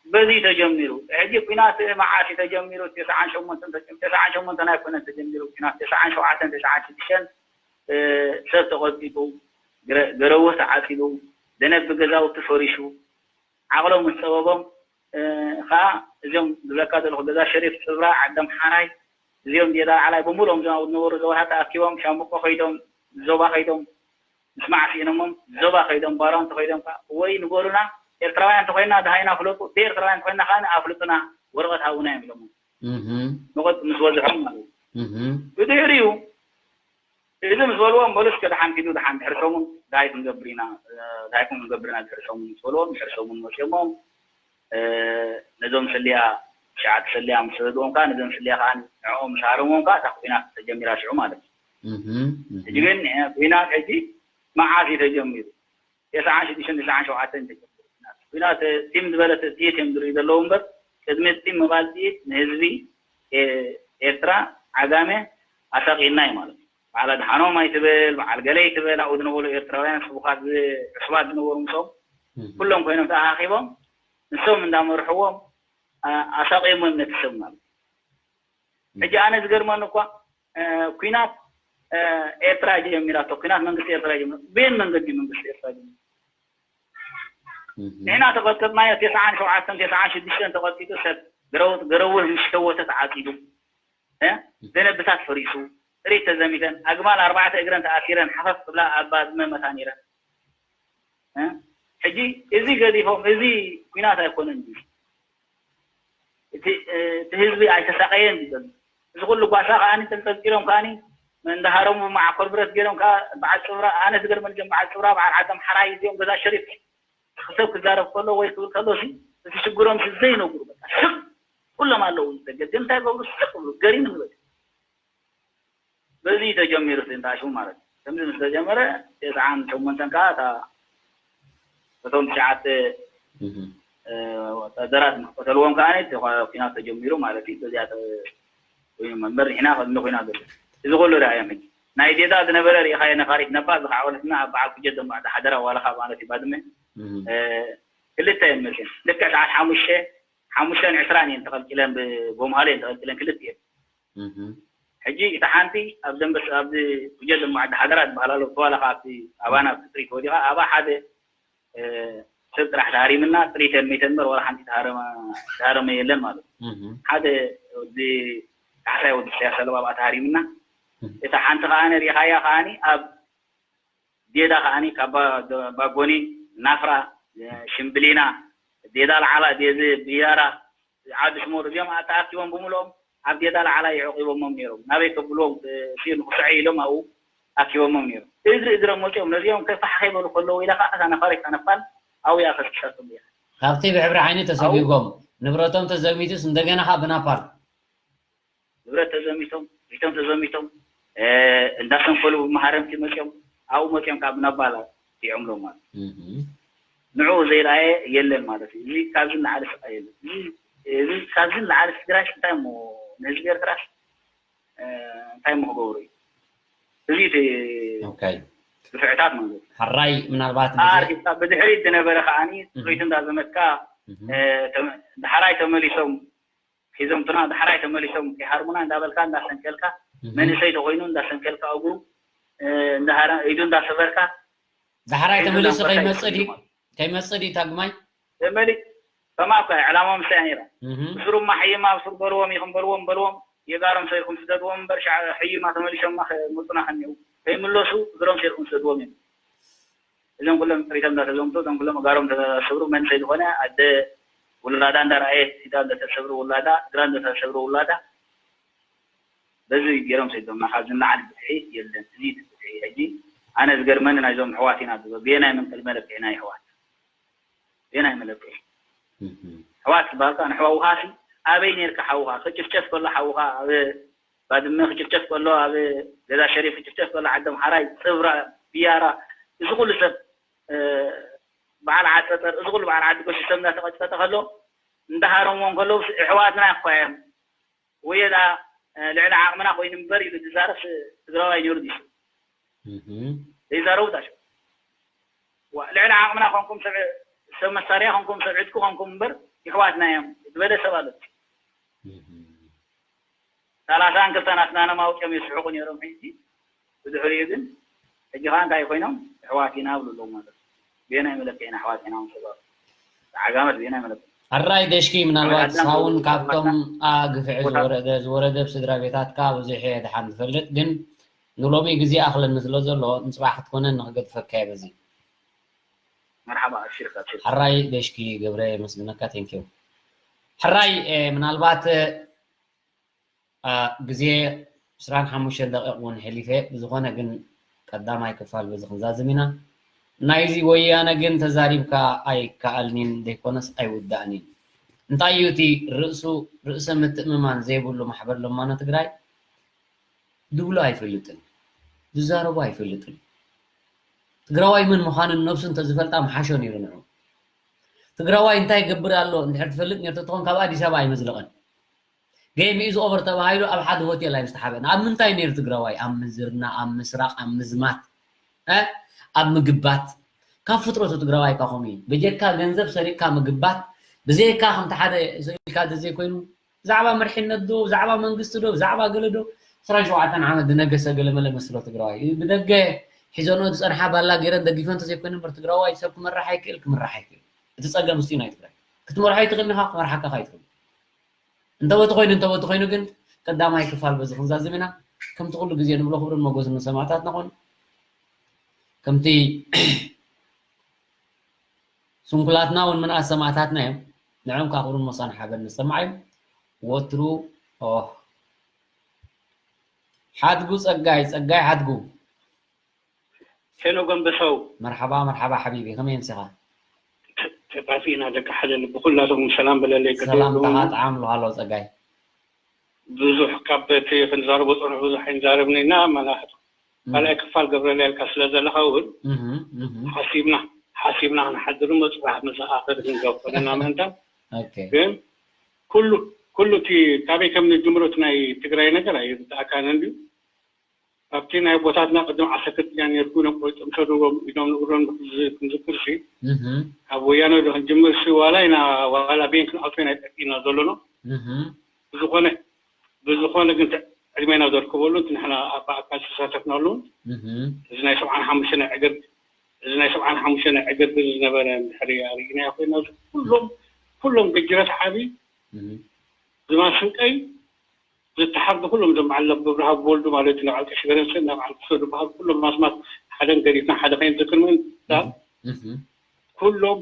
በዚ ተጀሚሩ። ሕጂ ኲናት መዓስ እዩ ተጀሚሩ? ተስዓን ሸሞንተን ተጀ-፣ ተስዓን ሸሞንተን ኣይኮነን ተጀሚሩ። ኲናት ተስዓን ሸውዓተን፣ ተስዓን ሽዱሽተን፣ እ፣ ሰብ ተቐጥቂጡ፣ ገረ-፣ ገረውህ ተዓፂዱ፣ ደነብ ብገዛውቲ ፈሪሹ፣ ዓቕሎም ምስ ፀበቦም፣ እ፣ ኸዓ እዚኦም ዝብለካ ዘለኹ ገዛ ሸሪፍ፣ ፅብራ፣ ዓዲ ኣምሓራይ፣ እዚኦም ጌዳ ዓላይ ብምሉኦም እዞም ኣብኡ ዝነበሩ ዞባታት ተኣኪቦም፣ ሻምብቆ ከይዶም፣ ዞባ ከይዶም፣ ምስማዕ ስኢኖሞም ዞባ ከይዶም፣ ባራውንቲ ከይዶም ከኣ፣ ወይ ንገሩና፣ ኤርትራውያን እንተኾይንና ደሃይና ፍለጡ፣ ዘይኤርትራውያን እንተኾይንና ከኣ ኣፍልጡና፣ ወረቐት ሃቡና እዮም ኢሎሞም። መቐጥ ምስ በዝሖም ማለት እዩ። ብድሕሪኡ፣ እዚ ምስ በልዎም፣ በሉ እስከ ደሓን ኪዱ፣ ደሓን ድሕሪ ሰሙን ደሃይ ክንገብር ኢና፣ ደሃይኩም ክንገብር ኢና ድሕሪ ሰሙን ምስ በልዎም፣ ድሕሪ ሰሙን መፅዮሞም፣ ነዞም ስልያ፣ ትሽዓተ ስልያ ምስ ሰደድዎም ከኣ፣ ነዞም ስልያ ከኣ ንዕኦም ምስ ሃረምዎም ከኣ፣ እታ ኲናት ተጀሚራ ሽዑ ማለት እዩ። ሕጂ ግን፣ እ፣ ኲናት ሕጂ መዓስ እዩ ተጀሚሩ? ተስዓን ሽዱሽተን፣ ተስዓን ሸውዓተን እዩ ተጀሚሩ ኲናት። ኲናት፣ እ፣ ቲም ዝበለት ጥይት እዮም ዝርእዩ ዘለዉ እምበር፣ ቅድሚ ቲም ምባል ጥይት ንህዝቢ፣ እ፣ ኤርትራ፣ ዓጋመ ኣሳቒና እዩ ማለት እዩ። በዓል ኣድሓኖም ኣይትበል፣ በዓል ገለ ኣይትበል፣ ኣብኡ ዝነበሩ ኤርትራውያን ስቡኻት ዝ-፣ ዕሱባት ዝነበሩ ምስኦም፣ ኩሎም ኮይኖም ተኣኻኺቦም፣ ንሶም እንዳመርሕዎም፣ ኣ-፣ ኣሳቒሞም ነቲ ሰብ ማለት እዩ። ሕጂ ኣነ ዝገርመኒ እኳ፣ እ፣ ኲናት፣ እ፣ ኤርትራ ጀሚራቶ፣ ኲናት መንግስቲ ኤርትራ ጀሚራ። በየን መንገዲ መንግስቲ ኤርትራ ጀሚራ? ንሕና ተቐጥቀጥናዮ፣ ተስዓን ሸውዓተን፣ ተስዓን ሽዱሽተን ተቐጥቂጡ ሰብ፣ ገረው-፣ ገረውህ ምስ ሸወተ ተዓጺዱ፣ እ፣ ደነብታት ፈሪሱ፣ ጥሪት ተዘሚተን፣ ኣግማል ኣርባዕተ እግረን ተኣሲረን፣ ሓፈፍ ክብላ ኣብ ባድመ መታ ነይረን። እ፣ ሕጂ እዚ ገዲፎም፣ እዚ ኲናት ኣይኮነን ድዩ? እቲ፣ እ፣ እቲ ህዝቢ ኣይተሳቐየን ዝብል። እዚ ኩሉ ጓሳ ከኣኒ ተንጠልጢሎም ከኣኒ እንዳሃረሙ መዓኮር ብረት ገይሮም ከኣ በዓል ጽብራ፣ ኣነ ዝገርመኒ እዞም በዓል ጽብራ፣ በዓል ዓዲ ኣምሓራይ እዚኦም ገዛ ሸሪፍ ሰብ ክዛረብ ከሎ ወይ ክብል ከሎ ሲ፣ እቲ ሽግሮም ሲ ዘይነግሩ በቃ ስቕ ኩሎም ኣለዉ ደገ ግን እንታይ ገብሩ ስቕ ብሉ ገሪም ዝበል። በዚ ተጀሚሩ እቲ እንዳ ሽሙ ማለት እዩ። ከምዚ ምስ ተጀመረ፣ ተስዓን ሸሞንተን ከኣ እታ፣ እቶም ትሽዓተ፣ እህ። እ፣ ወታደራት ምስ ቀተልዎም ከኣ እቲ ኳ-፣ ኲናት ተጀሚሩ ማለት እዩ። በዚኣ ተ-፣ ኮይኑ እምበር ንሕና ቅድሚ ኲናት ዘሎ። እዚ ኩሉ ደኣ እዮም ሕጂ። ናይ ዴዳ ዝነበረ ርኢኻዮ ነፋሪት ነፋር ዝኸዓወለትና ኣብ በዓል ኩጀት ደንባዕ ዝሓደራ ዋላ ካብ ማለት እዩ ባድመ። እህ። እ፣ ክልተ እየን መፅየን። ልክዕ ሰዓት ሓሙሽተ፣ ሓሙሽተን ዕስራን እየን ተቐልቂለን፣ ብጎምሃሎ እየን ተቐልቂለን ክልተ እየን። እህ። ሕጂ እታ ሓንቲ ኣብ ደንበስ-፣ ኣብዚ ኩጀት ደንባዕ ሓደራ ዝበሃል ኣሎ፣ ተዋላ ካብ ኣብቲ ኣባና ኣብ ትጥሪት ወዲቓ፣ ኣብኣ ሓደ፣ እ፣ ሰብ ጥራሕ ተሃሪምና፣ ጥሪት ሜተ እምበር ዋላ ሓንቲ ተሃረመ፣ ተሃረመ የለን ማለት እዩ። እህ። ሓደ ወዲ ካሕሳይ ወዲ ኢሳያስ ኣለባ ኣብኣ ተሃሪምና። እህ። እታ ሓንቲ ከኣ ሪኢኻያ ከኣኒ ኣብ ዴዳ ከኣኒ ካብ ባ-፣ ባጎኒ፣ ናፍራ፣ ሽምብሊና፣ ዴዳ ለዓላ፣ ዴዚ ብያራ፣ ዓዲ ሽሞር፣ እዚኦም ተኣኪቦም ብምልኦም ኣብ ዴዳ ለዓላ የዕቂቦሞም ነይሮም። ናበይ ከብልዎም፣ እ፣ ሲል ንኽስዐ ኢሎም ኣብኡ ኣኪቦሞም ነይሮም። እግሪ እግሮም ወፂኦም ነዚኦም ከፋሕ ከይበሉ ከለዉ ኢላ ከዓ እታ ነፋሪት፣ እታ ነፋር ኣብኡ እያ ከስክሳቶም እያ። ካብቲ ብሕብሪ ዓይኒ ተሰጒጎም፣ ኣብኡ ንብረቶም ተዘሚቱስ እንደገና ከዓ ብናፓል። ንብረት ተዘሚቶም፣ ሪቶም ተዘሚቶም፣ እ፣ እንዳሰንከሉ ብመሃረምቲ መፅኦም፣ ኣብኡ መፅኦም ካብ ነባላ ይዕምሎም ማለት እዩ። እህ። ንዕኡ ዘይረኣየ የለን ማለት እዩ። እዚ ካብዚ ንላዕሊ ስቃይ የለን። እዚ፣ እዚ ካብዚ ንላዕሊ ትግራይ እንታይ እሞ ንህዝቢ ኤርትራስ፣ እ፣ እንታይ እሞ ክገብሩ እዩ? እዚ እቲ ኦኬ። ግፍዕታት ማለት እዩ። ሕራይ ምናልባት ነዚ ኣርቲስታ ብድሕሪት ዝነበረ ከዓኒ እህ። ጥሪት እንዳዘመትካ፣ እህ። እ፣ ተመ-፣ ዳሕራይ ተመሊሶም ሒዞምትና ዳሕራይ ተመሊሶም ከይሃርሙና እንዳበልካ እንዳሰንከልካ፣ እህ። መንእሰይ ተኾይኑ እንዳሰንከልካ እግሩ፣ እ፣ እንዳሃረ-፣ ኢዱ እንዳሰበርካ ዳሕራይ ሒዙ ተመሊሱ እንዳንኮታ ከይመጽእ ድዩ? ይስሕሉ ማለት። ከይመጽእ ድዩ ታግማይ? ተመሊ-፣ ከምኣ እኮ ዕላማ ምስያ ነይራ። እህ። ብስሩማ ሕይማ ብሱር በልዎም፣ ይኹን በልዎም፣ በልዎም፣ የጋሮም ሰይርኩም ስደድዎም እምበር፣ ሻዕ-፣ ሕይማ ተመሊሶማ ከ-፣ መጹና ከኒው። ከይምለሱ እግሮም ሰይርኩም ስደድዎም እዮም። እዞም ኩሎም ጥሪቶም እንዳተዘምቱ፣ እዞም ኩሎም እጋሮም እንዳተሰብሩ፣ መንእሰይ ዝኾነ ኣደ ውላዳ እንዳረኣየት ኢዳ እንዳተሰብሩ ውላዳ፣ እግራ እንዳተሰብሩ ውላዳ፣ በዚ ገይሮም ሰዲዶምና። ካብዚ ንላዕሊ ግፍዒ የለን። እዚ እዩ እቲ ግፍዒ። ሕጂ ኣነ ዝገርመኒ ናይዞም ኣሕዋት ኢና ዝብሎ፣ ብየናይ መንቀል መለክዒ ናይ ኣሕዋት? ብየናይ መለክዒ? ኣሕዋት ዝበሃልካ ንሓውኻሲ ኣበይ ነይርካ? ሓውኻ ክጭፍጨፍ ከሎ ሓውኻ ኣብ ባድመ ክጭፍጨፍ ከሎ፣ ኣብ ገዛ ሸሪፍ ክጭፍጨፍ ከሎ፣ ዓዲ ኣምሓራይ፣ ጽብራ፣ ብያራ፣ እዚ ኩሉ ሰብ፣ እ፣ በዓል ዓጸጠር፣ እዚ ኩሉ በዓል ዓዲ ጎሽ ሰብ እንዳተቐጥቀጠ ከሎ፣ እንዳሃረምዎ ከለዉ ኣሕዋትና እኳ እዮም። ወይ ደኣ፣ እ፣ ልዕሊ ዓቕምና ኮይኑ እምበር ኢሉ ዝዛረብ ትግራዋይ ነይሩ ድዩ? ዘይዛረቡ ታሽ። ዋ፣ ልዕሊ ዓቕምና ኮንኩም ሰብ፣ ሰብ መሳርያ ኮንኩም ሰብ ዕጥቂ ኮንኩም እምበር ይሕዋትና እዮም ዝበለ ሰብ ኣሎ። ሰላሳን ክልተን ኣስናኖም ኣውፂኦም ይስሕቑ ነይሮም። ሕጂ ብድሕሪኡ ግን፣ ሕጂ ኸዓ እንታይ ኮይኖም? ኣሕዋት ኢና ብሉ ኣለዉ ማለት እዩ። ብየናይ መለክዒ ኢና ኣሕዋት ኢና ምስ በሉ? ዓጋመት ብየናይ መለክዒ? ሕራይ ደሽኪ፣ ምናልባት ኣጋጣሚ ንስኻ እውን ካብቶም፣ አ፣ ግፍዒ ቦታ ዝወረደ፣ ዝወረደ ኣብ ስድራ ቤታትካ ብዙሕ እየ ድሓን ዝፈልጥ፣ ግን ንሎሚ ግዜ ይኣኽለኒ ስለ ዘሎ፣ ንጽባሕ ክትኮነኒ ክገድፈካ እየ በዚ። መርሓባ፣ ኣብሽርካ፣ ኣብሽርካ። ሕራይ ደሽኪ ገብረ፣ የመስግነካ፣ ቴንኪው። ሕራይ፣ እ፣ ምናልባት፣ እ፣ አ፣ ግዜ ዕስራን ሓሙሽተን ደቂቕ እውን ሕሊፈ። ብዝኾነ ግን ቀዳማይ ክፋል በዚ ክንዛዝም ኢና። ናይዚ ወያነ ግን ተዛሪብካ ኣይከኣልኒን ዘይኮነስ ኣይውዳእኒን። እንታይ እዩ እቲ ርእሱ፣ ርእሰ ምትእምማን ዘይብሉ ማሕበር ለማኖ ትግራይ? ድብሎ ኣይፈልጥን፣ ዝዛረቦ ኣይፈልጥን። ትግራዋይ መን ምዃኑ ነብሱ እንተዝፈልጣ ምሓሾ ነይሩ ንዑ። ትግራዋይ እንታይ ይገብር ኣሎ እንድሕር ትፈልጥ ነይሩ ተትኾን ካብ ኣዲስ ኣበባ ኣይመዝለቐን። Game is over ተባሂሉ ኣብ ሓደ ሆቴል ኣይምስተሓበአን። ኣብ ምንታይ ነይሩ ትግራዋይ? ኣብ ምዝርና፣ ኣብ ምስራቕ፣ ኣብ ምዝማት፣ እ? ኣብ ምግባት። ካብ ፍጥረቱ ትግራዋይ እኳ ከምኡ እዩ። በጀካ ገንዘብ ሰሪቕካ ምግባት፣ ብዘይካ ከምቲ ሓደ ስእልካ ዘይኮይኑ፣ ብዛዕባ መርሒነት ዶ፣ ብዛዕባ መንግስቲ ዶ፣ ብዛዕባ ገለ ዶ፣ ዕስራን ሸውዓተን ዓመት ዝነገሰ ገለመለ መስሎ ትግራዋይ። ብደገ ሒዘንኦ ዝጸንሓ ባላ ገይረን ደጊፈን እንተዘይኮይኑ እምበር ትግራዋይ ሰብ ክመራሕ ኣይክእል፣ ክምራሕ ኣይክእል። እቲ ጸገም እሱ እዩ ናይ ትግራይ። ክትመርሖ ኣይትኽእልን ኢኻ፣ ክመርሓካ ከኣ ኣይትኽእልን። እንተወቲ ኮይኑ፣ እንተወቲ ኮይኑ ግን ቀዳማይ ክፋል በዚ ክንዛዝም ኢና። ከምቲ ኩሉ ግዜ ንብሎ ክብርን ሞገስን ንሰማእታትና ኮን። ከምቲ ስንኩላትና እውን ምንኣስ ሰማእታትና እዮም። ንዕኦም ከዓ ክብርን ሞሳን ሓበን ንሰማዕ እዮም። ወትሩ፣ ኦ፣ ሓድጉ ጸጋይ፣ ጸጋይ ሓድጉ። ሄኖ ገንበሰው። መርሓባ፣ መርሓባ ሓቢቢ፣ ከመይ ኣምሲኻ? ተ-፣ ተጣፊእና ደቂ ሓደ ልቢ፣ ኩላቶም ሰላም በለለይ፣ ሰላምታኻ ግደሉ። ጠዓም ኣሎ፣ ሃሎ ጸጋይ። ብዙሕ ካብ እቲ ክንዛረቦ ጸንሑ ብዙሕ ኣይንዛረብን ኢና፣ መላኽት እም። ካልኣይ ክፋል ገብረልያ ኢልካ ስለ ዘለኻ እውን እህ፣ እህ። ሓሲብና፣ ሓሲብና ክንሓድር እሞ ጽባሕ መሰኻኽር ክንገብር ኢና ምእንታን። ኦኬ። ግን ኩሉ፣ ኩሉ እቲ ካበይ ከም ንጅምሮ እቲ ናይ ትግራይ ነገር ኣይርድኣካን እንድዩ። ኣብቲ ናይ ኣቦታትና ቅድም ዓሰርተ ክልተ እያ ነይርኩ ኢሎም ቆይጦም ሰድዎም ኢሎም ንብሎም ክንዝ-፣ ክንዝክር ሲ፣ እህ። ካብ ወያነ ዶ ክንጅምር ሲ፣ ዋላ ኢና፣ ዋላ ቤን ክንኣቶ ኢና ጠቂና ዘለና። እህ። ብዝኾነ፣ ብዝኾነ ግን ዕድሜና ዘርከበሉ፣ እቲ ንሕና ኣብ ኣካል ዝተሳተፍናሉ፣ እህ። እዚ ናይ ሰብዓን ሓሙሽተን ዕግርግር፣ እዚ ናይ ሰብዓን ሓሙሽተን ዕግርግር ዝነበረ እንድሕሪ ኣርኢናዮ ኮይና፣ ኩሎም፣ ኩሎም ግጅረት ዓቢ፣ እህ። ዝማስንቀይ፣ ዝተሓርዱ ኩሎም እዞም በዓል ኣብርሃ ወልዱ ማለት እዩ፣ በዓል ቀሺ ገረንሰ፣ በዓል ክፍቶ ዝበሃሉ ኩሎም ኣስማት ሓደን ገዲፍና ሓደ ከይንዝክር ምእንታን፣ እህ። ኩሎም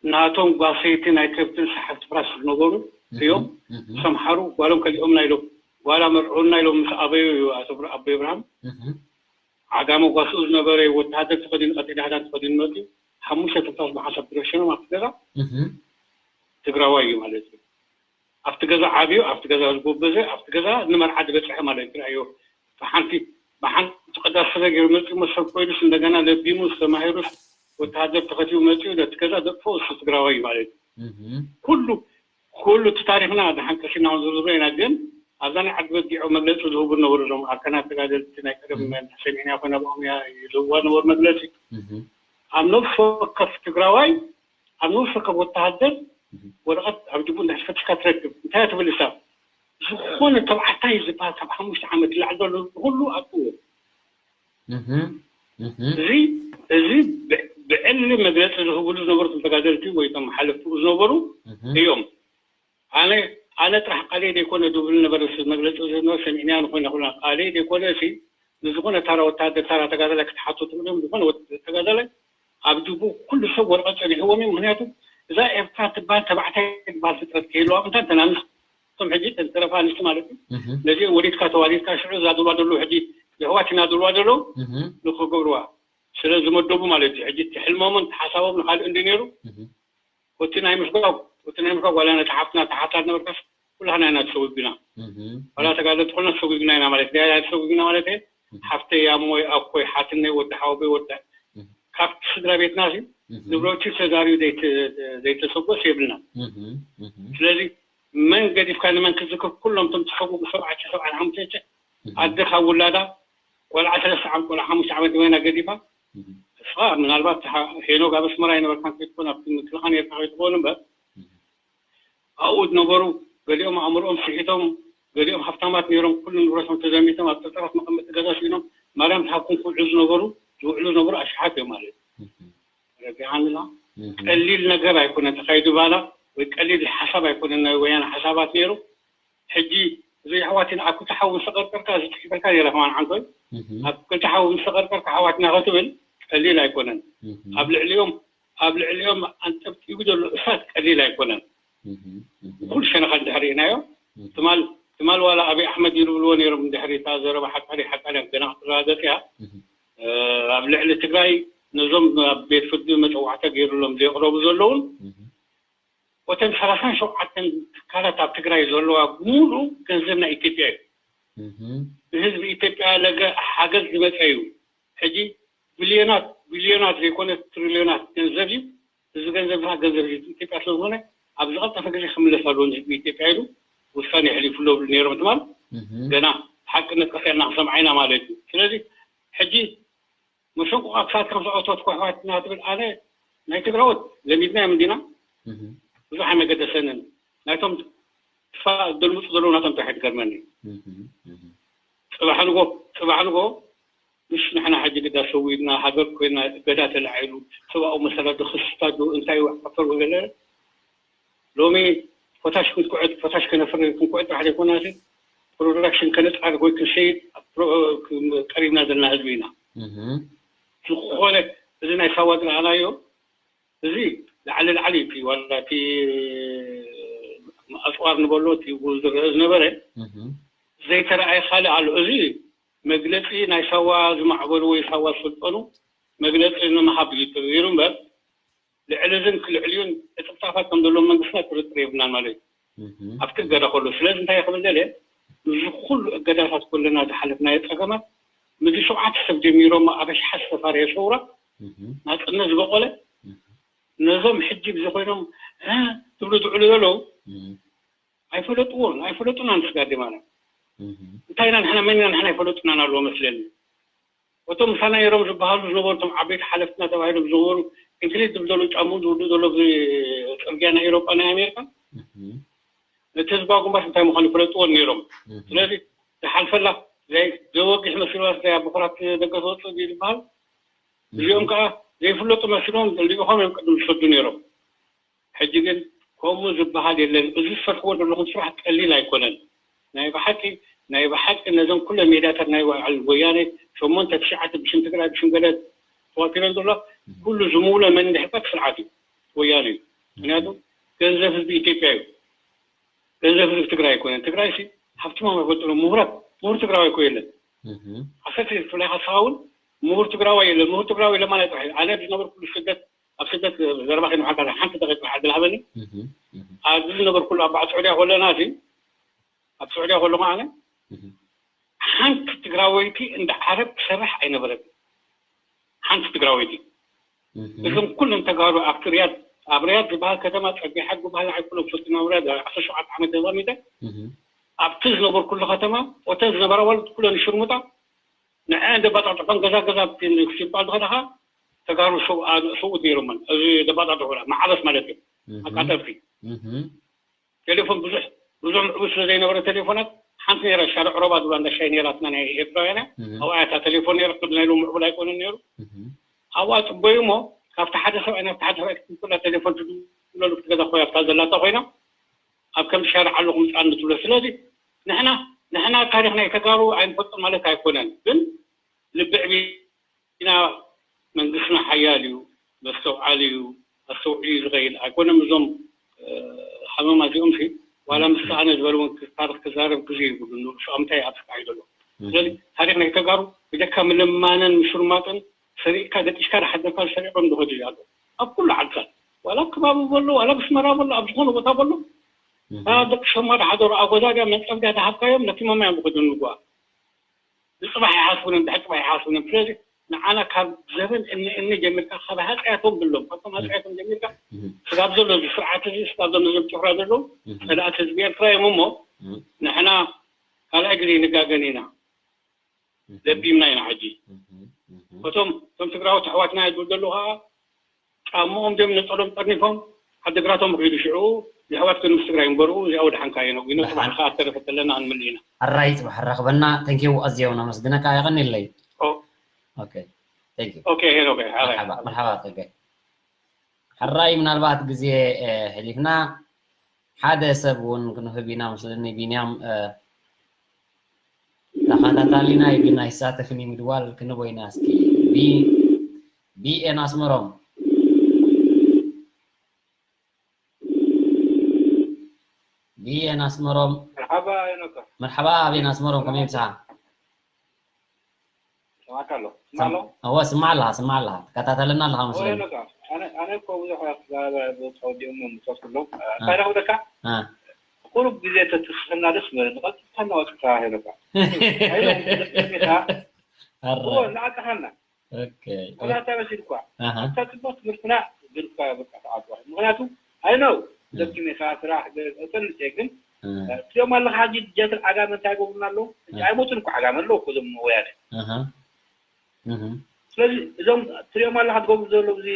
ናቶም ጓሰይቲ ናይ ከብትን ሰሓብቲ ፍራስ ዝነበሩ እዮም። እህ፣ እህ። ምስ ኣምሓሩ ጓሎም ከሊኦምና ኢሎም፣ ጓል ኣመርዕውና ኢሎም ምስ ኣበዩ እዩ ኣቶ ብር-፣ ኣቦይ እብርሃም። እህ። ዓጋመ ጓስኡ ዝነበረ ወተሃደር ተኸዲኑ፣ ቀጢን ክዳን ተኸዲኑ መፂኡ፣ ሓሙሽተ ትንፋስ ብሓንሳብ ዝረሸኖም ኣብቲ ገዛ እህ። ትግራዋይ እዩ ማለት እዩ። ኣብቲ ገዛ ዓብዩ፣ ኣብቲ ገዛ ዝጎበዘ፣ ኣብቲ ገዛ ንመርዓ ዝበፅሐ ማለት እዩ። ብሓንቲ፣ ብሓንቲ ቅዳስ ስረ ገይሩ መፂኡ፣ መሰብ ኮይኑስ እንደገና ለቢሙስ ተማሂሩስ ወተሃደር ተኸቲቡ መፂኡ ነቲ ገዛ ዘጥፍኦ እሱ ትግራዋይ እዩ ማለት እዩ። እህ። ኩሉ፣ ኩሉ እቲ ታሪኽና ደሓን ቀሲና ክንዝርዝሮ ኢና፣ ግን ኣብዛ ናይ ዓዲ በጊዖ መግለፂ ዝህቡ ነበሩ እዞም ኣርካናት ተጋደልቲ ናይ ቀደም እህ። ሰሚዕና ኮነ ኣብኦም እያ ዝህብዋ ነበሩ መግለፂ። እህ። ኣብ ነፍሲ ወከፍ ትግራዋይ ኣብ ነፍሲ ወከፍ ወተሃደር እህ። ወረቐት ኣብ ጅቡ እንድሕር ፈቲሽካ ትረክብ። እንታይ እያ ትብል እሳ? ዝኾነ ተባዕታይ ዝበሃል ካብ ሓሙሽተ ዓመት ንላዕሊ ዘሎ ኩሉ ኣብኡ። እህ፣ እህ። እዚ፣ እዚ ብ-፣ ብዕሊ መግለጺ ዝህብሉ ዝነበሩ እቶም ተጋደልቲ ወይ እቶም ሓለፍቲ ዝነበሩ እህ። እዮም። ኣነ፣ ኣነ ጥራሕ ቃለይ ዘይኮነ ዝብል ነበረ፣ መግለጺ ዝህብ ነበረ፣ ሰሚዕናዮ ንኮይና ኩልና ቃለይ ዘይኮነ፣ እሲ ንዝኾነ ታራ ወታደር፣ ታራ ተጋዳላይ ክትሓቱ ትኽእሉ እዮም። ዝኾነ ወት-፣ ተጋዳላይ ኣብ ጅቡ ኩሉ ሰብ ወረቐት ጸኒሕዎም እዩ። ምኽንያቱ እዛ ኤርትራ ትበሃል ተባዕታይ ትበሃል ፍጥረት ከይህልዋ ምንታ ተናንስ እቶም ሕጂ ተረፋ ኣንስቲ ማለት እዩ። ነዚ ወሊድካ ተዋሊድካ ሽዑ እዛ ድልዋ ደለዉ ሕጂ የሕዋት ኢና ድልዋ ደለዉ ንክገብርዋ ስለ ዝመደቡ ማለት እዩ። ሕጂ እቲ ሕልሞምን ሓሳቦም ንካልእ እንዲ ነይሩ እቲ ናይ ምስጓግ እቲ ናይ ምስጓግ ዋላ ነቲ ሓፍትና ተሓታት ነበርካስ ኩላህና ኢና ተሰጉግና። ዋላ ተጋደልቲ ኩልና ተሰጉግና ኢና ማለት ያ ተሰጉግና ማለት ሓፍተይ ኣሞይ ኣኮይ ሓትነይ ወዲ ሓወቦይ ወዲ ካብቲ ስድራ ቤትና ንብረቱ ተዛርዩ ዘይተሰጎስ የብልና። ስለዚ መን ገዲፍካ ንመን ክዝክር ኩሎም ቶም ተሰጉጉ ሰብዓተ ሰብዓን ሓሙሽተ ኣደ ካብ ውላዳ ቆልዓ ሰለስተ ዓመት ቆልዓ ሓሙሽተ ዓመት ወይና ገዲፋ እስኻ ምናልባት ሄኖግ ኣብ ኣስመራ ይነበርካ ከይትኮን ኣብቲ ምክልኻል ነርካ ከይትኮን እምበር ኣብኡ ዝነበሩ ገሊኦም ኣእምሮኦም ስሒቶም ገሊኦም ሃፍታማት ነይሮም ኩሉ ንብረቶም ተዘሚቶም ኣብ ጠጠራት መቐመጢ ገዛ ስኢኖም ማርያም ትሃብኩም ክውዕሉ ዝነበሩ ዝውዕሉ ዝነበሩ ኣሽሓት እዮም ማለት እዩ። ረቢዓንና ቀሊል ነገር ኣይኮነን ተኻይዱ ባላ ወይ ቀሊል ሓሳብ ኣይኮነን ናይ ወያነ ሓሳባት ነይሩ። ሕጂ እዚ ኣሕዋትና ኣብ ክልተ ሓዊ ምስ ተቐርቀርካ እዚ ትሕተልካ ነይራ ከማን ዓንቶይ ኣብ ክልተ ሓዊ ምስ ተቐርቀርካ ኣሕዋትና ክትብል ቀሊል ኣይኮነን። ኣብ ልዕሊኦም ኣብ ልዕሊኦም ኣንጠብጢቡ ዘሎ እሳት ቀሊል ኣይኮነን። ኩሉ ሸነኻ እንድሕር ርኢናዮ ትማል ትማል ዋላ ኣብይ ኣሕመድ ይብልዎ ነይሮም እንድሕር እታ ዘረባ ሓጣሪ ሓጣሪ ገና ክትረጋገጽ እያ። ኣብ ልዕሊ ትግራይ ነዞም ኣብ ቤት ፍርዲ መፀዋዕታ ገይሩሎም ዘየቕረቡ ዘለውን ወተን ሰላሳን ሸውዓተን ትካላት ኣብ ትግራይ ዘለዋ ብምሉኡ ገንዘብ ናይ ኢትዮጵያ እዩ። ብህዝቢ ኢትዮጵያ ለገ ሓገዝ ዝመፀ እዩ። ሕጂ ቢልዮናት ቢልዮናት ዘይኮነ ትሪልዮናት ገንዘብ እዩ። እዚ ገንዘብ ና ገንዘብ ህዝቢ ኢትዮጵያ ስለዝኾነ ኣብ ዝቐልጠፈ ግዜ ክምለስ ኣለዎ ህዝቢ ኢትዮጵያ ኢሉ ውሳኔ የሕሊፉ ኣሎ ነይሮም ትማል ገና ሓቅነት ቀሲያና ክሰምዓ ኢና ማለት እዩ። ስለዚ ሕጂ መሸንቆ ክሳድ ከም ዝኣወቶት ኮሕዋትና ትብል ኣነ ናይ ትግራዎት ለሚድና እዮም እንዲና ብዙሕ ኣይመገደሰንን ናይቶም ክፋ ደልምፁ ዘለዉ ናቶም እንታይ ትገርመኒ ጽባሕ ንጎ ጽባሕ ንጎ ምሽ ንሕና ሕጂ ግዳ ሰዊድና ሃገር ኮይና እገዳ ተላዒሉ ሰብኣዊ መሰላት ክስታዱ እንታይ ዓፈር ወገለ ሎሚ ፖታሽ ክንኩዕት ፖታሽ ከነፍር ክንኩዕት ጥራሕ ዘይኮና ፕሮዳክሽን ከነጣር ወይ ክንሸይጥ ቀሪብና ዘለና ህዝቢ ኢና። ዝኾነ እዚ ናይ ሳዋ ዝረኣናዮ እዚ ላዕሊ ላዕሊ እቲ ዋላ እቲ ኣፅዋር ንበሎ እቲ ዝረአ ዝነበረ ዘይተረኣየ ካልእ ኣሎ። እዚ መግለፂ ናይ ሳዋ ዝማዕበሉ ወይ ሳዋ ዝሰልጠኑ መግለፂ ንምሃብ እዩ ተገይሩ እምበር ልዕሊ እዝን ክልዕልዩን ዕጥፍጣፋት ከም ዘለዎም መንግስትና ጥርጥር የብልናን ማለት እዩ። ኣብቲ እገዳ ከሎ ስለዚ እንታይ ክብል ደልየ ምስዚ ኩሉ እገዳታት ከለና ዝሓለፍናዮ ፀገማት ምዚ ሸውዓተ ሰብ ጀሚሮሞ ኣብ ኣሽሓት ዝተፋረየ ሰውራ ናፅነት ዝበቆለ ነዞም ሕጂ ብዚ ኮይኖም ትብሉ ትዕሉ ዘለዉ ኣይፈለጥዎን ኣይፈለጡና ንስጋዴ ማለት እንታይ ኢና ንሕና መን ኢና ንሕና ኣይፈለጡናን ኣለዎ መስለኒ። እቶም ምሳና ነይሮም ዝበሃሉ ዝነበሩ እቶም ዓበይቲ ሓለፍትና ተባሂሎም ዝነበሩ እንግሊዝ ዝብደሉ ጫምኡ ዝውዱ ዘሎ ጽርግያ ናይ ኤሮጳ ናይ ኣሜሪካ ነቲ ህዝባዊ ግንባር እንታይ ምዃኑ ይፈለጥዎን ነይሮም። ስለዚ ዝሓልፈላ ዘወግሕ መሲልዋ ስለ ኣብ ብኩራት ደገ ዝወፅእ ዝበሃል እዚኦም ከዓ ዘይፍለጡ መሲሎም ልኢኾም እዮም ቅድም ዝሰዱ ነይሮም። ሕጂ ግን ከምኡ ዝበሃል የለን። እዚ ዝሰርሕዎ ዘለኹም ስራሕ ቀሊል ኣይኮነን። ናይ ብሓቂ ናይ ብሓቂ ነዞም ኩለ ሜዳታት ናይ ባዓል ወያነ ሸሞንተ ትሽዓተ ብሽም ትግራይ ብሽም ገለ ተዋፊረን ዘሎ ኩሉ ዝምውለ መን እንድሕርካ እቲ ስርዓት እዩ ወያነ እዩ። ምክንያቱ ገንዘብ ህዝቢ ኢትዮጵያ እዩ። ገንዘብ ህዝቢ ትግራይ ኣይኮነን። ትግራይ ሲ ሃብትሞም ኣይፈልጥሎም ምሁራት ምሁር ትግራዋይ እኮ የለን። ዓሰርተ ብፍላይ ካስኻ እውን ምሁር ትግራዋይ የለን። ምሁር ትግራዋይ ለማን ኣይጥራሕ ኣነ ዝነበርኩሉ ስደት ኣብ ስደት ዘረባ ከይንውሓካ ሓንቲ ደቂቃ ዕድል ሃበኒ። ኣብዚ ዝነበርኩሉ ኣብ በዓል ስዑድያ ከለና እዚ ኣብ ስዑድያ ከለኹ ኣነ ሓንቲ ትግራወይቲ እንዳ ዓረብ ትሰርሕ ኣይነበረትን። ሓንቲ ትግራወይቲ እዞም ኩሎም ተጋሩ ኣብቲ ሪያድ ኣብ ሪያድ ዝበሃል ከተማ ፀቢሓ ዝበሃል ንዓይ ኩሎም ፈልጥና ሪያድ ዓሰርተ ሸውዓተ ዓመት ተዛሚተ ኣብቲ ዝነበርኩሉ ከተማ ወተን ዝነበራ ዋልት ኩለን ይሽርሙጣ ንዐ እንደ ባጣጥሖን ገዛ ገዛ ክሽባል ዝኸዳኻ ተጋሩ ሰብኡት ነይሮመን። እዚ ደባጣጥሖ ማዕበስ ማለት እዩ። ኣቃጠልቲ ቴሌፎን ብዙሕ ብዙሕ ምዕቡል ስለ ዘይነበረ ቴሌፎናት ሓንቲ ነይራ ሻርዕ ሮባ ዝብላ እንዳ ሻይ ነይራትና ናይ ኤርትራውያን ኣብኣ እታ ቴሌፎን ነይራ ቅድ ናይ ሎም ምዕቡል ኣይኮነን ነይሩ። ኣብኣ ፅበዩ እሞ ካብቲ ሓደ ሰብኣይ ናብቲ ሓደ ሰብኣይ ክትንኩላ ቴሌፎን ትድውለሉ ክትገዛ ኮይና ኣብታ ዘላታ ኮይና ኣብ ከምዚ ሻርዕ ኣለኹም ፃን ትብሎ። ስለዚ ንሕና ንሕና ታሪኽ ናይ ተጋሩ ኣይንፈልጦ ማለት ኣይኮነን ግን ልቢ ዕቢና መንግስትና ሓያል እዩ፣ መስተውዓሊ እዩ፣ ኣስተውዒሉ እዩ ዝኸይድ ኣይኮነም። እዞም ሓመማ እዚኦም ሲ ዋላ ምስ ኣነ ዝበልዎም ታሪክ ክዛረብ ግዜ ይብሉ ንሱ ኣብ ምንታይ ኣብ ስቃይ ዘሎ። ስለዚ ታሪክ ናይ ተጋሩ ብጀካ ምልማንን ምሽርማጥን ሰሪቅካ ገጢሽካ ዝሓደርካ ሰሪቆም ዝኸዱ እዩ ኣሎ ኣብ ኩሉ ዓድታት ዋላ ኣብ ከባቢ በሎ ዋላ ኣብ ኣስመራ በሎ ኣብ ዝኾነ ቦታ በሎ ደቂ ሸማ ዝሓደሩ ኣጎዛድያ መጸብዳ ዝሃብካዮም ለኪሞማ እዮም ዝኸዱ ንጓ ንፅባሕ ይሓስቡን እንድሕር ፅባሕ ይሓስቡን እዮም። ስለዚ ንዓና ካብ ዘበን እኒ እኒ ጀሚርካ ካብ ሃፀያቶም ብሎም ካብቶም ሃፀያቶም ጀሚርካ ስጋብ ዘሎ እዚ ስርዓት እዚ ስጋብ ዘሎ እዞም ጭፍራ ዘለዉ ፀላእቲ ህዝቢ ኤርትራ እዮም እሞ ንሕና ካልኣይ ግዜ ንጋገን ኢና ለቢምና ኢና ሕጂ እቶም እቶም ትግራዎት ኣሕዋትና ይድሉ ዘለዉ ከዓ ጫምኦም ደም ነፀሎም ጠርኒፎም ዓድግራቶም ከይዱ ሽዑ የሕዋት ክንምስ ትግራይ እምበርኡ እዚኣ ወድሓንካ እየ ነጒኖ ፅባሕ ከዓ ተረፈ ተለና ክንምልእ ኢና ኣራይ ፅባሕ ራኽበና ተንኪው ኣዝየው ነመስግነካ የቐኒለይ ኦኬ ሄኖክ ሓራይ መርሓባ ጸጋይ ሕራይ ምናልባት ግዜ ሕሊፍና ሓደ ሰብ እውን ክንህብ ኢና መስለኒ ቢንያም ተኸታታሊና እዩ ግን ኣይሳተፍን እዩ ምድዋል ክንቦ ኢና እስኪ ቢኤን ኣስመሮም ቢኤን ኣስመሮም መርሓባ ኣቤን ኣስመሮም ከመይ ብስኻ እወ ስማዕ ኣለኻ ስማዕ ኣለኻ ትከታተለና ኣለኻ መስለኒ ኣነ እኮ ብዙሕ ክዛረብ ተወዲኦም እዮም ምሰስሎም እንታይ ዳ ክብለካ ቁሩብ ግዜ ተትስሕና ደስ ምበለኒ ቀጥታ እናወፅካ ሄለካ ንዓቅሓና ኦኬ ወላታ በሲል እኳ ኣታ ጽቡቅ ትምህርትና ግን እኳ በቃ ተዓጽዋ ምክንያቱ ኣይ ነው ዘኪመ ከዓ ስራሕ እፈልጥ እየ ግን ትሪኦም ኣለካ ሕጂ ጀትን ዓጋመ እንታይ ገብሩና ኣለዉ ሕጂ ኣይሞቱን እኮ ዓጋመ ኣለዉ እኮ እዞም ወያነ ስለዚ እዞም ትሪኦም ኣለካ ትገብሩ ዘለዉ እዚ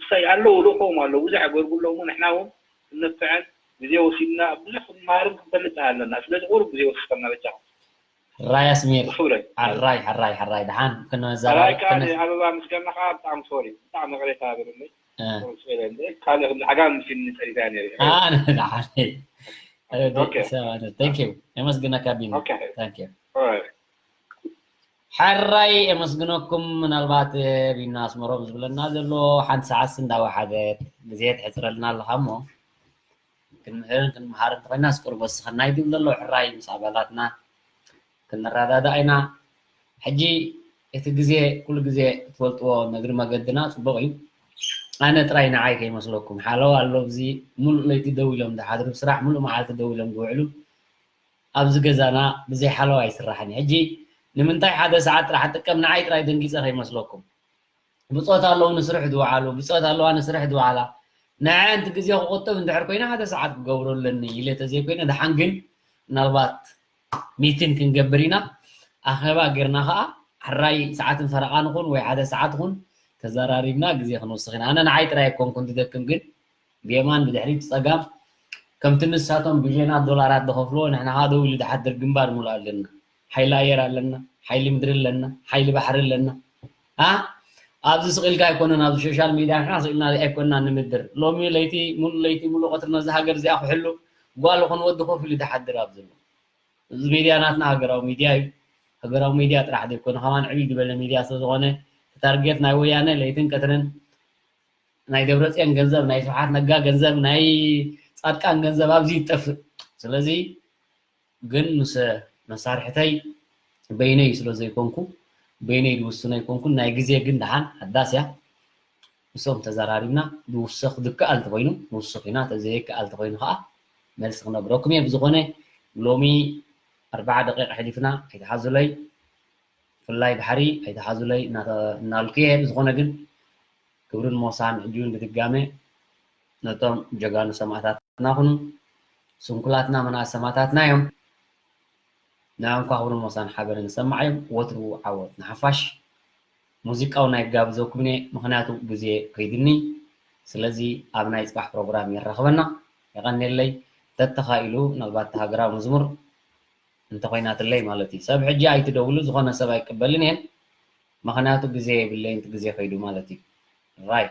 ክሳይ ኣለዉ ልእኮም ኣለዉ ብዙሕ ገርጉ ኣለዉ ንሕና እውን ክንነፍዐን ግዜ ወሲድና ብዙሕ ክንመሃርን ክንፈልጥ ኣለና ስለዚ ቁሩብ ግዜ ወሲድና በጃኹም ሕራይ ኣስሚር ሕራይ ሕራይ ሕራይ ደሓን ክንመዘራረብ ኣበባ ምስጋና ከዓ ብጣዕሚ ሶሪ ብጣዕሚ ቅሬታ በለለይ ካልእ ዓጋም ምስኒ ፀሪታ ነሪ ደሓን የመስግነካ ቢኒ ሕራይ የመስግነኩም ምናልባት ቢና ኣስመሮም ዝብለና ዘሎ ሓንቲ ሰዓት እንዳወሓደት ግዜ ትሕፅረልና ኣለካ እሞ ክንምህርን ክንመሃርን እንተኮይና ስቁርቦ ስኸናይ ድብል ዘሎ ሕራይ ምስ ኣባላትና ክንረዳዳእ ኢና ሕጂ እቲ ግዜ ኩሉ ግዜ ክትፈልጥዎ ነግሪ መገድና ፅቡቅ እዩ ኣነ ጥራይ ንዓይ ከይመስለኩም ሓለዋ ኣሎ እዚ ሙሉእ ለይቲ ደው ኢሎም ዝሓድሩ ስራሕ ሙሉእ መዓልቲ ደው ኢሎም ዝውዕሉ ኣብዚ ገዛና ብዘይ ሓለዋ ኣይስራሕን እዩ ሕጂ ንምንታይ ሓደ ሰዓት ጥራሕ ጥቀም ንዓይ ጥራይ ደንጊፀ ከይመስለኩም ብፆት ኣለዉ ንስርሕ ዝወዓሉ ብፆት ኣለዋ ንስርሕ ዝወዓላ ንዓይ ኣንቲ ግዜ ክቁጥብ እንድሕር ኮይነ ሓደ ሰዓት ክገብሮ ኣለኒ ኢለ ተዘይኮይነ ድሓን ግን ምናልባት ሚቲን ክንገብር ኢና ኣኼባ ጌርና ከዓ ሕራይ ሰዓትን ፈረቓ ንኹን ወይ ሓደ ሰዓት ኹን ተዘራሪብና ግዜ ክንውስኽ ኢና ኣነ ንዓይ ጥራይ ኣይኮንኩን ዝደክም ግን ብየማን ብድሕሪት ብፀጋም ከምቲ ንሳቶም ቢልዮናት ዶላራት ዝኸፍልዎ ንሕና ከዓ ደው ኢሉ ዝሓድር ግንባር ሙሉእ ኣለና ሓይሊ ኣየር ኣለና ሓይሊ ምድሪ ኣለና ሓይሊ ባሕሪ ኣለና ኣ ኣብዚ ስቕ ኢልካ ኣይኮነን ኣብዚ ሶሻል ሚድያ ንሕና ስቕ ኢልና ኣይኮንና ንምድር ሎሚ ለይቲ ሙሉእ ለይቲ ሙሉእ ቀትሪ ነዚ ሃገር እዚኣ ክሕሉ ጓል ይኹን ወዲ ኮፍ ኢሉ ዝሓድር ኣብ ዘሎ እዚ ሚድያ ናትና ሃገራዊ ሚድያ እዩ ሃገራዊ ሚድያ ጥራሕ ዘይኮነ ከማን ዕብይ ዝበለ ሚድያ ስለዝኾነ ታርጌት ናይ ወያነ ለይትን ቀትርን ናይ ደብረፅዮን ገንዘብ ናይ ስብሓት ነጋ ገንዘብ ናይ ፃድቃን ገንዘብ ኣብዚ ይጠፍእ ስለዚ ግን ምስ መሳርሕተይ በይነይ ስለ ዘይኮንኩ በይነይ ዝውስኖ ኣይኮንኩን ናይ ግዜ ግን ደሓን ሓዳስ እያ ምስኦም ተዘራሪብና ዝውሰኽ ዝከኣል እንተኮይኑ ንውስኽ ኢና ተዘይከኣል እንተኮይኑ ከዓ መልሲ ክነግረኩም እየ ብዝኾነ ሎሚ ኣርባዓ ደቂቕ ኣሕሊፍና ኣይትሓዙለይ ብፍላይ ባሕሪ ኣይትሓዙለይ እናልኩ እየ ብዝኾነ ግን ክብርን ሞሳን ሕጂ እውን ብድጋሜ ነቶም ጀጋኑ ሰማእታትና ኩኑ ስንኩላትና መናእሰማታትና እዮም ንዕኦም ከዓ ክብርን ሞሳን ሓበርን ይሰማዓዮም ወትሩ ዓወት ንሓፋሽ ሙዚቃ እውን ኣይጋብዘኩም እየ ምክንያቱ ግዜ ከይድኒ ስለዚ ኣብ ናይ ፅባሕ ፕሮግራም የራኽበና የቐንየለይ ተተኻኢሉ ምናልባት ሃገራዊ መዝሙር እንተኾይናትለይ ማለት እዩ ሰብ ሕጂ ኣይትደውሉ ዝኾነ ሰብ ኣይቅበልን እየን ምኽንያቱ ግዜ የብለይን እቲ ግዜ ከይዱ ማለት እዩ ራይ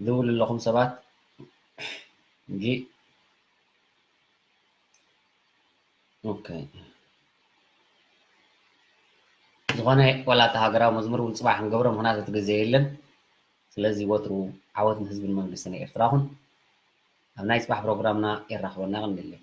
ድውል ኣለኹም ሰባት እንጂ ኦኬ ዝኾነ ዋላ እቲ ሃገራዊ መዝሙር እውን ጽባሕ ክንገብሮ፣ ምኽንያቱ እቲ ግዜ የለን። ስለዚ ወትሩ ዓወት ንህዝብን መንግስትን ኤርትራ ኹን። ኣብ ናይ ጽባሕ ፕሮግራምና የራኽበና። ቀንደለይ።